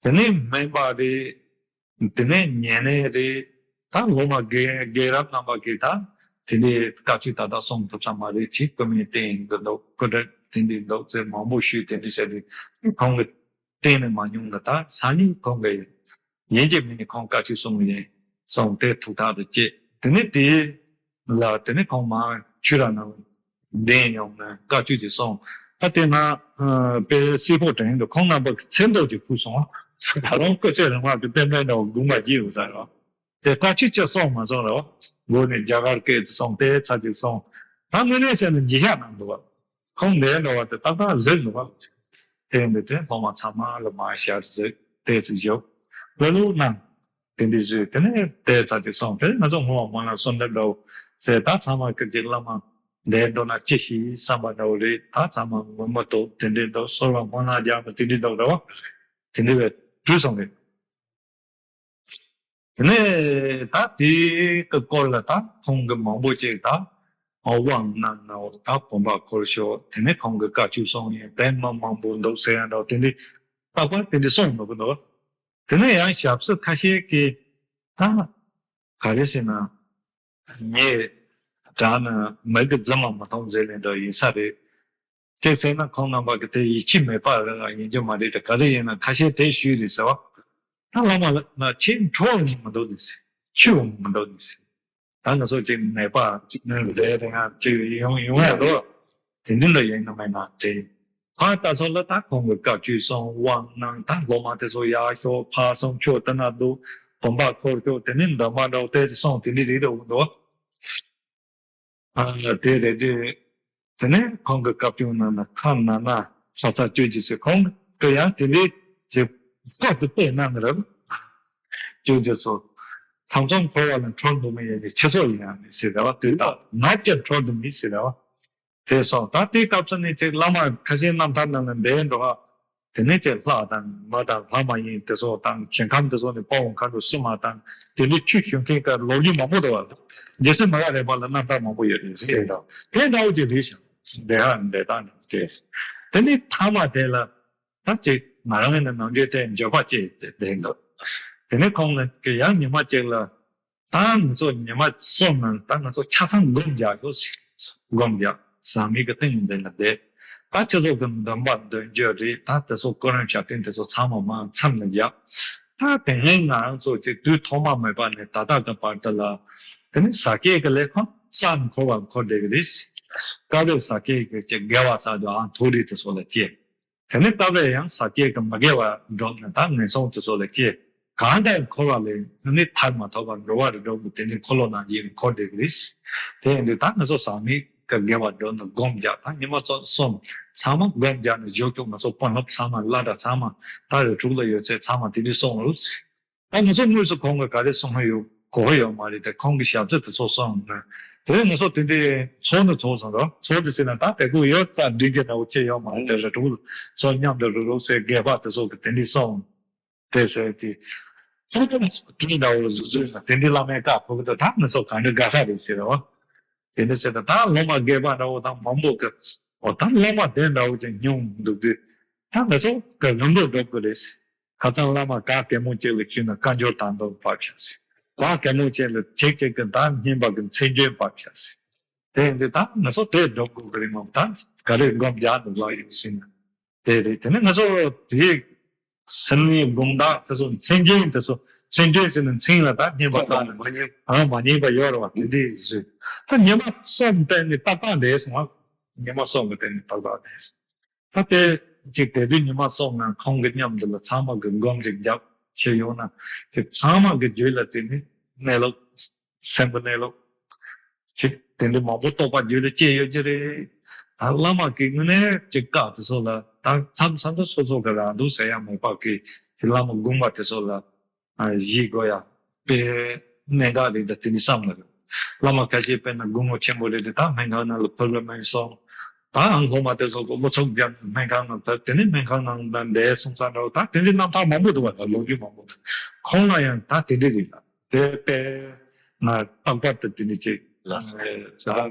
དེ་ནས་སྨན་པ་རེད། དེ་ནས་ཉེ་གནས་རེད། ད་སློབ་མ་རྒན་རྒན་རབས་རྣམ་པ་གིས་ད་དེ་ནས་བཀའ་ཆོས་ད་ལྟ་གསུང་ཐུབ་ས་མ་རེད། ཅིག་སྐུ་མི་བསྟེན་གི་འདུག་སྐུ་འདྲ་དེ་འདྲ་འདུག་ཟེར་མང་པོ་ཞུས། དེ་འདྲ་ཟེར་དུས་ཁོང་གིས་བསྟེན་ནས་མ་མྱོང་གི། ད་སང་ཉིན་ཁོང་གིས་ཡིན་གཅིག་མིན་གཉིས་ཁོང་བཀའ་ཆོས་གསུང་གི་ཡིན་གསུངས་ཏེ་ཐུགས་ཐག་དེ་བཅད། དེ་ནས་དེ་ལ་དེ་ནས་ཁོང་མར་ཆོས་ར་ནང་གདན་ཡོང་ནས་བཀའ་ཆོས་ཅིག་གསུངས། ད་དེ་ན་ཨ་དཔེ་སྲིད་ཕོ་དྲན་འདུག་ཁོང་རྣམ་པ་གི་མཚན་ཐོག་ཅིག་ཕུལ་སོང་། ད་རུང་སྐུ་ཚེ་རིང་བ་གི་བསྟན་པའི་འདྲ་བོ་དགོངས་པ་བཞེས་ཡོད་ས་རེད། དེ་བཀའ་ཆོས་ཅིག་གསུངས་མ་སོང་རེད་བ། མགོ་ནས་རྒྱ་གར་སྐད་དུ་གསུངས་ཏེ་ཚར་ཅིག་གསུངས། ད་དངོས་གནས་བྱས་ན་འཇིགས་ཤག་གནང་འདུག་བ། ཁོང་འདིར་འགྲོ་བ་དེ་ཏག་ཏག་གཟིགས་འདུག་བ། དེ་འདི་དེ་སློབ་མ་ཚང་མ་ལ་མར་ཞལ་གཟིགས་ཏོག་ཙམ་བཞུགས། ལྷོད་ལྷོད་གནང་། དེ་འདི་བཟོས། དེ་ནས་དེ་ཚར་ཅིག་སོང་། དེ་ང་ཚོ་སྔོན་མ་སྨོན་ལམ་གསོལ་འདེབས་འདྲ་བོ་ཟེར། ད་ཚང་མ་ཀི་ཅིག་བླ་མ་འདིར་འགྲོ་ན་ཅི་ཞིག་བསམ་པ་འདྲ་བོ་རེད། ད་ཚང་མ་ངུ་མ་ཐུབ་དེ་འདྲའི་འདུག་གསོལ་བ་སྨོན་ལམ་རྒྱག་པ་དེ་འདྲའི་འདུག་འདྲ་བ། དེ་འདྲའི་བས་གྲོལ་སོང་རེད། དེ་ནས་ད་དེའི་སྐོར་ལ་ད་ཁོང་གི་མང་པོ་ཅིག་ད་དབང་གནང་ནའོ། ད་བུམ་པ་འཁོར་ཤོག་དེ་ནས་ཁོང་གི་བཀའ་ཆོས་གསུང་ཡིན། དེ་མི་མང་པོ་འདུག་ཟེར་ཡང་འདྲ་བ་དེ་འདྲའི་རྟག་པར་དེ་འདྲའི་གསུང་འདུག་གི་འདུག་དེ་ནས་ཡང་ཞབས་སུ་ཁ་ཤས་ཀྱིས་ད་ག་རེ་ཟེར་ན། ངས་དྲག་ན་མི་གི་རྫུན་མ་མི་མཐོང་ཟེར་ལེ་འདྲ་ཡིན་ས་རེད། གཅིག་བྱས་ན་ཁོང་རྣམ་པ་གི་དེ་ཡིད་ཆེས་མེད་པ་རང་ཡིན་རྒྱུ་མ་རེད་དེ། ག་རེ་ཡིན་ན་ཁ་ཤས་དེ་ཞུས་རེད་ཟེར་བ། ད་བླ་མ་ལ་ཁྱེད་འཕྲོ་འོང་མི་འདུག་ནི་ཟེར། ཆུ་འོང་མི་འདུག་ནི་ཟེར། ད་ང་ཚོ་ཅིག་ནད་པ་ཅིག་ནི་རེ་རེ་ཡང་ཅིག་ཡོང་ཡོང་ཡ་འདུག་དེ་འདི་འདྲ་ཡིན་ན་མེད་ན་དྲན། ཕར་ལྟ་ཚོ་ལ་ད་ཁོང་གི་བཀའ་ཆོས་གསུང་དབང་གནང་། ད་སློབ་མ་དེ་ཚོ་ཡར་ཤོག་ཕར་སོང་ཁྱོད་དེ་ན་འདུག་བུམ་པ་འཁོར་ཤོག་དེ་ནི་འདོན་པ་འདྲ་བོ་དེ་ཚོ་སོང་དེ་འདི་རེད་འདུག་འདུག་ཨ་དེ་རེད་དེ། དེ་ནས་ཁོང་གི་བཀའ་བཀྱོན་ནང་ན་ཁ་ན་ན་ཚ་ཚ་བཅོས་རྒྱུ་ཟེར། ཁོང་གི་ཡང་དེ་འདྲའི་ཅིག་བཀའ་དེ་དཔེ་གནང་གི་རེད། བཅོས་རྒྱུ་ཚོ། ཐམས་ཅད་འཁོར་བ་ལ་འཁྲུལ་འདུག་མི་ཡིན་ནི་ཁྱེད་ཚོ་ཡིན་ཡང་མི་སྲིད་རེད་བ། དུས་དག་ང་ཀྱང་འཁྲུལ་འདུག་མི་སྲིད་རེད་བ། དེ་སོང་ད་དེའི་སྐབས་སུ་ནི་ཅིག་བླ་མ་ཁ་ཤས་རྣམ་ཐར་ནང་ལ་འདས་འགྲོ་བ། དེ་ནས་ཅིག་ལྷ་དང་མི་དང་ལྷ་མ་ཡིན་དེ་ཚོ་དང་ཞིང་ཁམས་དེ་ཚོ་ནི་དཔའ་བོ་མཁའ་འགྲོ་སྲུང་མ་དང་དེ་འདྲའི་ཆོས་ཞུ་མཁན་གྱི་ལོ་རྒྱུས་མང་པོ་འདུག་བ། རྗེ་བཙུན་མི་ལ་རས་པ་ལ་རྣམ་ཐར་མང་པོ་ཡོད་རེད་ཟེར་འདྲ་དེ་འདྲ་བོ་ཅིག་རེད་ཤག་འདས་ཧ་འདས་སྟངས་དེ། དེ་ནས་ཐ་མ་དེ་ལ་ད་ཅིག་ང་རང་ནི་ནམ་རྒྱུན་དེ་འགྱོད་པ་སྐྱེས་ཏེ་བསྡད་འདུག་དེ་ནས་ཁོང་ལ་ཡང་ཉི་མ་གཅིག་ལ། ད་ང་ཚོ་ཉི་མ་གསུམ་ནང་ད་ང་ཚོ་ཆ་ཚང་སྒོམ་རྒྱག་ཤོག་ཟེར། སྒོམ་རྒྱག་ཟག་མེད་ཀྱི་ཏིང་ངེ་འཛིན་ལ་བསྡད། ད་ཁྱེད་ཚོ་གི་འདུན་པ་འདུན་རྒྱུ་རེད། ད་དེ་ཚོ་སྐུ་རིམ་ཞབས་བརྟན་དེ་ཚོ་ཚང་མ་མར་མཚམས་ལ་བཞག་ད་དེ་སྔོན་ང་རང་ཚོ་ཅིག་དུས་ཐོག་མ་མེད་པ་ནས་ད་ལྟ་གི་བར་དུ་ལ། དེ་ནི་ཟག་བཅས་ཀྱི་ལས་ཁོ་ན་ས་ནས་འཁོར་བར་འཁོར་བསྡད་ཀྱི་རེད། སྐབས་རེ་ཟག་བཅས་ཀྱི་ཅིག་དགེ་བ་བསགས་དུས་ཨང་མཐོ་རིས་དེ་ཚོ་ལ་སྐྱེ། དེ་ནས་སྐབས་རེ་ཡང་ཟག་བཅས་ཀྱི་མི་དགེ་བ་སྒྲུབ་ནས་ད་ངན་སོང་དེ་ཚོ་ལ་སྐྱེ། གང་ལྟར་འཁོར་བ་ལས་ནི་ཐར་མ་ཐུབ་པར་འགྲོ་བ་རིགས་དྲུག་གི་དེ་འདྲའི་འཁོར་ལོ་ནང་བཞིན་འཁོར་བསྡད་ཀྱི་རེད། དེ་ཡིན་དུས་ད་ང་ཚོ་ཟག་མེད་ཀྱི་དགེ་བ་སྒྲུབ་ནས་སྒོམ་རྒྱག་ད་ཉི་མ་གསུམ་ཚང་མ་སྒོམ་རྒྱག་ནས་བཞུགས་ཀྱང་ང་ཚོ་དཔོན་སློབ་ཚང་མ་བླ་གྲྭ་ཚང་མ་ད་རིགས་དྲུག་ལ་ཡོད་ཚད་ཚང་མ་དེ་འདྲའི་གསུངས་རུང་། ད་ང་ཚོ་དངོས་སུ་ཁོང་གིས་ག་རེ་གསུང་གི་ཡོད་གོ་གི་ཡོད་མ་རེད་དེ་ཁོང་གི་ཞབས་ཕྱི་དེ་ཚོ་གསུངས་ནས་དེ་རིང་ང་ཚོ་དེ་འདྲའི་ཚོགས་ནི་ཚོགས་སོང་རོགས་ཚོགས་དེ་ཟེར་ན་ད་དེ་ཀུ་ཡོད་ཙང་འགྲིག་གི་འདྲ་བོ་ཅི་ཡོད་མ་རེད་དེ་རིགས་དྲུག་ཚོ་མཉམ་དུ་རུག་རུག་ཟེར་དགེ་བ་དེ་ཚོ་གི་དེ་འདྲའི་གསུངས་དེ་ཟེར་དེ་ཚོགས་དེ་ཚོ་དེ་འདྲ་བོ་བཟོ་བཟོས་ན་དེ་འདྲའི་བླ་མའི་བཀའ་ཕོག་གི་འདུག་ད་ང་ཚོ་ག་འདྲ་དགའ་ས་རེད་ཟེར་རོགས། དེ་འདྲ་བྱས་ན་ད་སློབ་མ་དགེ་བ་འདྲ་བོ་དང་མང་པོ་གི་འོ་ད་སློབ་མ་དེ་འདྲ་བོ་ཅིག་ཉུང་འདུག་དུས་ད་ང་ཚོ་གི་རིམ་གྲོ་སྒྲུབ་དགོས་རེད། ཁ་སང་བླ་མ་ག་གེ་མོ་ཅིག་ལ་ཞུས་ན་བཀའ་འགྱུར་དང་དོན་བབས་ཤག་ཟེར། ག་གེ་མོ་ཅིག་ལ་ཅིག་ཅིག་གི་ད་སྙན་པ་གི་མཚན་བརྗོད་བབས་ཤག་ཟེར། དེ་ཡིན་དུས་ད་ང་ཚོ་དེ་སྒྲུབ་དགོས་གི་རེད་མ་ད་ག་རེ་སྒོམ་རྒྱག་འདུག་ལ་ཡིན་ཟེར་ན། དེ་རེད་དེ་ནས་ང་ཚོ་དེའི་སེམས་ནི་དགོངས་དག་དེ་ཚོ་མཚན་བརྗོད་དེ་ཚོ་མཚན་བརྗོད་ཟེར་ན་མཚན་ལ་ད་སྙན་པ་བཏགས་ནས་མ་ཉན་པ་ཡོད་རེད་བ་དེ་འདྲ་ཞིག་ད་ཉི་མ་གསུམ་བསྟན་ནས་ཏག་ཏག་འདས་སོང་བ། ཉི་མ་གསུམ་གི་སྟེང་ནས་ཏག་ཏག་འདས་སོང་། ད་དེ་གཅིག་དེ་དུས་ཉི་མ་གསུམ་ནང་ཁོང་གི་མཉམ་དུ་ལ་ཚང་མ་གི་སྒོམ་རིག་རྒྱབ་བྱས་ཡོང་ན་དེ་ཚང་མ་གི་རྒྱུད་ལ་དེ་ནི་གནས་ལུགས་སེམས་ཀྱི་གནས་ལུགས་ཅིག་དེ་འདྲ་མང་པོ་རྟོགས་པ་རྒྱུད་ལ་སྐྱེས་ཡོད་ཀྱི་རེད། ད་བླ་མ་གི་དངོས་གནས་ཀྱི་བཀའ་དེ་ཚོ་ལ་ད་མཚམས་མཚམས་དུ་སོ་སོ་གི་རང་སྡུག་ཟེར་ཡ་མེད་པ་གི་དེ་བླ་མ་དགོངས་པ་དེ་ཚོ་ལ་གཞི་དགོས་ཡ་དཔེ་གནད་འགག་རེད་ད་དེ་ནི་བསམ་ལ་རེད། བླ་མ་ཁ་ཤས་དཔེར་ན་དགུང་ལོ་ཆེན་པོ་རེད་དེ་ད་སྨན་ཁང་ནང་ལ་ཕེབས་ལ་མེད་སོང་། ད་ཨང་གོང་མ་དེ་ཚོ་གི་དབུ་ཚུགས་བརྒྱབ་ནས་སྨན་ཁང་ནང་ཕེབས་དེ་ནས་སྨན་ཁང་ནང་ལ་འདས་སོང་ཙང་འདྲ་བོ་ད་དེ་འདྲའི་རྣམ་ཐར་མང་པོ་འདུག་བ་ད་ལོ་རྒྱུས་མང་པོ་འདུག་ཁོང་ལ་ཡང་ད་དེ་འདྲ་རེད་ལ་དེ་དཔེ་ང་རྟག་པར་དུ་དེ་འདྲ་ཅིག་ལ་ད་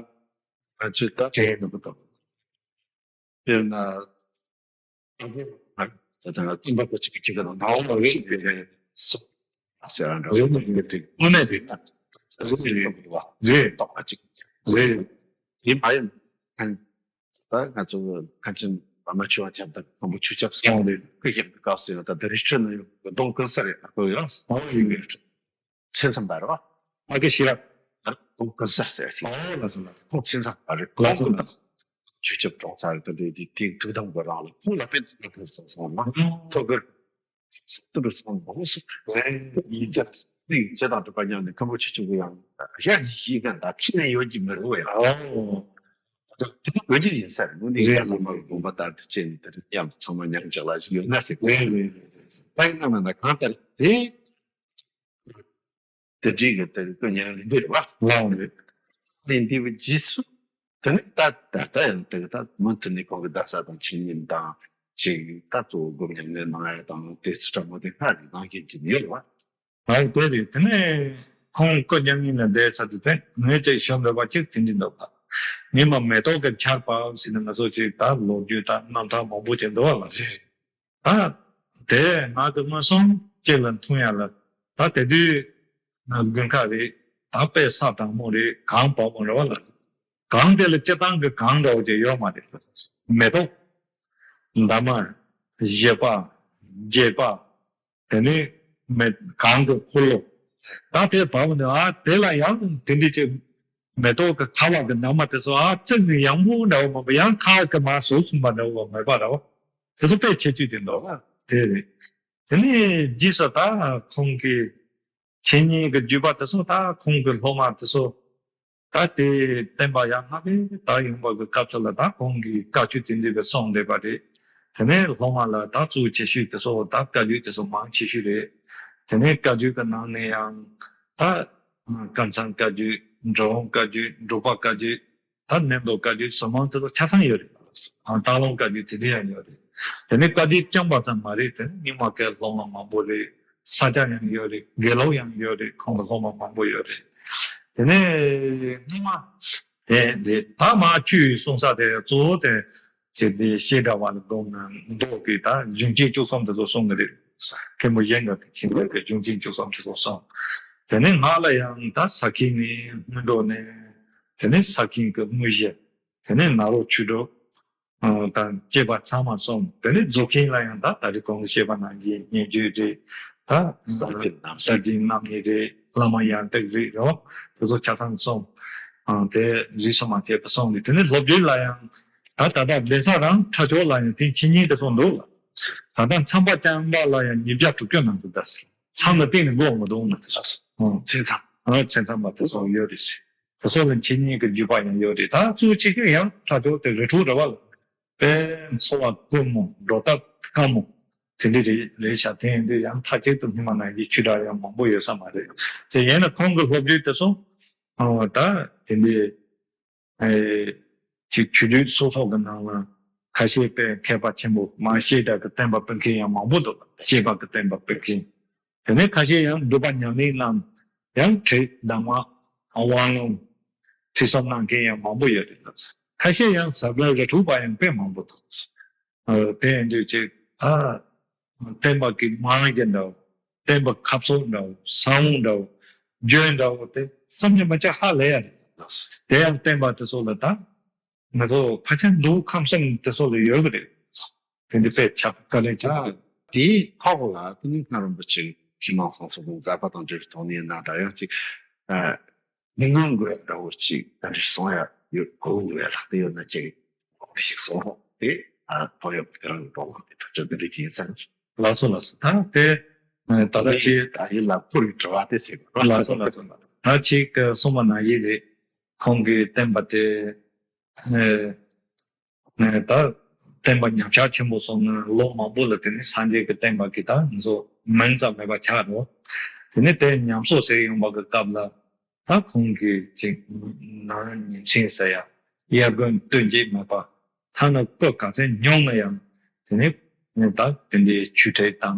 ང་ཚོས་ད་དྲན་ཡོད་ནི་མི་འདུག་དཔེར་ན། ད་ལྟ་ང་ཚོ་སྟོན་པ་པོ་གཅིག་གི་ཁྱེད་ཀྱི་ནང་ནའོ་རེད་རེད་རེད་སོ་ཟེར་ར་འདྲ་བོ་རེད་རེད་དངོས་གནས་རེད་ན་རེད་རེད་རེད་རེད་རེད་རྟོགས་པ་གཅིག་རེད་རེད་དེ་མ་ཡིན་ད་ང་ཚོ་གངས་ཅན་པདྨ་ཆོས་པ་ཁྱབ་བདག་མགོན་པོ་ཆོས་ཁྱབ་སོང་རེད་ཁོས་བཤད་པའི་སྐབས་སུ་ཡང་ད་ལྟ་རི་ཁྲོད་ན་ཡོད་གདོང་ཀུན་གསལ་རེད་ཁོ་ཡོད་ཨོ་ཡིན་གྱི་རེད། མཚན་མཚམས་པ་རེད་བ། ཨ་ཀེ་ཤེས་རབ། ཨ་རེ་ཁོང་ཀུན་གསལ་ཟེར་ཞིག་ཨོ་ལགས་སོ་ལགས་སོ། ཁོང་མཚན་མཚམས་པ་རེད་ལགས་སོ་ལགས་སོ། ཆོས་ཁྱབ་གྲོང་ཚར་དེ་འདྲའི་དེ་དེ་ཐུགས་དམ་གྱི་རང་ལ་ཁོང་ལ་དཔེ་དེ་འདྲ་ཕེབས་སོང་སོང་མ་ཐོག་གི་སུ་འདྲ་སོང་མང་སུ་ཡིན་ཀྱང་གླིང་རྗེ་དང་གྲུབ་པ་མཉམ་ནས་མཁན་པོ་ཆོས་སྐྱོང་གི་ཡང་ཞལ་གྱིས་བཞེས་མཁན་དང་ཁྱི་ནས་ཡོད་ཀྱི་མི་རུང་བས་ཨོ། དེ་འོན་ཀྱང་ཡིན་ས་རེད་དངོས་གནས་རེད་ཡང་ཚང་མ་དགོངས་པ་ལྟར་དུ་བྱས་ནས་དེ་འདྲ་མཉམ་དུ་ཚང་མ་མཉམ་འཇོག་ལ་ཞིག་ཡོད་ན་ཟེར་གི་རེད། ད་ཡིན་ན་མིན་ན་གང་ལྟར་དེ། དེ་འདྲའི་གི་དེ་ཀུན་ཉན་ལེན་འདི་རེད་བ། ལའང་རེད། ལེན་འདི་བའི་རྗེས་སུ། དེ་ནི་ད་ད་ལྟ་ཡང་དེ་ད་མུ་མཐུད་ནས་ཁོང་གི་བརྡ་ས་དང་འཆད་ཉན་དང་ཅིག་ད་གཙོ་བོ་སྒོམ་ཉམས་ལེན་གནང་ཡ་དང་དེ་ཚོ་ཕྲ་མོ་དེ་སྔར་ནས་གནང་བཞིན་གྱི་ཡོད་རེད་བ། ལའང་དེ་རེད་དེ་ནས་ཁོང་ཀུན་ཉན་ལེན་ལ་བསྡད་ཚར་དུས་དེ་ངས་ཅིག་ཞུ་འདོད་པ་ཅིག་དེ་འདྲ་འདུག་ད། ཉི་མ་མེ་ཏོག་གི་ཆར་པ་ཟེར་ནས་ང་ཚོ་ཅིག་ད་ལོ་རྒྱུས་ད་རྣམ་ཐར་མང་པོ་ཅིག་འདུག་བ་ལ་རེད། ད་དེ་ང་གི་མངོན་སུམ་གཅིག་ལ་མཐོང་ཡ་ལ་ད་དེ་དུས་དགུན་ཁ་རེད་ད་དཔེ་ས་གྲང་མོ་རེད་གངས་བབས་མོ་རེད་བ་ལ་གངས་དེ་ལ་སྤྱིར་བཏང་གི་གངས་འདྲ་བོ་ཅིག་ཡོད་མ་རེད། མེ་ཏོག་འདབ་མ་བཞད་པ་བརྗིད་པ་དེ་ནས་མེ་གངས་ཀྱི་འཁོར་ལོ་ད་དེ་བབས་ནས་ཨ་དེ་ལ་ཡང་དེ་འདྲ་ཅིག་མེ་ཏོག་གི་ཁ་བ་གི་འདབ་མ་དེ་ཚོ་ཨ་ཙི་ནས་ཡང་མོ་འདྲ་བོ་མ་ཡང་ཁ་གི་མ་ཟུག་སོང་པ་འདྲ་བོ་མེད་པ་འདྲ་བོ། དེ་ཚོ་དཔེ་ཁྱད་ཆོས་ཅིག་འདུག་ལ་དེ་རེད། དེ་ནས་རྗེས་སུ་ད་ཁོང་གི་འཆད་ཉན་གྱི་བརྒྱུད་པ་དེ་ཚོ་ད་ཁོང་གི་སློབ་མ་དེ་ཚོ་ད་དེ་བསྟན་པ་ཡར་སྔ་བས་ད་ཡོང་བ་གི་སྐབས་སུ་ལ་ད་ཁོང་གིས་བཀའ་ཆོས་དེ་འདྲ་གི་གསུངས་བསྡད་པ་རེད། དེ་ནས་སློབ་མ་ལ་ད་གཙོ་ཆེ་ཤོས་དེ་ཚོ་ད་བཀའ་བརྒྱུད་དེ་ཚོ་མང་ཆེ་ཤོས་རེད། དེ་ནས་བཀའ་བརྒྱུད་གི་ནང་ནས་ཡང་ད། ད་དཀར་ཚང་བཀའ་བརྒྱུད། འབྲི་གུང་བཀའ་བརྒྱུད། འབྲུག་པ་བཀའ་བརྒྱུད། ད་ནན་ཏོར་བཀའ་བརྒྱུད་ཟེར་མང་དེ་ཚོ་ཆ་ཚང་ཡོད་རེད། སྟག་ལུང་བཀའ་བརྒྱུད་དེ་འདྲ་ཡང་ཡོད་རེད། དེ་ནས་བཀའ་བརྒྱུད་རྐྱང་པ་ཙམ་མ་རེད། དེ་ནས་རྙིང་མ་བཀའི་སློབ་མ་མང་པོ་རེད། ས་སྐྱ་ཡང་ཡོད་རེད། དགེ་ལུགས་ཡང་ཡོད་རེད། ཁོང་གི་སློབ་མ་མང་པོ་ཡོད་རེད། དེ་ནས་རྙིང་མ་དེ་རེད། ད་མ་བཅུ་ཡི་གསུང་ས་དེ་གཙོ་བོ་དེ་ཅིག་དེ་བཤད་གྲྭ་བ་ལ་བསྡོམས་ན་མདོ་གི་ད་གཞུང་ཆེན་བཅུ་གསུམ་དེ་ཚོ་གསུང་གི་རེད། མཁན་པོ་གཞན་དག་གི་ཆེན་པོ་གི་གཞུང་ཆེན་བཅུ་གསུམ་དེ་ཚོ་གསུང་། དེ་ནས་ང་ལ་ཡང་ད་ས་མཁན་ནས་སྔོན་འགྲོ་ནས། དེ་ནས་ས་མཁན་གྱི་དངོས་གཞི། དེ་ནས་ནཱ་རོ་ཆོས་དྲུག་དང་བཅས་པ་ཚང་མ་གསུངས། དེ་ནས་རྫོགས་མཁན་ལ་ཡང་ད་ད་རེས་གོང་དུ་བཤད་པ་ནང་བཞིན་སྙན་བརྒྱུད་རེད། ད་ས་སྦྱིན་རྣམ་གཉིས་རེད། བླ་མ་ཡང་ཏིག་རེད། རེད་བ། དེ་ཚོ་ཆ་ཚང་གསུངས། དེ་རིས་སུ་མ་ཆད་པ་གསུངས་ནས། དེ་ནས་སློབ་བརྒྱུད་ལ་ཡང་ད་ད་ལྟ་གདན་ས་རང་ཁྲ་ཆོག་ལ་ཡང་དེ་ཆོས་ཉིད་དེ་ཚོ་འདུག་ལ། ད་ལྟ་མཚམས་པ་རྐྱང་པ་ལ་ཡང་ཉིས་བརྒྱ་དྲུག་ཅུ་ནང་དུ་ད་ཟེར། མཚམས་ལ་གཏན་ནས་འགོག་མི་འདུག་ན་དེ་ཚོ། མཚན་མཚམས། མཚན་མཚམས་པ་དེ་ཚོ་ཡོད་རེད་ཟེར། དེ་ཚོ་ལ་ཆོས་ཉིད་ཀྱི་བརྒྱུད་པ་ཡང་ཡོད་རེད། ད་གཙོ་ཆེ་ཤོས་ཡང་ཁྲ་ཆོག་དེ་རི་ཁྲོད་རེད་བ་ལ། དཔེ་འཚོ་བ་དཀོན་མོ། འགྲོ་སྟབས་དཀའ་མོ། དེ་འདྲ་རེད་རེད་ཤག་དེ་ཡིན་དུས་ཡང་མཐའ་གཅིག་ཏུ་སྔོན་མ་ནང་བཞིན་ཆོས་གྲྭ་ཡང་མང་པོ་ཡོད་ས་མ་རེད། དེ་ཡིན་ན་ཁོང་གི་སློབ་བརྒྱུད་དེ་ཚོ་ད་དེ་འདྲའི་ཅིག་ཆོས་བརྒྱུད་སོ་སོ་གི་ནང་ལ་ཁ་ཤས་དཔེ་མཁས་པ་ཆེན་པོ་མ་བཤད་གྲྭ་གི་བསྟན་པ་སྤེལ་མཁན་ཡང་མང་པོ་འདུག་བཤད་པ་གི་བསྟན་པ་སྤེལ་མཁན། དེ་ནས་ཁ་ཤས་ཡང་སྒྲུབ་པ་ཉམས་ལེན་རྣམས་ཡང་ཁྲིད་གདམས་ངག་དབང་ལུང་ཁྲིད་གསུམ་གནང་མཁན་ཡང་མང་པོ་ཡོད་རེད་ལགས། ཁ་ཤས་ཡང་ཟབ་ལ་རི་ཁྲོད་པ་ཡང་དཔེ་མང་པོ་འདུག་དེ་ཡིན་དུས་ཅིག་ད་བསྟན་པ་གི་རྨང་གཞི་འདྲ་བོ། བསྟན་པ་ཁ་ཕྱོགས་འདྲ་བོ། ས་བོན་འདྲ་བོ། རྒྱུན་འདྲ་བོ་དེ་བསམ་གྱིས་མི་ཁྱབ་ཧ་ལས་ཡ་རེད། དེ་ཡང་བསྟན་པ་དེ་ཚོ་ལ་ད་ང་ཚོ་ཕལ་ཆེར་མདོ་ཁམས་གསུམ་དེ་ཚོ་ལ་ཡོད་གི་རེད། དེ་འདི་དཔེ་ཁྱབ་དཀའ་ལས་ཁྱབ་ཀྱི་རེད། དེའི་ཐོག་ལ་དེ་ནི་སྔགས་རིན་པོ་ཆེ་གི་ཕྱི་ནང་གསང་གསུམ་མཛད་པ་དང་འབྲེལ་བའི་ཐོག་ནས་ན་འདྲ་ཡང་ཅིག་ཨ། མི་ངོམ་དགོས་འདྲ་བོ་ཅིག་ད་འདྲ་གསུང་ཡ་ཡོད་གོ་འདུག་ཡ་ལགས། དེ་ཡོད་ན་ཅིག་འོག་ཏུ་ཞིག་གསུང་རོགས་དེ། ཨ། ཕོ་ཡོད་དེ་རང་གི་འགྲོ་ལམ་དེ་ཐག་གཅོད་དེ་འདྲ་ཅིག་ཡིན་ས་རེད། ལགས་སོ་ལགས་སོ། ད་དེ་ད་ལྟ་ཅིག་ད་ཡིན་ལ་ཁུར་གྱི་དྲི་བ་དེ་ཟེར་བ། ལགས་སོ་ལགས་སོ། ད་ཅིག་གསུངས་པ་ནང་བཞིན་རེད། ཁོང་གིས་བསྟན་པ་དེ་ཨ། ནས་ད་བསྟན་པ་ཉམས་ཆག་ཆེན་པོ་སོང་ན་ལོ་མང་པོ་ལ་དེ་ནི་སངས་རྒྱས་ཀྱི་བསྟན་པ་གི་ད་ང་ཚོ་མིང་ཙམ་མེད་པ་ཆགས་འགྲོ། དེ་ནི་དེ་ཉམས་གསོ་ཟེར་ཡོང་བ་གི་སྐབས་ལ་ད་ཁོང་གིས་ཅིག་ནང་ཉིན་མཚན་ཟེར་ཡ་དབྱར་དགུན་སྟོན་གྱི་མེད་པ། ཐ་ན་སྐུ་ག་ཚད་ཉུང་ན་ཡང་དེ་ནི་ནི་ད་དེ་འདྲའི་ཆོས་ཁྲིད་དང་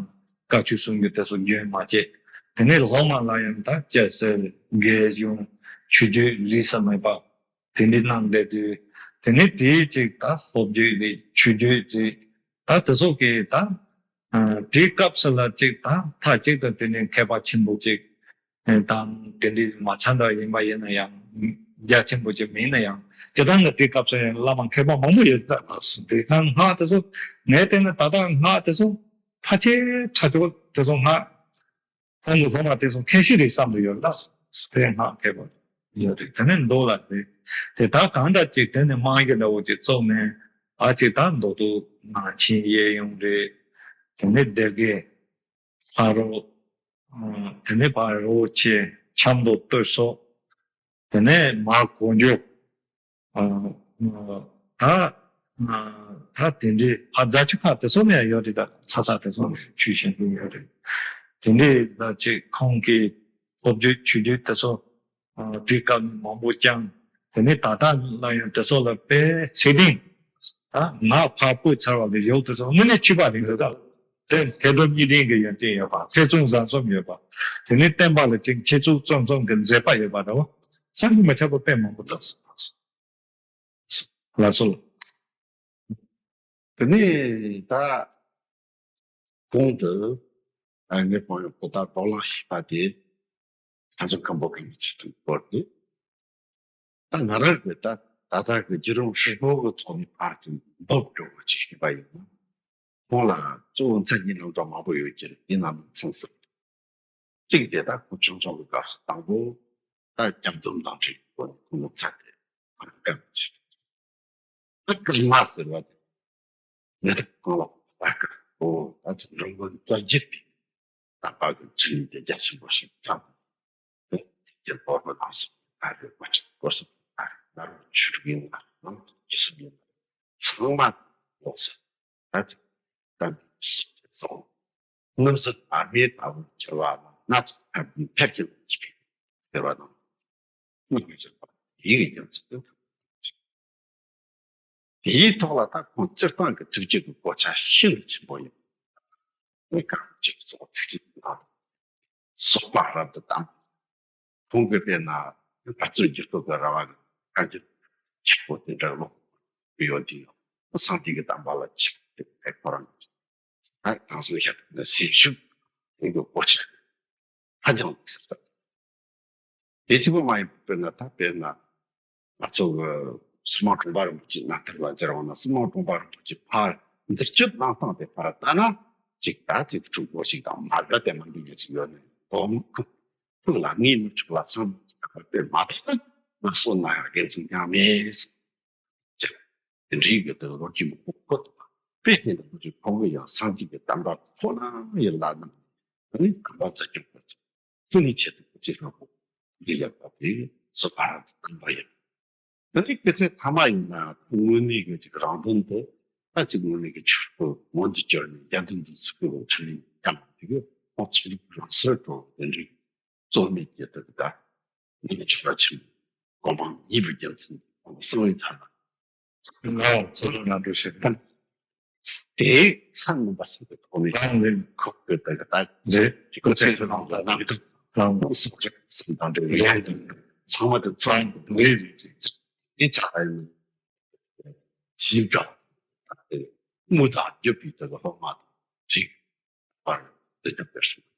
བཀའ་ཆོས་གསུང་རྒྱུ་དེ་ཚོ་རྒྱུན་མ་བཅད། དེ་ནི་སློབ་མ་ལ་ཡང་ད་སྐྱ་སེར་རྒས་གཞོན་ཆོས་བརྒྱུད་རིས་སུ་མེད་པ། དེ་འདྲའི་གནང་བསྡད་དུས། དེ་ནས་དེའི་ཅིག་ད་སློབ་བརྒྱུད་རེད། ཆོས་བརྒྱུད་རེད། ད་དེ་ཚོ་གི་ད་ཨ་དེའི་སྐབས་སུ་ལ་ཅིག་ད་མཐའ་གཅིག་ཏུ་དེ་ནས་མཁས་པ་ཆེན་པོ་ཅིག་དང་དེ་འདྲའི་མ་ཚད་འདྲ་ཡིན་པ་ཡིན་ན་ཡང་རྒྱ་ཆེན་པོ་ཅིག་མིན་ན་ཡང་སྤྱིར་བཏང་གི་དེའི་སྐབས་སུ་ཡང་བླ་མ་མཁས་པ་མང་པོ་ཡོད། ད་དེ་ན་སྔགས་དེ་ཚོ་ངས་བལྟས་ན་ད་ལྟ་སྔགས་དེ་ཚོ་ཕལ་ཆེར་ཁྲ་ཆོག་དེ་ཚོ་སྔགས། ཁོང་གི་སློབ་མ་དེ་ཚོ་མཁས་ཤོས་རེད་བསམ་དུ་ཡོད་ལ། དེ་སྔགས་མཁས་པ་ཡོད་རེད། དེ་ནས་མདོ་ལ་རེད། དེ་ད་གང་འདྲ་ཅིག་དེ་ནས་རྨང་གཞི་འདྲ་བོ་ཅིག་བཙུགས་ནས་ཨ་ཅིག་ད་མདོ་སྡེ་ནང་ཆེན་གཡས་གཡོན་རེད། དེ་ནས་སྡེ་དགེ་ཕ་རོལ། དེ་ནས་ཕ་རོལ་ཆེ་ཆབ་མདོ་སྟོད་སོག་དེ་ནས་མར་གོ་འཇོ། ཨ། ད་ཨ་ད་དེ་འདྲའི་ཕ་རྫ་ཆུ་ཁ་དེ་ཚོ་ནས་ཡོད་རེད། ད་ཚ་ཚ་དེ་ཚོ་ཆུ་ཤིང་དུ་ཡོད་རེད། དེ་འདྲའི་ད་ཅིག་ཁོང་གི་སློབ་བརྒྱུད་ཆོས་བརྒྱུད་དེ་ཚོ་ཨ་དེའི་སྐབས་ནས་མང་པོ་བསྐྱངས། དེ་ནས་ད་ལྟ་ལ་ཡང་དེ་ཚོ་ལ་དཔེ་ཚད་ལྡན། ད་ང་ཕ་སྤོས་ཚར་བ་ལས་ཡོད་དེ་ཚོ་དངོས་གནས་ཆོས་པ་རེད་འདུག་ད་དེ་མཁས་གྲུབ་གཉིས་ལྡན་གྱི་ཡོན་ཏན་ཡོད་པ། ཐེ་ཚོམ་བཟང་གསུམ་ཡོད་པ། དེ་ནས་བསྟན་པ་ལ་ཅིག་ཆེ་ཚུལ་རྩོམ་གསུམ་གྱི་མཛད་པ་ཡོད་པ་འདྲ་བོ། བསམ་གྱིས་མི་ཁྱབ་པ་དཔེ་མང་པོ་འདུག་ལགས་སོ། དེ་ནས་ད་གོང་དུ་ཨ་ངའི་དཔོན་གཡོག་པོ་ད་བགྲོ་གླེང་ཞུས་པ་དེ་ཧ་ཅང་སྐམ་པོ་གང་གི་ཚིག་ཐུང་པོ་རེད། ད་ང་རང་གི་ད་ད་ལྟ་གི་བརྒྱུད་རིམ་ཧྲིལ་པོ་གི་ཐོག་ནས་ཕར་ཅིག་འབུབ་འགྲོ་བ་ཅིག་ཞུས་པ་ཡིན་ན། ཁོང་ལ་གཙོ་བོ་མཚན་ཉིད་རྣམ་གྲངས་མང་པོ་ཡོད་ཀྱི་རེད། དེ་ནང་ནས་མཚན་གསུམ། གཅིག་དེ་ད་ཁོང་ཆུང་ཆུང་གི་སྐབས་སུ་དང་པོ་ད་སྐྱབས་སྡོམ་དང་འབྲེལ་བའི་སྒོ་ནས་ཁོང་ལ་མཚན་དེ་ཕར་བཀའ་མ་ཚིག་ད་སྐར་མ་ཟེར་བ་དེ་ནད་དུག་གང་ལ་ཕོག་པ་དཀར་པོ། ད་ཅིག་འབྲོང་མགོན་བཀའ་བརྒྱུད་པའི་དམ་པ་གི་ཆོས་ཉིད་དེ་རྒྱ་ཆེན་པོ་ཞིག་བཀྲམ། དེ་ཀྱི་ལོ་རྒྱུས་ལམ་སྲོལ་ཨ་རི་དགོན་སྤྱི་སྐོར་སོགས་ཨ་རི་ནཱ་རོ་ཆོས་དྲུག་ཡིན་ལ་ནང་དུ་ཇི་སྲིད་ཡིན་ལ་ཚང་མ་ལོག་ཟེར། ད་ཅིག་ད་ནི་སྲིད་དེ་སོང་། སྔོན་སྲིད་ཨ་མའི་ཕ་བོ་གྱུར་བ་ལ་སྣ་ཚོགས་ཕན་ཕན་གྱི་ལོ་ཅིག་ཟེར་བ་དང་། སྔགས་ཀྱི་བཞག་པ་ཡི་གེ་རྒྱལ་མཚན་དུ། དེའི་ཐོག་ལ་ད་ཁོང་སྤྱིར་བཏང་གི་ཐུགས་རྗེ་གི་གོ་ཆ་ཤིན་ཏུ་ཆེན་པོ་ཡིན། ཨེ་གང་ཅིག་གཙོ་བོ་ཚིག་གཅིག་དང་། སོགས་པ་རབ་ཏུ་གཏམས། ཁོང་གིས་དཔེར་ན་འཕགས་བསྟོད་འགྱུར་ལྡོག་གི་ར་བ་གི་བཀའ་འགྱུར་ཆེན་པོ་དེ་འདྲ་ཀློག་གི་ཡོད་དེ། སངས་རྒྱས་ཀྱི་བསྟན་པ་ལ་ཆིབས་ཏེ་ཁོ་རང་གི་ད་དེང་སང་བཤད་པ་ན་སེམས་ཤུགས་དེ་གི་གོ་ཆ་ཧ་ཅང་ལེགས་ཟེར། དེ་གཅིག་པུ་མ་ཡིན་པར་དཔེར་ན་ད་དཔེར་ན་ང་ཚོ་གི་སྲིད་དམག་དྲུང་པ་རིན་པོ་ཆེའི་རྣམ་ཐར་ལ་འབྱོར་བ་ན། སྲིད་དམག་དྲུང་པ་རིན་པོ་ཆེ་ཕར་མཛད་སྤྱོད་གནང་སྟངས་དེ་ཕར་ལྟ་ན་ཅིག་ད་ཅིག་ཕྲུ་གུ་ཞིག་དང་མ་དགའ་དེ་མ་འདུག་ཡོད་ཅིག་ཡོད་ནས། དོ་མོ་ཁུག་ལ་ངའི་ནུ་ཕྱུགས་ལ་སང་ཉིན་གྱི་ཁ་པར་དཔེ་མ་ཐག་ང་སོ་ན་ཡང་དགེ་མཚན་ཀྱང་མེད་ཟེར། དེ་འདྲའི་གི་དེ་ལོ་རྒྱུས་མང་པོ་གོ་ཐུབ་པ། དཔེ་དེ་འདྲ་ཁོ་ཚོས་ཁོ་བོ་ཡང་སངས་རྒྱས་ཀྱི་བསྟན་པ་ཁོ་ན་ཡི་བླ་ན་མེད་པའི་དམ་པ་འཛིན་སྐྱོང་དགོས་ཚུལ། སུ་ནི་ཆེད་དུ་ཅི་ལྷག་པོ་འདི་ལེགས་པ་དེ་སོ་ཕ་ར་དུ་བཏང་བ་ཡིན། དེ་ནི་སྐད་ཆ་ཐ་མ་ཡིན་ན་དངོས་གནས་ཀྱི་ཅིག་རང་དོན་དུ་ད་ཅིག་དངོས་གནས་ཀྱི་ཆོས་སྐུ་མངོན་དུ་གྱུར་ནས་རྒྱལ་དོན་དུ་ཚུགས་པའི་ལོ་ཆ་ནས་ཀྱང་དེ་གི་ཁོང་ཚོ་རང་སར་འགྲོ་བ་དེ་འདྲའི་གཙོ་མེད་ཀྱི་དེ་གི་ད་ནི་ཆོས་པ་ཆེན་པོ་གོ་འཕང་བརྙེས་པའི་རྒྱུ་མཚན་གསང་བའི་ཐ་ན། ལའོ་ཚོ་ལ་ན་འགྲོ་ཞིག་དང་། དེའི་ས་ངོམ་པ་ཟེར་བའི་ཐོག་ནས་ལའོ་ལེན་ཁོག་གི་དེ་གི་ད་རེད་ཀོ་ཚེ་རིང་ལ་ནང་དུ་ལའོ་སོགས་རིགས་གསུམ་དང་འབྲེལ་བའི་རེད་ཚང་མ་དེ་ཚོ་རེད་རེད་རེད། དེ་ཆགས་ཡིན་ཞིབ་ཕྲ་དེ་དངུལ་དང་རྒྱུ་སྤུས་དག་གི་སློབ་མ་དང་གཅིག་པར་དེ་ཆགས་པའི་སོང་།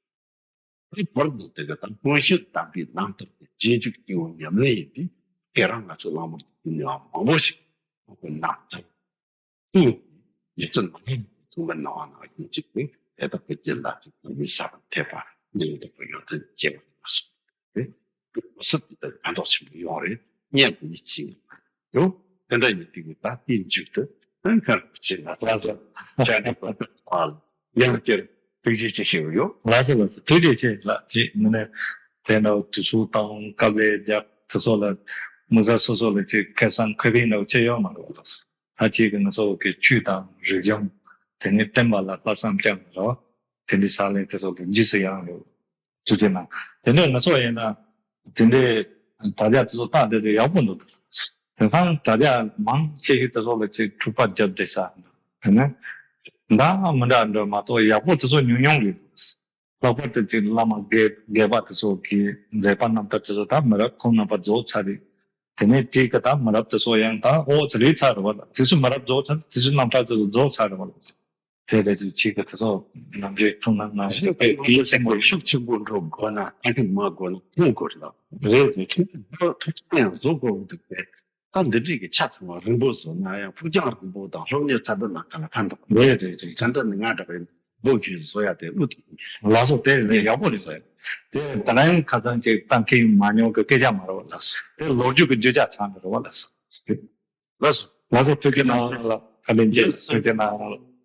དེ་བར་དུ་དེ་ག་དང་མངོན་ཤེས་དམ་པའི་ལམ་ཐོབ་སྟེ་རྗེས་འཇུག་སྐྱེ་བོ་ཉམས་ལེན་ཡིན་ཏེ། དེ་རང་ང་ཚོ་བླ་མ་ཡིན་ནའང་མང་པོ་ཞིག་ཁོང་གི་རྣམ་ཐར་དུ་ཡིད་བརྩོན་མ་ལུས་ཐུགས་སྨོན་གནང་བ་ནང་བཞིན་གཅིག་ནི་དེ་དག་གི་རྒྱུད་ལ་ཅིག་དམིགས་བསལ་ཐེག་པ་སྙིང་སྟོབས་ཀྱི་ཡོན་ཏན་སྐྱེ་བ་ལ་སོགས་ཏེ་གོ་སྲིད་ཀྱི་དེ་ཕན་ཐོགས་ཆེན་པོ་ཡོང་རེད་སྙམ་པའི་ཡིད་ཆེས་ཡོད། དེ་འདྲ་ཡིན་དུས་ད་ལྟའི་མཇུག་ཏུ་ཨ་ཁར་ཅིག་ལ་ལ་ས་ཅ་ནི་པ་ཨ་ཡང་བསྐྱར་ཐུགས་རྗེ་ཆེ་ཞུ་ཡོད། ལགས་སོ་ལགས་སོ་ཐུགས་རྗེ་ཆེ་ལགས། ཅིག་མི་ནས་དེ་འདྲ་དུས་ཚོད་དང་སྐབས་ལས་རྒྱག་དེ་ཚོ་ལ་མི་ཟ་སོ་སོ་ལ་ཅིག་ཁེ་སང་ཁེ་ཕན་འདྲ་ཅི་ཡོད་མ་རེད་ལགས། ད་ཅིག་གི་ང་ཚོ་གི་ཆོས་དང་རིག་གཞུང་དེ་ནི་བསྟན་པ་ལ་ལྷག་བསམ་བཅངས་ནས་རོ། དེ་འདྲའི་ས་ལས་དེ་ཚོ་ལ་རྗེས་སུ་ཡང་རེད། ཚུལ་དེ་ན། དེ་ནས་ང་ཚོ་ཡིན་ན། དེ་འདྲའི་དྲ་རྒྱ་དེ་ཚོ་བལྟ་བསྡད་དུས་ཡག་པོ་འདུག་དེང་སང་དྲ་རྒྱ་མང་ཆེ་ཤོས་དེ་ཚོ་ལ་ཅིག་འཁྲུག་པ་རྒྱབ་བསྡད་ས་འདུག་དེ་ནས་འདྲ་མི་འདྲ་འདྲ་མ་གཏོགས་ཡག་པོ་དེ་ཚོ་ཉུང་ཉུང་རེད་འདུག་ལྷག་པར་དུ་ཅིག་བླ་མ་དགེ་དགེ་བ་དེ་ཚོ་གི་མཛད་པ་རྣམ་ཐར་དེ་ཚོ་ད་མི་རབས་ཁོང་རྣམ་པ་རྫོགས་ཚར་རེད། དེ་ནས་དེའི་གི་ད་མི་རབས་དེ་ཚོ་ཡང་ད་ཨོ་ཚ་རེད་ཚར་རེད་བ་ལ། དེ་ཚོ་མི་རབས་རྫོགས་ཚར། དེ་ཚོ་རྣམ་ཐར་དེ་ཚོ་རྫོགས་ཚར་རེད་བ་ལ། དེ་རེད་དེ་ཆེད་དུ་དེ་ཚོ་ནམ་རྒྱུན་ཐུག་ན་ནམ་རྒྱུན་དཔེ་དེའི་སེམས་པ་ཤུགས་ཆེན་པོ་འགྲོ་དགོས་ན་ད་གིན་མ་དགོས་ན་ཐུག་དགོས་རེད་ལ། རེད་རེད། ཐུག་ཐུག་ཡང་བཟོ་དགོས་འདུག་པས། ད་འདི་འདྲའི་གི་ཆ་ཚང་བ་རིང་པོ་བཟོ་ན་ཡང་ཕུགས་རྒྱང་རིང་པོ་དང་སློབ་གཉེར་ཚད་ལྡན་ལ་ག་ལ་ཕན་ཐོགས། རེད་རེད་རེད། ད་འདི་ནི་ང་འདྲ་བའི་འབོད་ཁྱོད་བཟོ་ཡ་དེ་ཨུ་ཐུག་ལགས་སོ། དེ་རེད་ཡག་པོ་རེད་ཟེར། དེ་ད་ལན་ཁ་སང་ཅིག་བཏང་མཁན་མ་མྱོང་གི་སྐད་ཆ་མ་རེད་བ་ལགས་སོ། དེ་ལོ་རྒྱུས་ཀྱི་བརྗོད་བྱ་ཆགས་ནི་རེད་བ་ལགས་སོ། ལགས་སོ། ལགས་སོ། ཐུགས་རྗེ་གནང་ལགས། བཀའ་དྲིན་ཆེ། ཐུགས་རྗེ་གནང་ལགས།